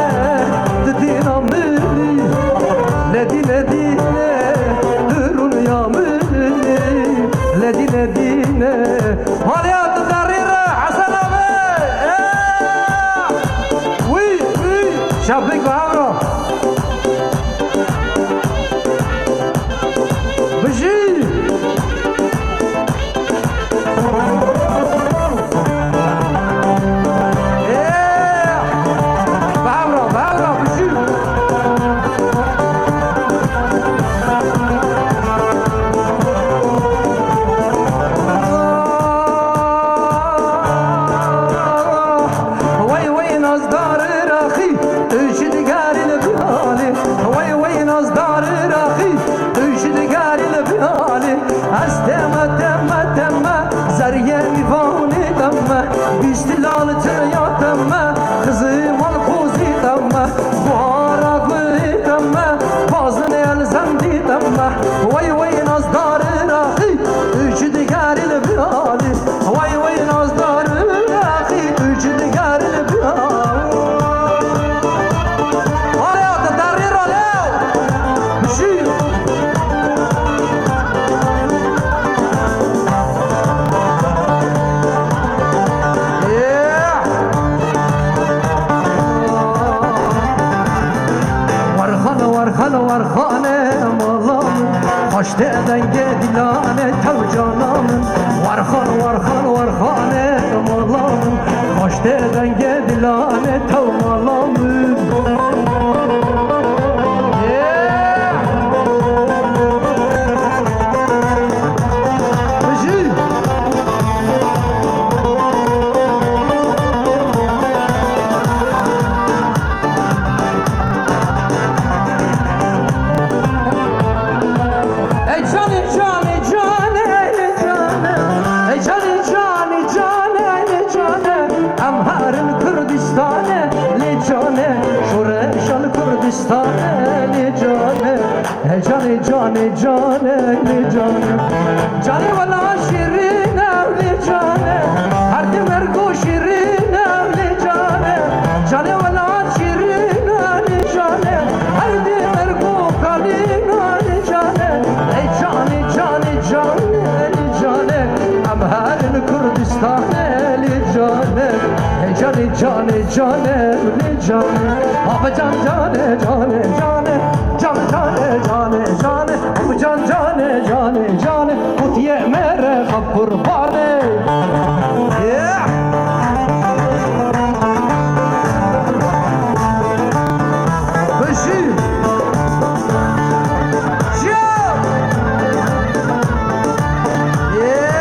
tu dîna min î. Ledîne dîne, tu rûniya min î. Ledîne dîne. Maliya tu derî re, Hesen abi. Ê! Wî, wî. Şevbik ve Evra. Bijî. Ê! Be Evra, be Evra, bijî. Wey wey nazdar raxî, tu ji digarî li bihalî. Wey wey nazdar raxî, tu ji digarî li bihalî. Ez teme, teme, teme, zeriyê mîvanê teme. Bîst lal çiya teme, xizim al qozî teme. Buhara gulê teme, bazinê el zendî teme. Wey wey nazdar raxî, tu ji digarî li bihalî. Wey wey nazdar raxî, tu ji digarî li bihalî. Alê, te derî ra lew. Bijî. Werxan, werxan, werxanê mala min, xweş tê dengê dîlanê tew cana min. Werxan, werxan, werxanê mala min, xweş tê dengê dîlanê tew mala min. Bijî. Ey canê, canê, canê, canê. Ey canê, canê, canê, canê. Em herin Kurdistanê, lê canê. Şoreşan Kurdistanê, lê canê. Ey canê, canê, canê, lê canê. Canê wela şîrîn e, lê canê. Her tim ergo şîrîn e, lê canê. Canê welat şîrîn e, lê canê. Her tim ergo kalîn e, lê canê. Ey canê, canê, canê, lê canê. Em herin Kurdistanê, lê canê. Ey canê, canê, canê, lê canê. Babacan canê, canê, canê. Can canê, canê, canê. Babacan canê, canê, canê. Kutiye mere xwe qurbanê. Yeah. Bijî. Jiya. Yeah.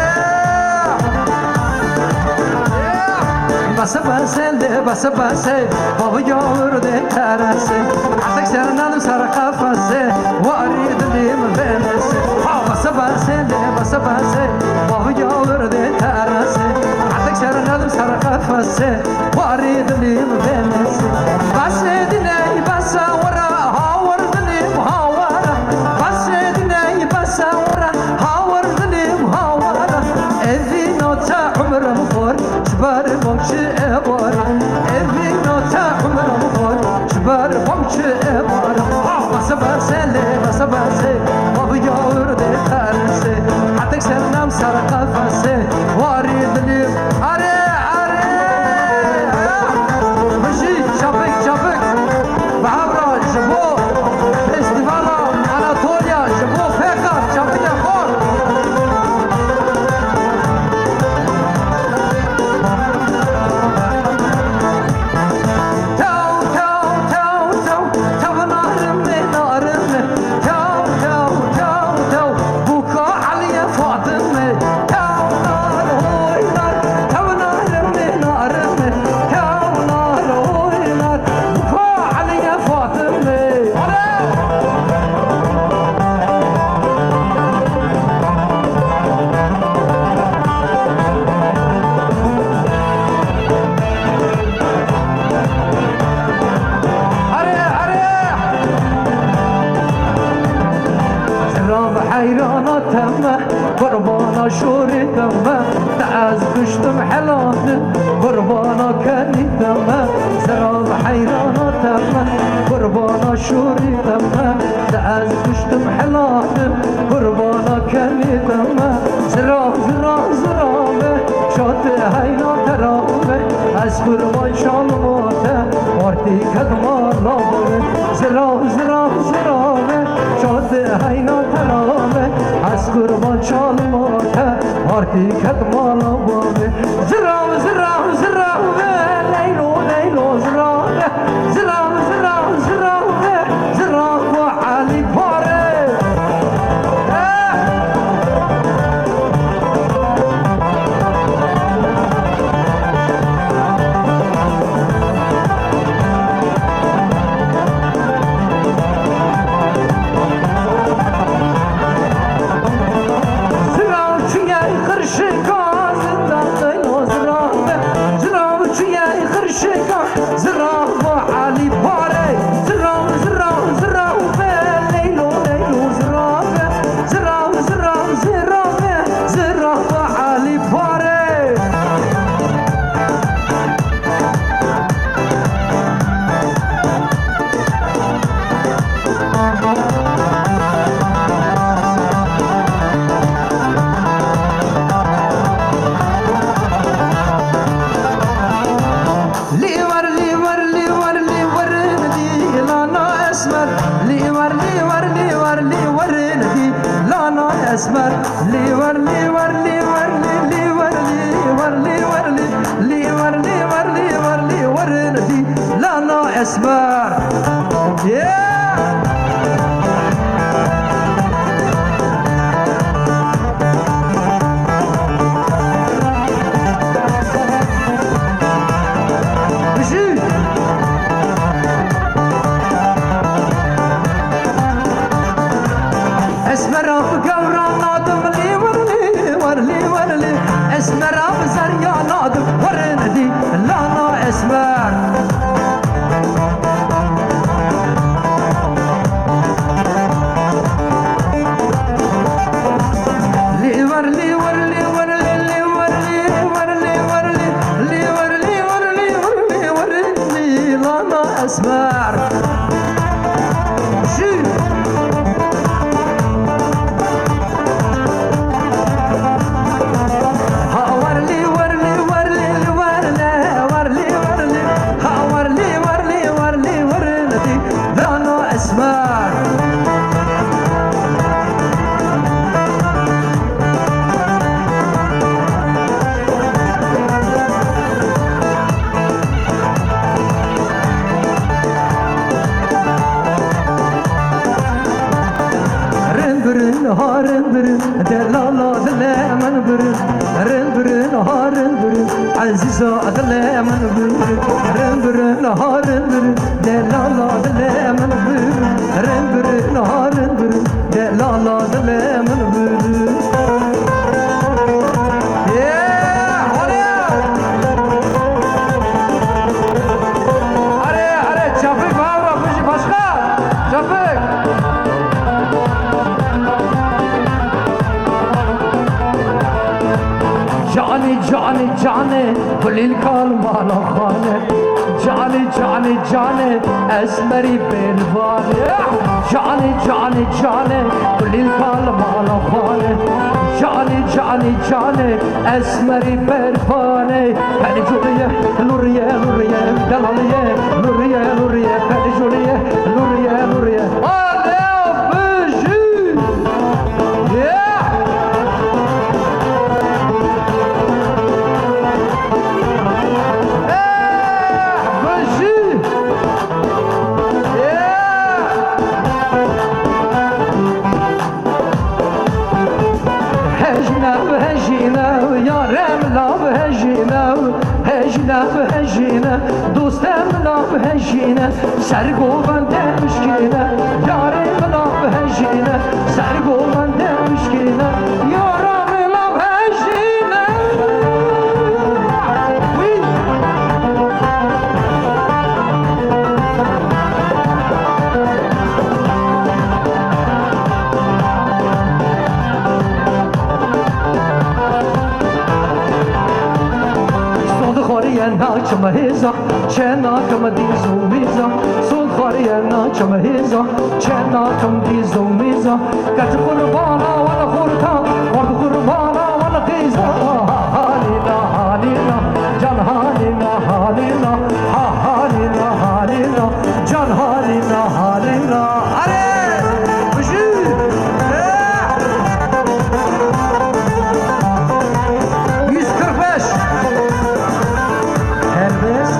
Yeah. Bese bese lê bese bese. Babi gavur de terese. Artık ser nadim ser kafese. Warî dilî min vênese. Ha, bese bese lê bese bese. Babi gavur de terese. Artık ser nadim ser kafese. Warî dilî min vênese. Bese diney bese wara. Hawar dilî min hawara. Bese diney bese wara. Hawar dilî min hawara. Evîna te umrim xor. Ji ber bamçi êvar. Evîna te umrim xor. Ji ber bamçi êvar. Ha, bese bese lê bese bese. Babi gavur de terese. Teme, qurbana şorê teme, te ez kuştim helal, qurbana kenî teme, zirav heyrana teme, qurbana şorê teme, te ez kuştim helal, qurbana kenî teme, zirav, zirav, zirav e, şatê heyna terav e, ez qurban çalma te, artî kek mala bavê, zirav, zirav, zirav e, şatê heyna terav e, ez qurban çalma te, artî kek mala bavê. Zirav, zirav, zirav e, leylo, leylo, zirav e. Zirav, zirav, zirav e, zirav e Elî Pare. Eh! Zirav çûye xirşika, zindan deylo zirav e. Zirav çûye xirşika, zirav e Elî Pare. Zirav, zirav, zirav e, leylo, leylo zirav e. Zirav, zirav, zirav e, zirav e Elî Pare. Lêwer, lêwer, lêwer, lêwer, dîlana esmer. Lêwer, lêwer, lêwer, lêwer, dîlana esmer. Lêwer, lêwer, lêwer, lê, lêwer, lêwer, lêwer, lê, lêwer, lêwer, lêwer, lêwer, dîlana esmer. Yeah! Bijî! Esmera bi gewra nadim, lê wer lê, wer lê, wer lê. Esmera bi zerya nadim, werin dî, lana esmer. Lê wer lê, wer lê, wer lê, lê wer lê, wer lê, wer lê, lê wer lê, wer lê, wer lê, wer lê, lana esmer. Jî. Ha wer lê, wer lê, wer lê, lê wer lê, wer lê, wer lê. Ha wer lê, wer lê, wer lê, wer lê, lana esmer. Rin birin, ha rin birin, delala dilê min birin. Rin birin, ha rin birin, ezîza dilê min birin. Rin birin, ha rin birin, delala dilê min birin. Rin birin, ha rin birin, delala dilê min birin. Yê, holê! Erê, erê, çapik mavra, bijî başka. Çapik. Canê, canê, canê, kulîl kalmana xane. Canê, canê, canê, esmerî bêrvanê. Canê, canê, canê, kulîl kalmana xane. Canê, canê, canê, esmerî bêrvanê. Penê culîye, lurîye, lurîye, delalîye, lurîye, lurîye, penê culîye, lurîye, lurîye. Alê bijî! Yeah! Eh, bijî! Yeah! Hejîne, hejîne, yarê min lav hejîne, hejîne, hejîne, dostê min lav hejîne, ser govendê mişkîne, yarê min lav hejîne, ser govendê mişkîne, yara min lav hejîne. Wî. Naçim hêza, çe nakim dîz û mîza, sod xwariye naçim hêza, çe nakim dîz û mîza, keç qurbana wele xurta, xort qurbana wele qîza. Ha, ha, halîna, halîna, can halîna, halîna, ha, halîna, halîna, can halîna, halîna. Erê! Bijî! Yüz kırk beş. Serbest.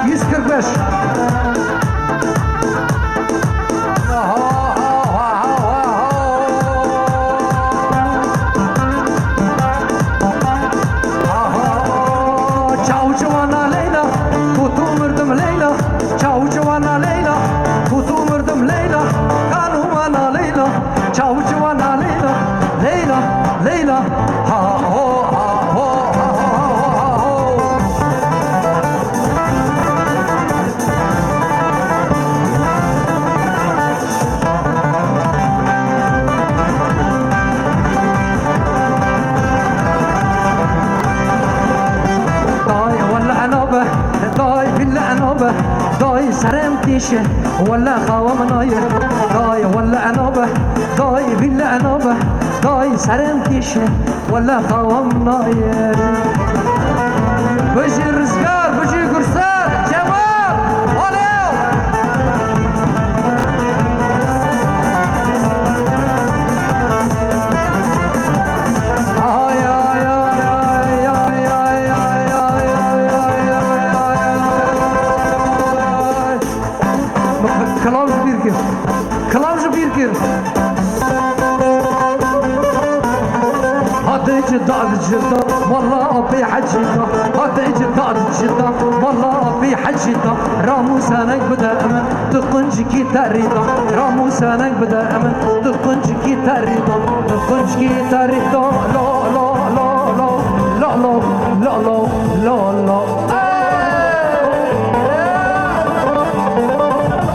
Yüz kırk beş. Aha, çaw ciwana Leyla, ku tu mirdim Leyla, çaw ciwana Leyla, ku tu mirdim Leyla, kanu wana Leyla, çaw ciwana Leyla, Leyla, Leyla, ha ho, ha ho, ha ho, ha ho, ha ho. Day welle enabe, day bille enabe, day serem tîşe, welle xawa min naye. Day welle enabe, day bille enabe, day serem tîşe. Wele xawam nayê. Bijî Rizgar, bijî Gurser, Cemal, Alew. Ay, ay, ay. Kilav ji bîr kir. Kilav ji bîr kir. Hadi cida cida, walla apê hecî da. Hadi cida cida, walla apê hecî da. Ramû senek bide min, tu quncikî terî da. Ramû senek bide min, tu quncikî terî da. Tu quncikî terî da. Lo, lo, lo, lo. Lo, lo, lo, lo, lo, lo.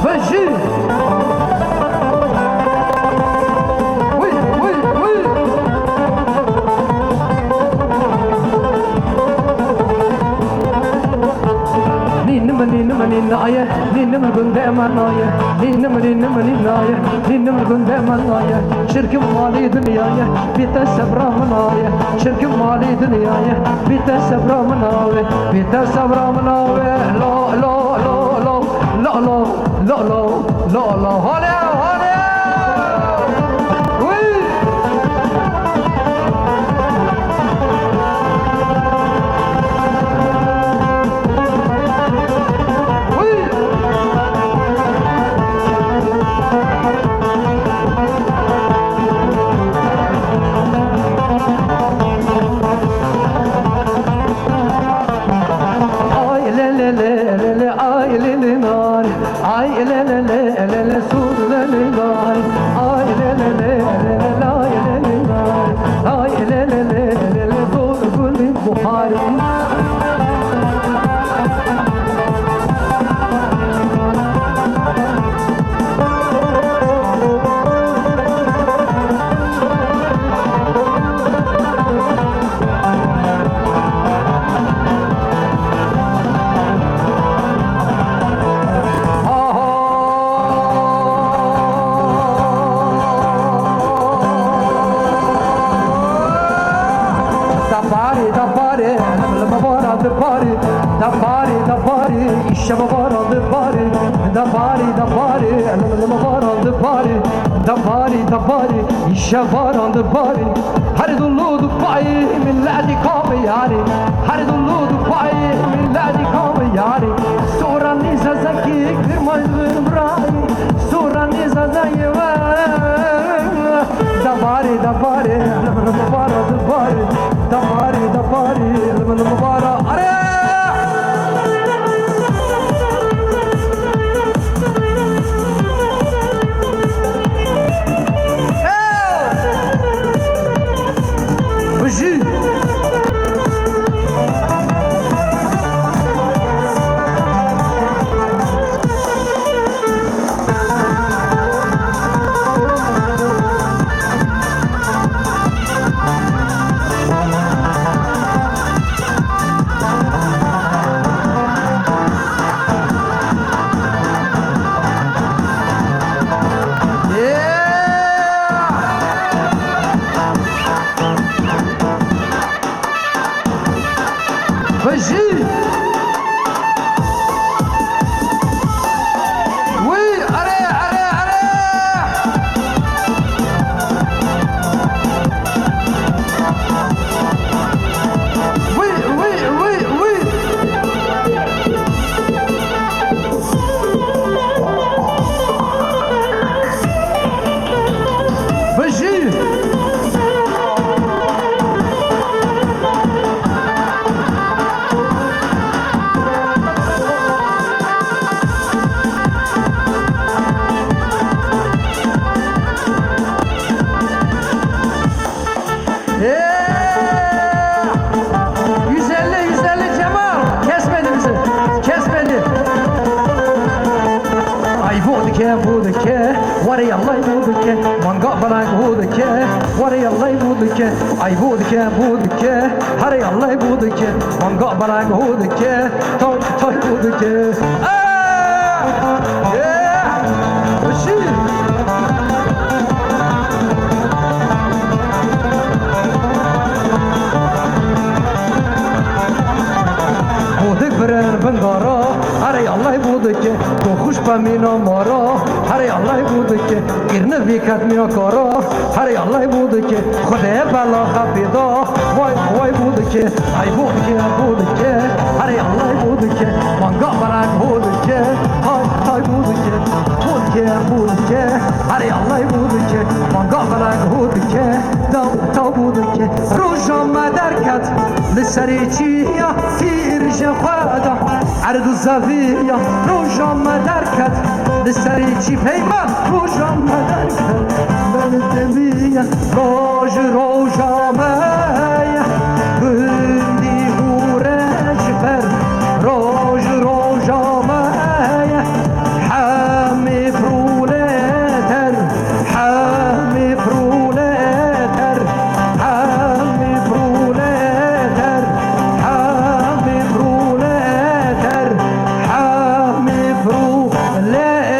Bijî! Wî, wî, wî! Nînim, nînim, nînaye, nînim gundê me naye, nînim, nînim, nînaye, nînim gundê me naye, çirkin malî dinyayê. Bîte sebra min awe, çirkin malî dinyayê. Bîte sebra min awe, bîte sebra min awe. Lo, lo, lo, lo, lo, lo, lo, lo, lo, lo. Hale, hale. Uy. Uy. Ay le le le le le, ay le le nar, ay le le le le le, sur le le nar, ay le le le le le, ay le le nar, ay le le le le le, sur gulî buxarî. Dabarê, dabarê, lim lim baran dibarê. Dabarê, dabarê, îşev baran dibarê. Dabarê, dabarê, lim lim baran dibarê. Dabarê, dabarê, îşev baran dibarê. Her dulu dupayê, milletî kamê yarê. Her dulu dupayê, milletî kamê yarê. Sora nî zezekî, kirmanc bin birayê. Sora nî zezekî we. Dabarê, dabarê, lim lim bara dibarê. Dabarê, dabarê, lim lim bara. Are! Bijî! Ke bû dike, warê Allay bû dike, manga belek bû dike, warê Allay bû dike, ay bû dike, bû dike, herê Allay bû dike, manga belek bû dike, tay tay bû dike. Ah! Eh! Bişî! Bû dik birin bin dara, herê Allay bû dike, ku xûş be mîna mara. Herê Allay bû dike, kirnivî ket mîna kara. Herê Allay bû dike, Xwedê bela xepê da. Way way bû dike, ay bû dike, bû dike. Herê Allay bû dike, manga belek bû dike. Tay tay bû dike, bû dike, bû dike. Herê Allay bû dike, manga belek bû dike. Taw taw bû dike. Roja me derket li serê çiya, tîr ji xwe da erd û zeviya. Roja me derket li serê çî peyman, roja me derket li demiya. Roj roja me ye, gundî hûre ji ber. Roj roja me ye, hemî proleter. Hemî proleter, hemî proleter, hemî proleter, hemî proleter.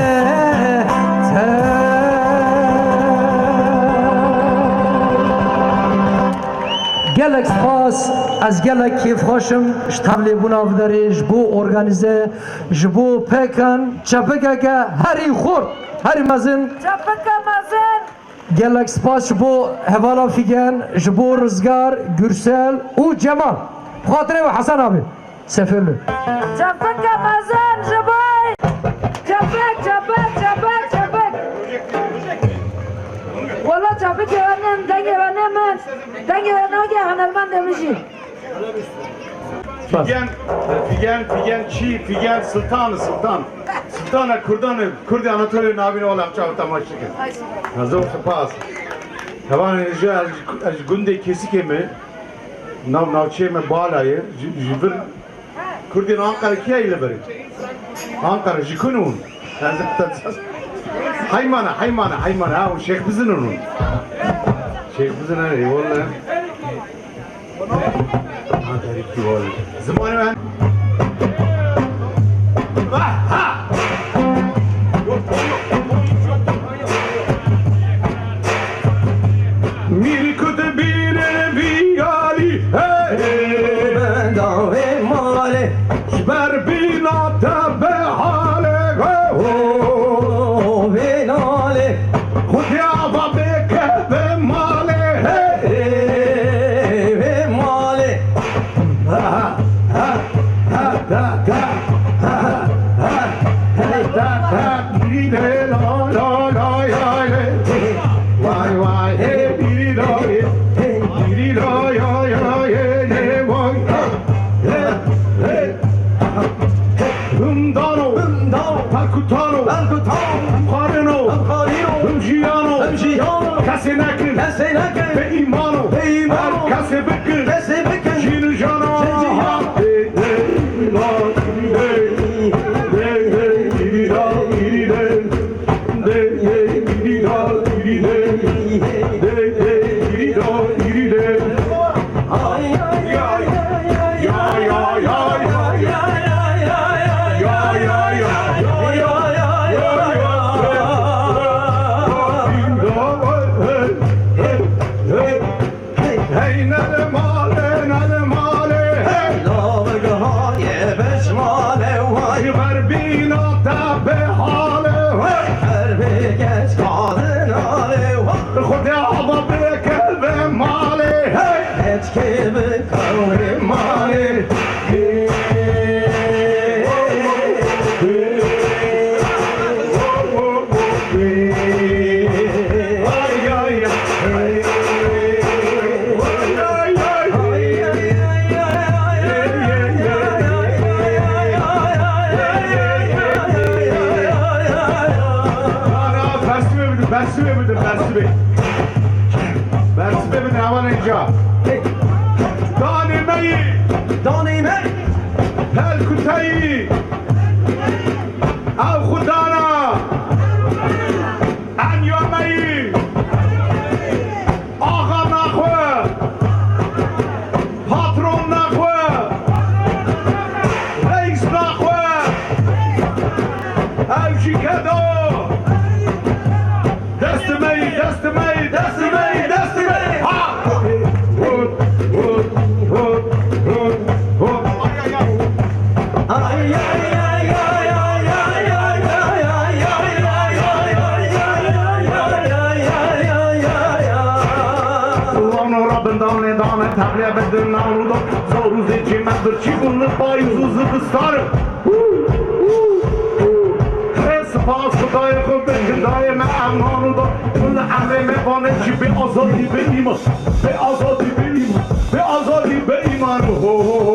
Gelek spas, ez gelek kêfxweş im ji tevlêbûna vi derê, ji bo organîze, ji bo pêkan, çepikeke herî xurt, herî mezin. Çepike mezin. Gelek spas ji bo hevala Fîgen, ji bo Rizgar, Gürsel û Cemal. Bi xatirê we Hesen abi. Seferli. Çepike mezin ji bo. Çepik, çepik, çepik, çepik. Wala çepikê we ne, dengê we ne min. Dengê we nake hunermendê min jî. Fîgen, Fîgen, Fîgen çî, Fîgen Sultan, Sultan. Sultana Kurdan, Kurdê Anatolya navîn ola çaw temaşe kir. Zor spas. Hevalên ji, ez, ez ji gundê Kesikê me, nav, navçeyê me Bala ye, ji, ji vir Kurdên Ankara kiya li vir? Ankara ji kun hûn? Ez Heymana, Heymana, Heymana, ha, û Şêx Bizin hûn. Şêx Bizin, eyvallah. Zimanê me. Mîr kut bînin vî yalî, hey! Benda vê malê. Ji ber bîna te be halê, ho, ho, vê nalê. Xwedê ava bêke vê malê, hey, vê malê. Ha, ha, ha, da, da, ha, ha, ha, hey, da, da, dî, dê, la, la, la, ya, lê. Vay, vay, hey, dî, da, hey, hey, dî, da, ya, ya, hey, hey, vay. Hey, hey. Hindano, hindano, perkutano, perkutano, hemkarino, hemkarino, hemjiyano, hemjiyano, kesê nekin, kesê nekin, bêîmano, bêîmano, her kesê bikin, kesê bikin, jîn û jana, jîn û jana. Hey, hey, la, hey, hey, hey, hey, hey, hey, hey, hey. Hey, ne li malê, ne li malê, hey! Lavik haye beş malê, vay! Ji ber bîna te bê halê, hey! Her bê keç kadin alê, vay! Xwedê ava bêke vê malê, hey! Keçkê bi kewrê malê. Bersivê bidin, bersivê. Bersivê bidin, hevalên ca. Danê me yî. Danê me. Pelkuteyî. Ew xwe dana. Destê me yî, destê me yî, destê me yî, destê me yî. Ha! Hop, hop, hop, hop, hop. Ay, ay, ay, ay. Wano rabin dane dane teble bedin navruda. Zor û zêçê me birçî bûn li payîz û zivistan. Hê spas Xwedayê xwe bi hindayê me eman û da. Li erdê me vane jî bê azadî bê îman. Bê azadî bê îman. Bê azadî bê îman. Ho, ho, ho.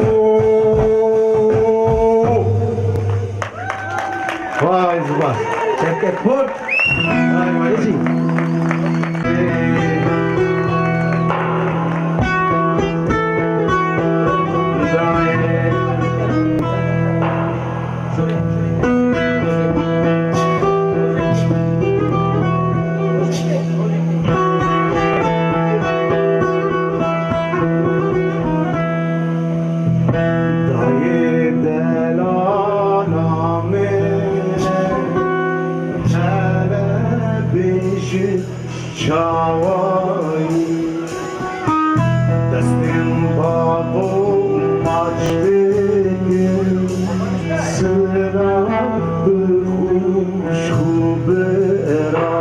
Vay ziman. Şevket Xurt. Vay, vay. Ecî. Dayê delala min, hele bêjin çawayî. Destên bavo maç bikin, sira bi xweş û bi ra.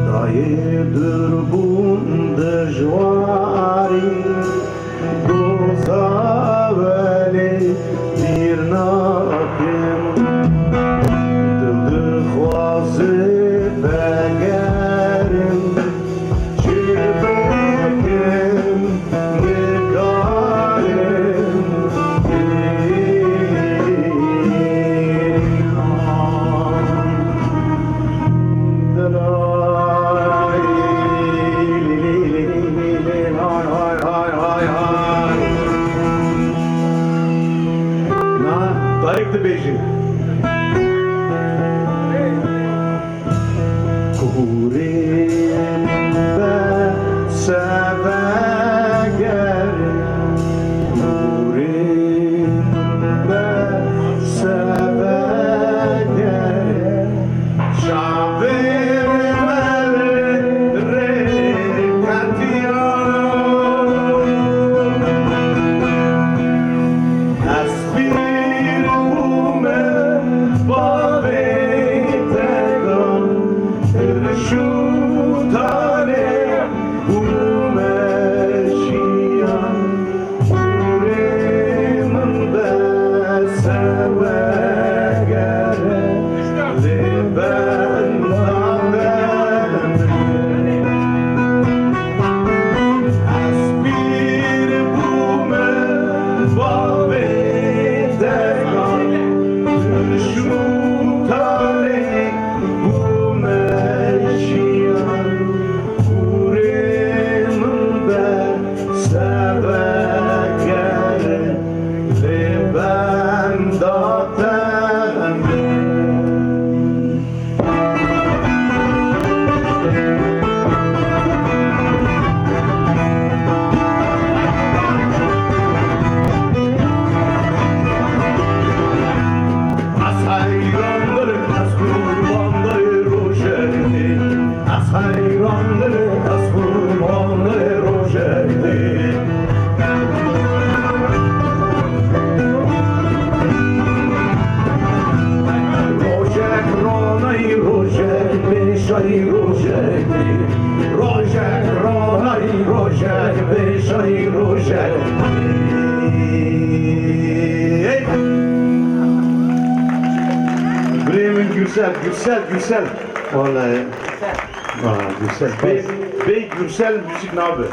Dayê durbûn dijwarî, doza welê bîr nakim. Dil dixwaze vegerim, çi bikim, nikarim. Dilay, li, li, li, li, li, li, hay, hay, hay, hay, hay. Na, dayik dibêjin. Kurê min be sevegere, kurê min be sevegere, çavê me rê ketiya. Ez pîr bûme bavê te da, riş û tarê bûme jiyan. Kurê min be sevegere, lê benda te min. Ez pîr bûme bavê te da, riş û tarê bûme jiyan. Kurê min be sevegere, lê benda te min. Ez heyran dilim, ez qurban dayê rojekê. Ez heyran dilim, ez qurban dayê rojekê. Rojek ranayî, rojek pêşayî, rojekê. Rojek ranayî, rojek pêşayî, rojekê. Hey! Birê min Gürsel, Gürsel, Gürsel. Vallahi. Aa, Gürsel. Bê, bê Gürsel müzik nabe.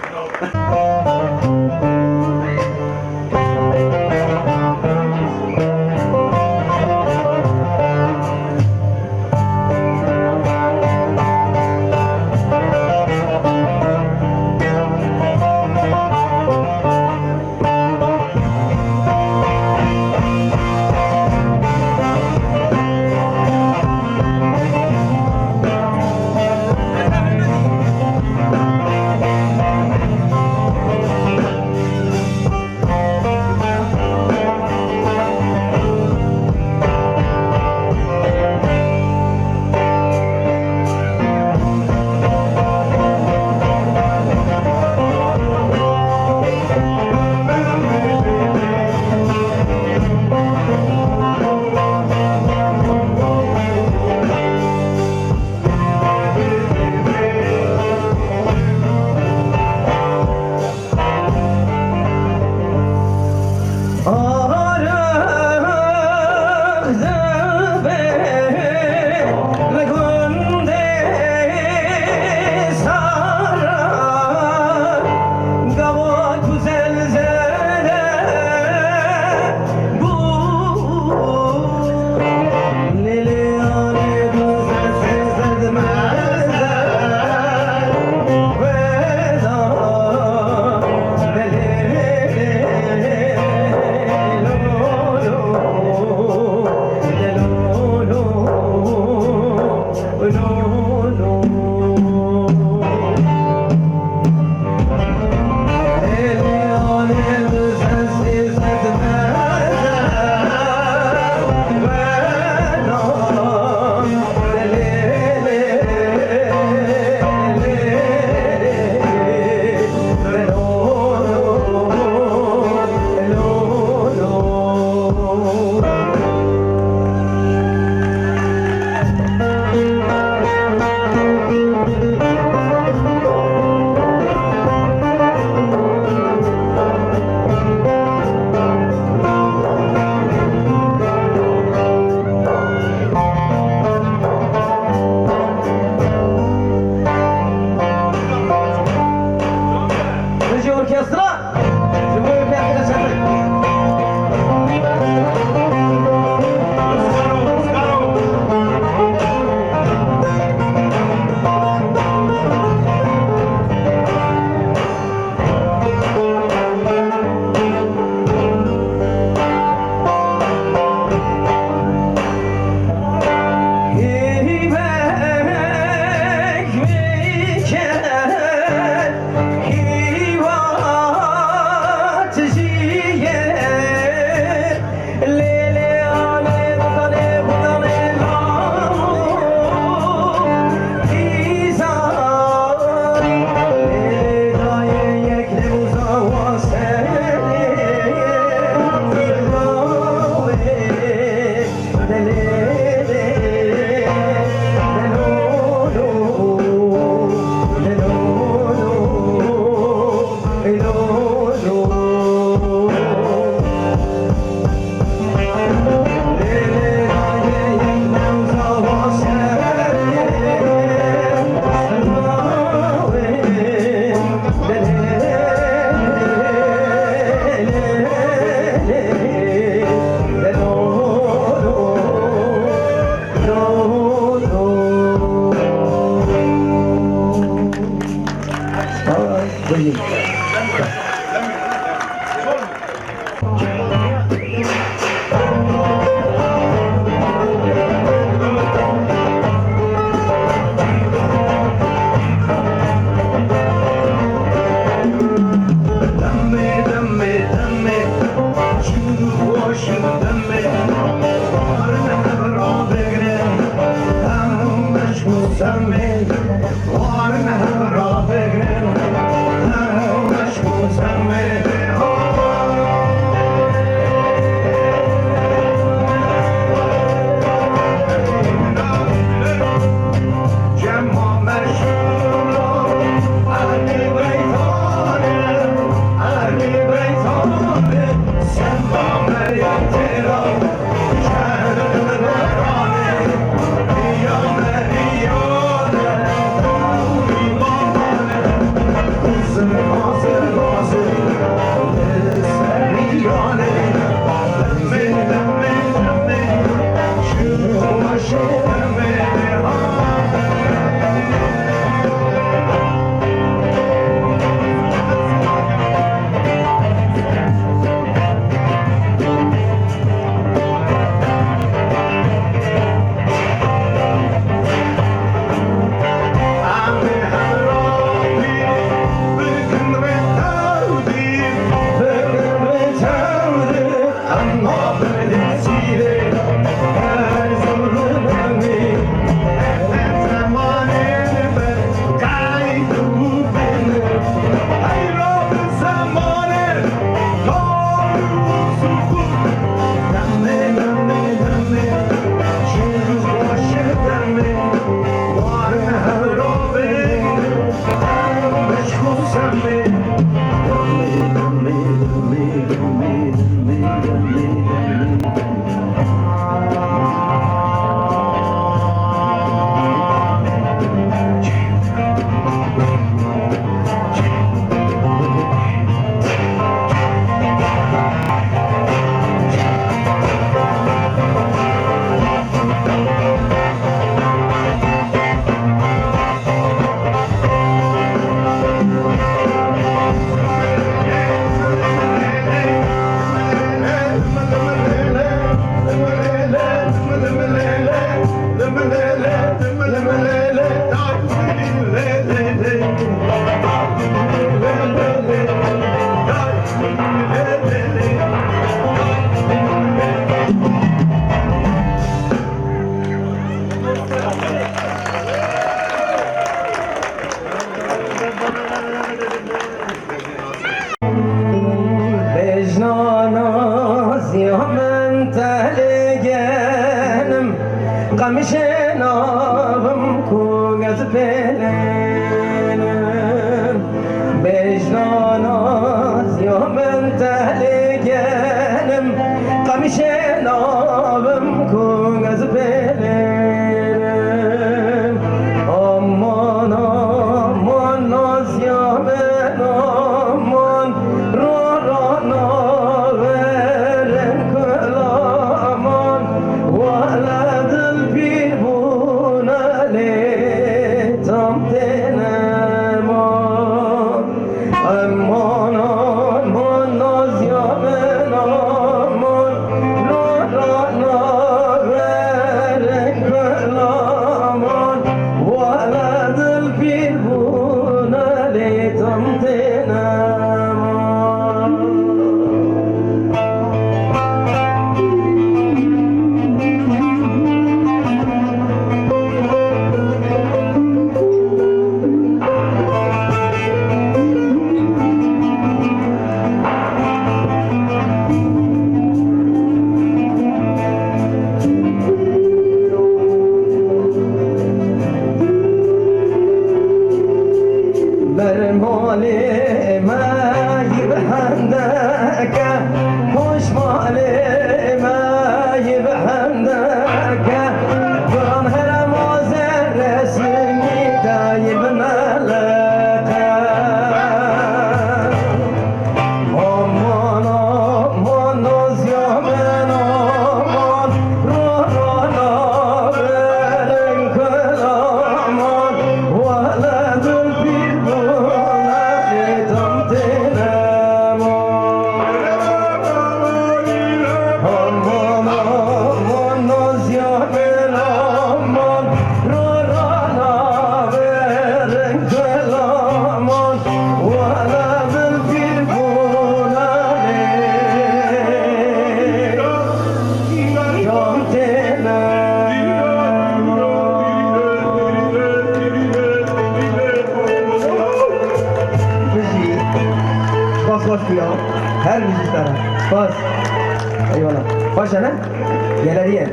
Bejna naziya min tehlê genim, qemişê navim ku ez pêlênim. Bejna naziya min tehlê genim, qemişê navim ku ez pêlênim. Aman, aman, naziya min, aman, rana verin kulaman, wele dil pîr bûne lê tam têne man. Aman, aman, naziya min, aman, Ya, her müzisyen. Spas. Eyvallah. Başa ne? Geleriye.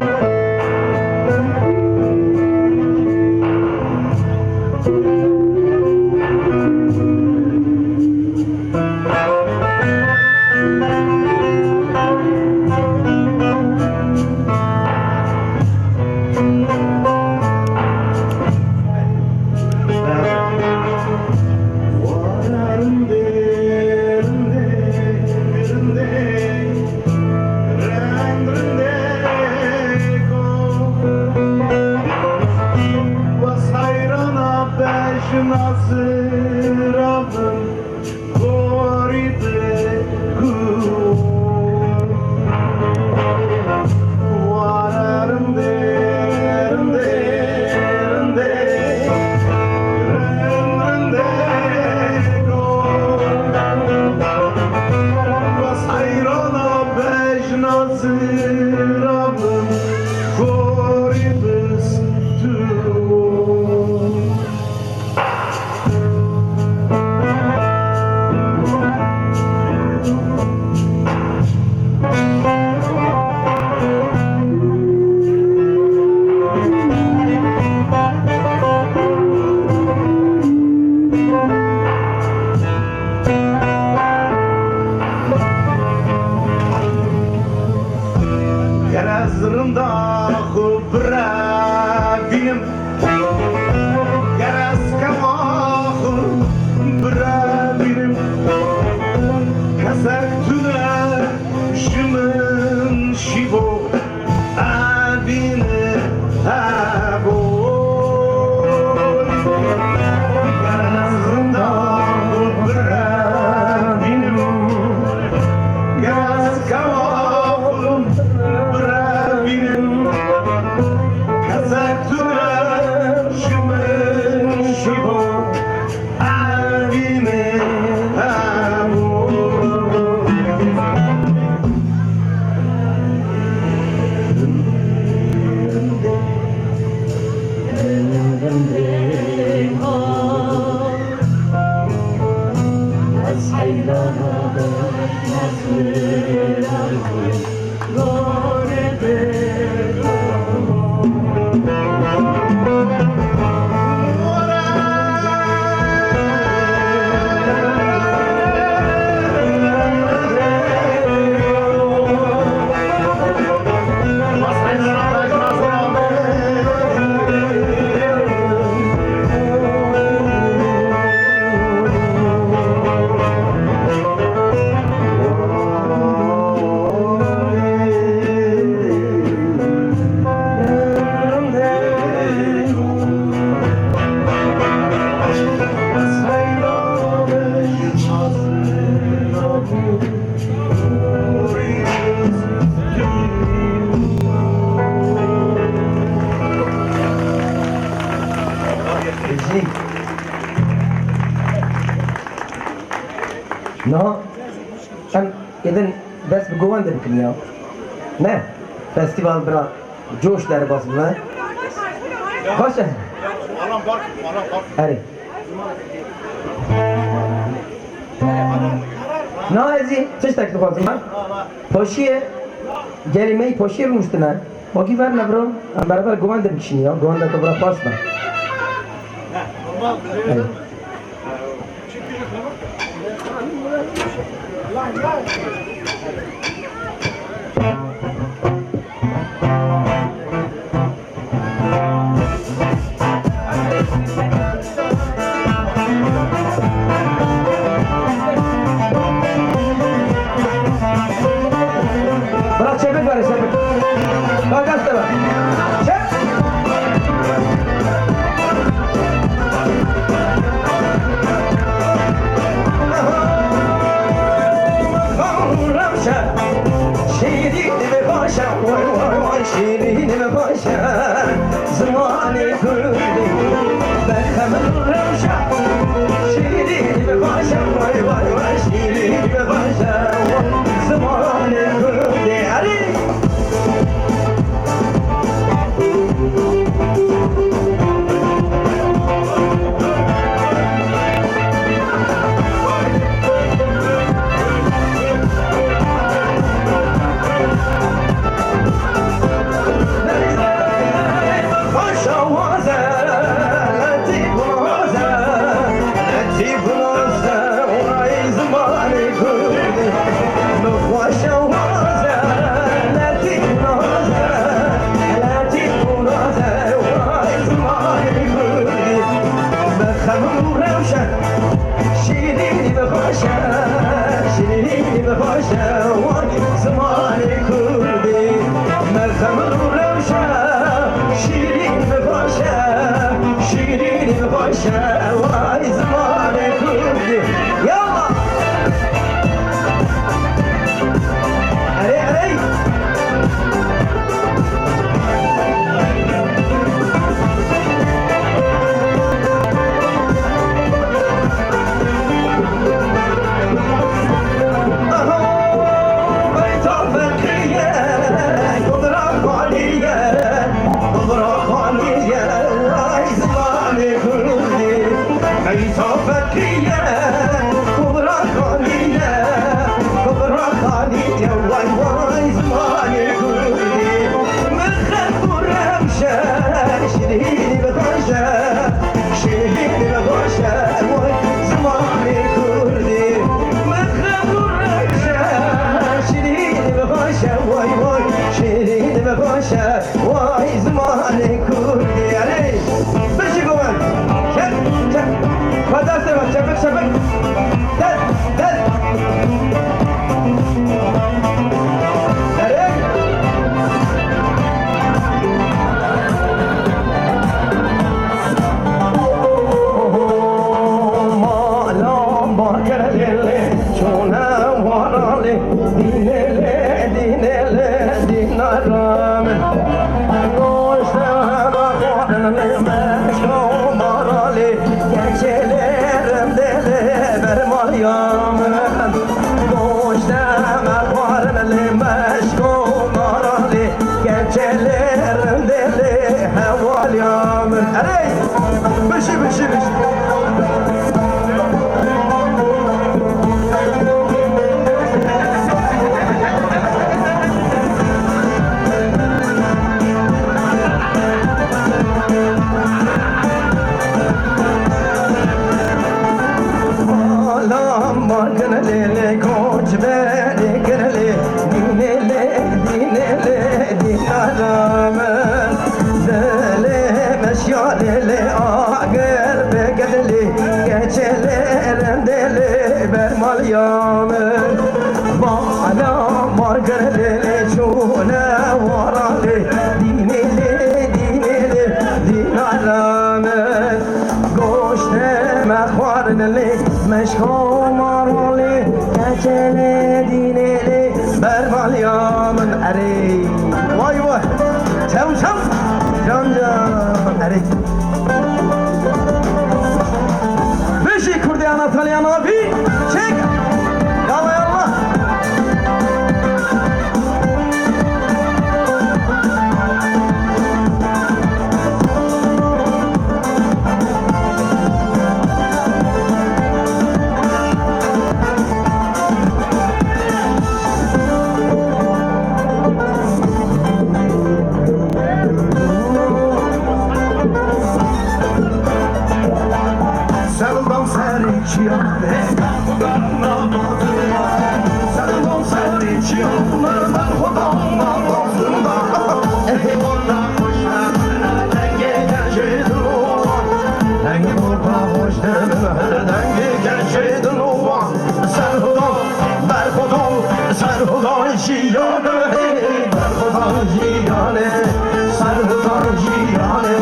Ger ez rinda xwe birevînim, ger ez kewa xwe birevînim, kesek tune ji min şîvo evîne hebo. Ger ez rinda xwe birevînim, ger ez kewa xwe birevînim, kesek tune ji min şîvo evîne hebo. Niha em êdin dest bi govendê bikin ya. Ne? Festîval bira coş derbas bibe. Baş e. Erê. Na ez jî tiştek dixwazim. Poşiyê, gelê me yî poşiyê rûniştine. Wekî ver ne bro, em beraber govendê bikişînin ya. Govendeke bira xweş be. Erê. Bırak çepik var, çepik. Bak, gaz da var. Çek. Şîrînim paşa, vay vay vay, şîrînim paşa. Zimanê kurdî, berxemin rewşa. Şîrînim paşa, vay vay vay, şîrînim paşa. Zimanê kurdî, erê. Şevay zimanê kurdî. Yalla! Erê, erê! Aha, beyta feqî ye, kubra xanî ye, kubra xanî ye, vay zimanê kurdî. Beyta feqî ye, kubra xanî ye, kubra xanî ye, vay vay zimanê kurdî. Mixef û rewşe, şirîn bi xweş e. Şirîn ve xweş e, vay zimanê kurdî. Mixef û rewşe, şirîn ve xweş e, vay, vay, şirîn ve xweş e, vay zimanê kurdî. Erê, bijî go min. Çek, çek. Xwe destê min, çepik, çepik. Dest, dest. Erê. Mala barkerê lê çûne wara lê, dînê lê, dînê lê, dînara min. Goşte me xwarin lê meşka û mara lê, keçê lê rindê lê bermaliya min. Goşte me xwarin lê meşka û mara lê, keçê lê rindê lê hewaliya min. Erê! Bijî, bijî, bijî. Salam barkin lê lê koç berê kir lê, dînê lê, dînê lê, dînara min. Dilê meşya lê lê agir bikir lê, keçê lê rindê lê bermaliya min. Bala barkin lê lê çûne wara lê, dînê lê, dînê lê, dînara min. Goştê me xwarin lê, meşka û mara lê, keçê lê, dînê lê, bermaliya min erê. Vay vay, çew çew, can can, erê. Bijî Kurdê Anatoliya Navî, çek! Yalla yalla! Serdan serê çiyanê, serdan serê çiyanê, berxwedan namazında. Ey walla xweş e, dengê gençê dilo. Ey walla xweş e, dengê gençê dilo. Serdan, berxwedan, serdan jiyanê, berxwedan jiyanê, serdan jiyanê,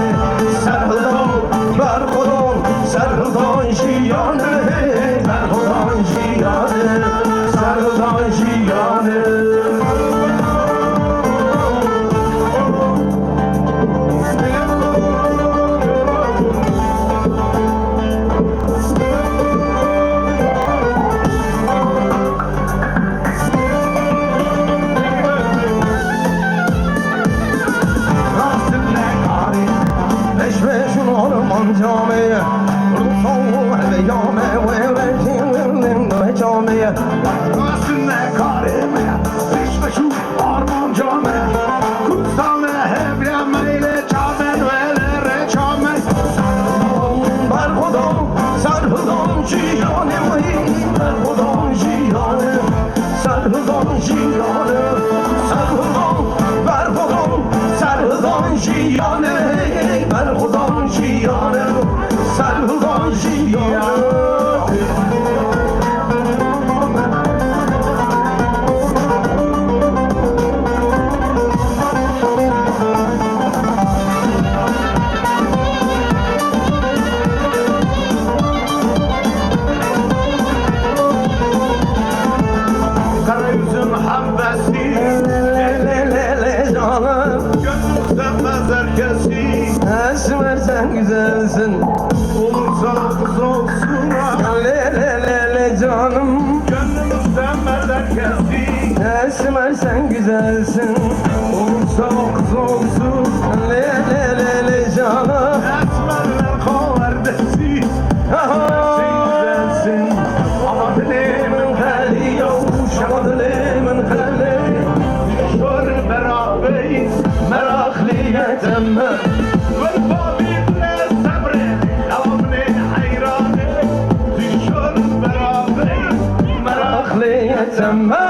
serdan, berxwedan, serdan jiyanê, berxwedan jiyanê, serdan jiyanê. Rast nekarî, beş beş û norman camê, ruso heveyame, wê wê camê. Rast nekarî, beş beş û norman camê, kusta me hevya meyle çamen wele re çamen. Serhudan, serhudan, serhudan, jiyanê wî, serhudan, jiyanê. Serhildan jiyanê, serhildan, berxwedan, serhildan jiyanê, berxwedan jiyanê, serhildan jiyanê. Sen güzelsin. Olursa kız olsun ha. Le le le le canım. Gönlüm istemez herkesi. Esmer sen güzelsin. Olursa kız olsun. Le le le le canım. Esmerler kahverdesi. Aha. Sen güzelsin. Ama dilimin hali yok. Ama dilimin hali. Şor berabeyiz. Meraklı yetemem. Wek babî bile sebrê, ew min heyranê, dişon beraberî, merakli ye çeme.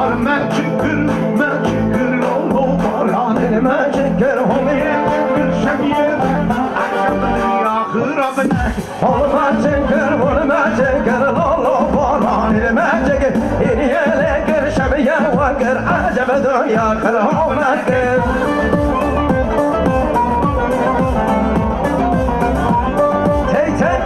Al me çikir, me çikir, lo, lo, baranê me çikir, homê, bir şemiyê, akşam ya xirabine. Al me çikir, al me çikir, lo, lo, baranê me çikir, hêniyê lê kir, şemiyê we kir, eceb dinya kir, homê kir. Tey, tey.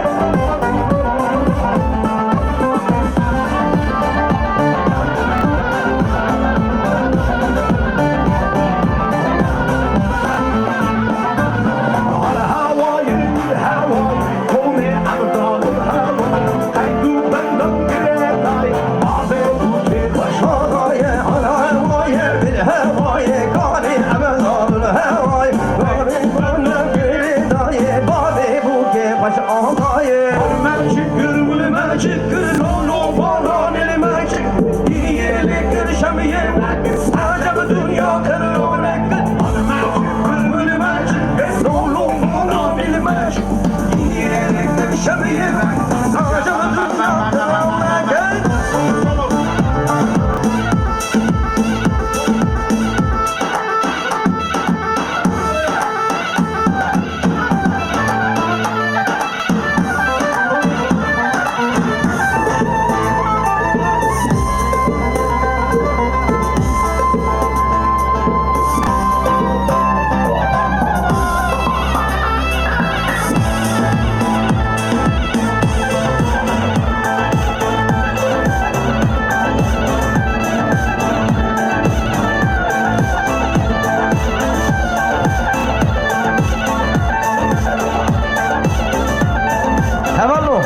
Hevalno.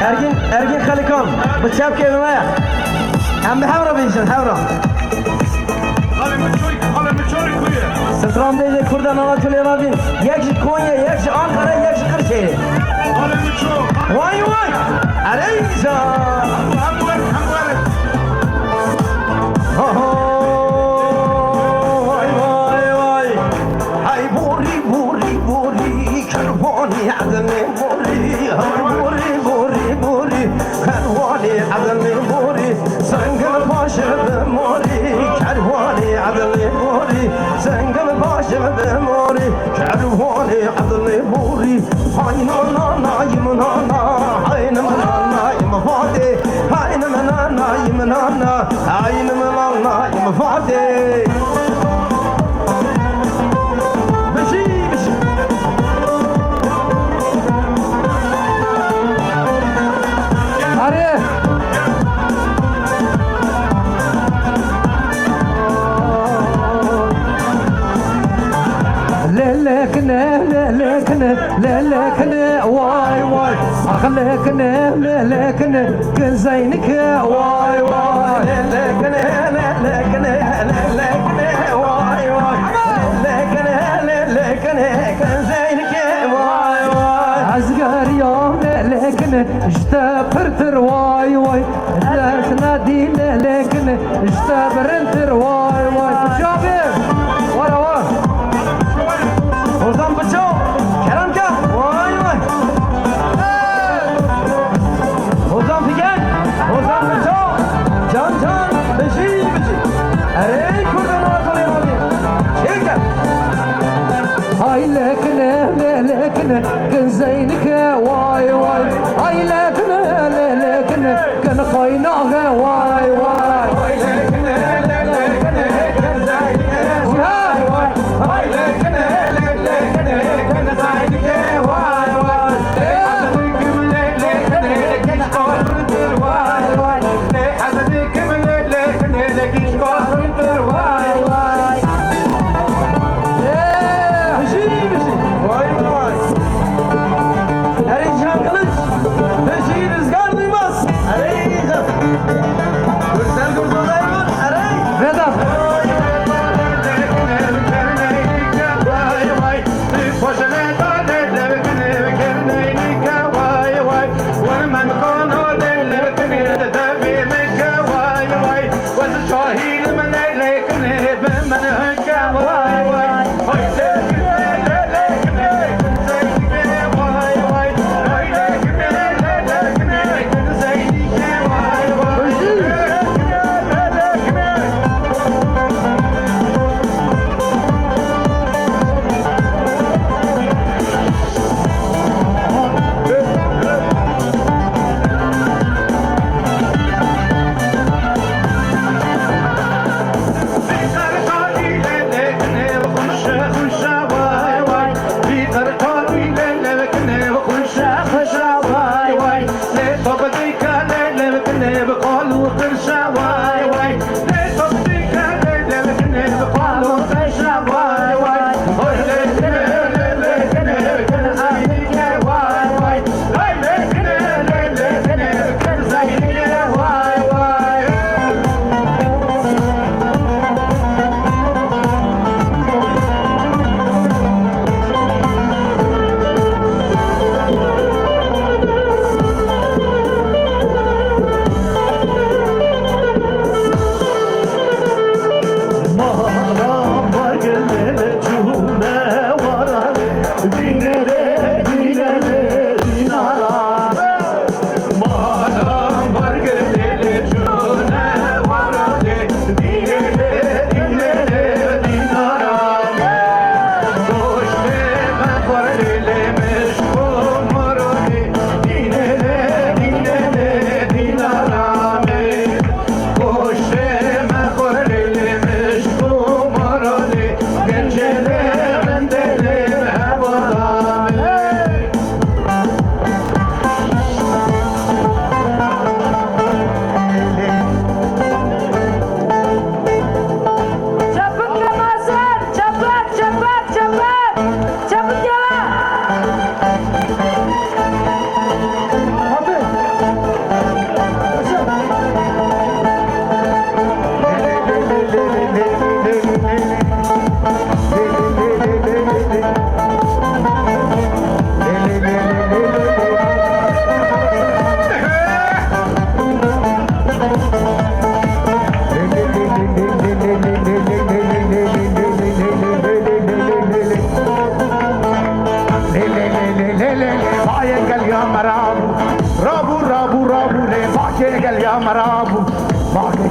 Ergin, Ergin Xelikan. Bi çepkê bi me. Em bi hev re bêjin, hev re. Stranbêjê Kurda nava Tulê Mevîn. Yek ji Konyê, yek ji Ankara, yek ji Qirşehirê. Vay vay. Ereyca. Vay vay vay. Hay borî, borî, borî, kerwanî edinê borî. Hay borî, borî, borî, kerwanî edinê borî. Sengil paşê bi morî, kerwanî edinê borî. Sengil paşê bi morî, kerwanî edinê borî. Hay nana, nay min nana, hay min nana, nay min Fatê. Hay min nana, nay min nana, hay min nana, nay min Fatê. Bijî, bijî. Arê. Lelekine, lelekine, lelekine, vay vay. Ah lelekine, lelekine, Zeynike, vay vay. Lelekine, lelekine, lelekine, vay vay. Lelekine, lelekine, Zeynike, vay vay. Ez geriyam lelekine, ji te pirtir, vay vay. Dest nedî lelekine, ji te birintir, vay vay. Biçavê, wara war. Hozan biço, kerem ke, vay vay. Hozan figen, Hozan biço, can can, bijî bijî. Erê Kurdan Anatolya abi. Çêke. Hay lekine, le lekine, kin Zeynike, vay vay. Hay lekine, le lekine, kin Qaynaxe, vay vay. Hay lekine, le lekine, kin Zeynike,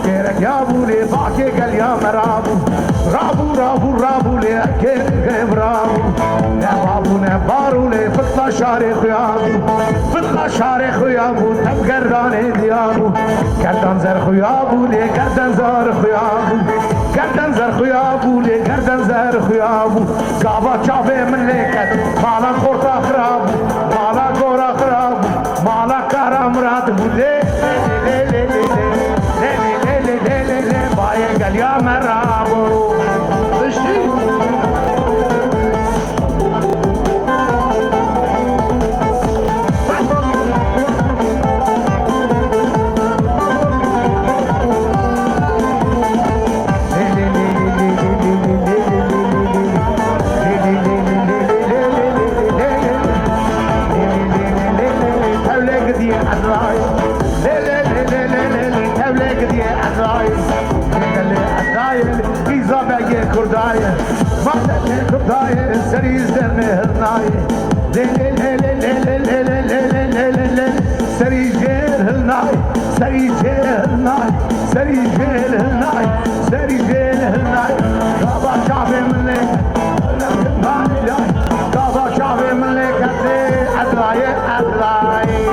Kêrek ya bû lê bakê gel ya me rabû. Rabû, rabû, rabû lê kêrek rabû. Ne babû ne barû lê fitla şarê xuya bû. Fitla şarê xuya bû, tev gerdanê diya bû. Gerdan zer xuya bû lê gerdan zar xuya bû. Gerdan zer xuya bû lê gerdan zer xuya bû. Gava çavê min lê ket, mala xorta xira bû. Mala gora xira bû. Mala Kara Mirat bû lê, lê, lê, lê, bayê geliya me rabû. Piştî. Tevlê gidiye Ezraîl. Lê, lê, lê, lê, lê, lê, lê, tevlê gidiye Ezraîl. Lê, lê, Ezraîl, Îzabegê Kurdayê. Mabetê Kurdayê, serî zernê hirnayê. Lê, lê, lê, lê, lê, serî jêr hilnayê, serî jêr hilnayê, serî jêr hilnayê, serî jêr hilnayê. Gava çavê min lê, gava çavê min lê ketê, Ezraîl, Ezraîl.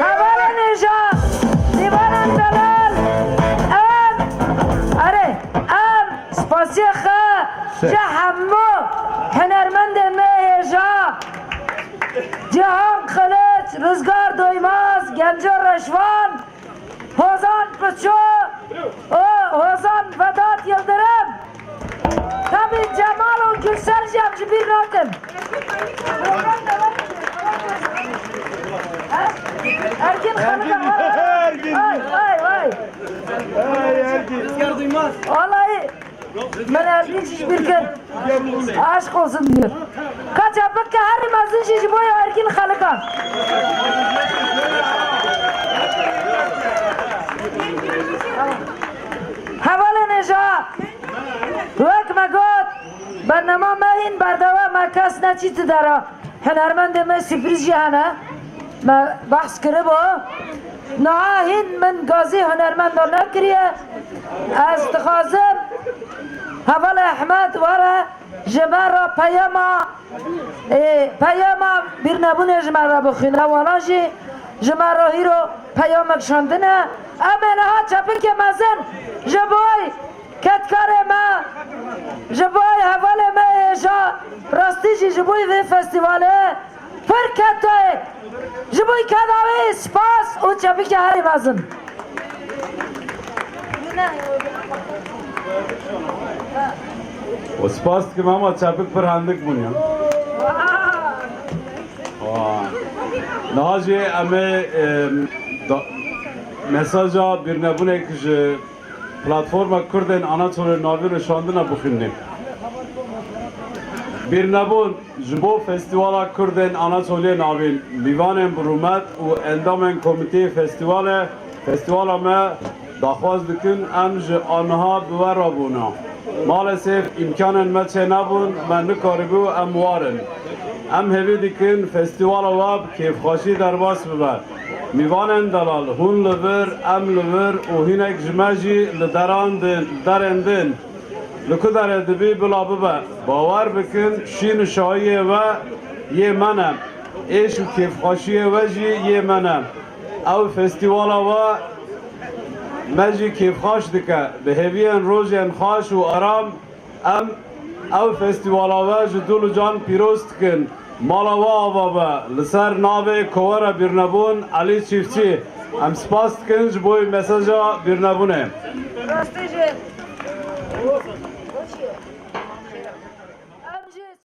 Hevalên hêja, dîvanan delal, em, erê, em spasiya xwe ji hemû hunermendên me hêja, Cihan Xiliç, Rizgar Doymaz, Genco Reşvan, Hozan Piço û Hozan Vedat Yildirim. Tabii Cemal û Gülser jî em ji bîr nakin. Ergin Xanım da var. Ergin. Vay, vay, vay. Ay, Ergin. Vallahi Min Ergin jî ji bîr kir. Aşk olsun diyor. Ka çapik ke herî mezin jî ji bo ya Ergin Xelika. Hevalên hêja, wek me got, bernama me hîn berdewam e, kes neçî ti dera. Hunermendê me sürprîz jî hene. Me behs kiribo. Niha hîn min gazî hunermenda nekiriye. Ez dixwazim hevalê Ehmed were ji me re peyama, ê, peyama bîrnebûnê ji me re bixwîne. Wana jî ji me re hîro peyamek şandine. Em ê niha çepikê mezin ji bo Kedkarê me, ji bo hevalê me hêja, rastî jî ji bo vê festîvalê pir kedayê. Ji bo keda wê spas û çepikê herî mezin. Spas dikim, ama çepik pir hendik bûn ya. Wa. Niha jî em ê, e, da-, mesaja bîrnebûnek ji Platforma Kurdên Anatoliyê Navîn û şandina bixwînî. Bîrnebûn ji bo Festîvala Kurdên Anatoliyê Navîn, mîvanên bi rûmet û endamên komîteyê festîvalê, festîvala me daxwaz dikin, em ji aniha bi we re bûna. Maalesef îmkanên me çênebûn, me nikaribû em warin. Em hêvî dikin festîvala we bi kêfxweşî derbas bibe. Mîvanên delal, hûn li vir, em li vir û hinek ji me jî li deran din, li derên din. Li ku derê dibî bila bibe. Bawer bikin, şîn û şahiyê we yê me ne. Êş û kêfxweşiyê we jî yê me ne. Ew festîvala we me jî kêfxweş dike. Bi hêviyên rojên xweş û aram em ew festîvala we ji dil û can pîroz dikin. Mala we ava be. Li ser navê Kovara Bîrnebûn Elî Çîftçî. Em spas dikin ji bo mesaja bîrnebûnê. Rastî jî.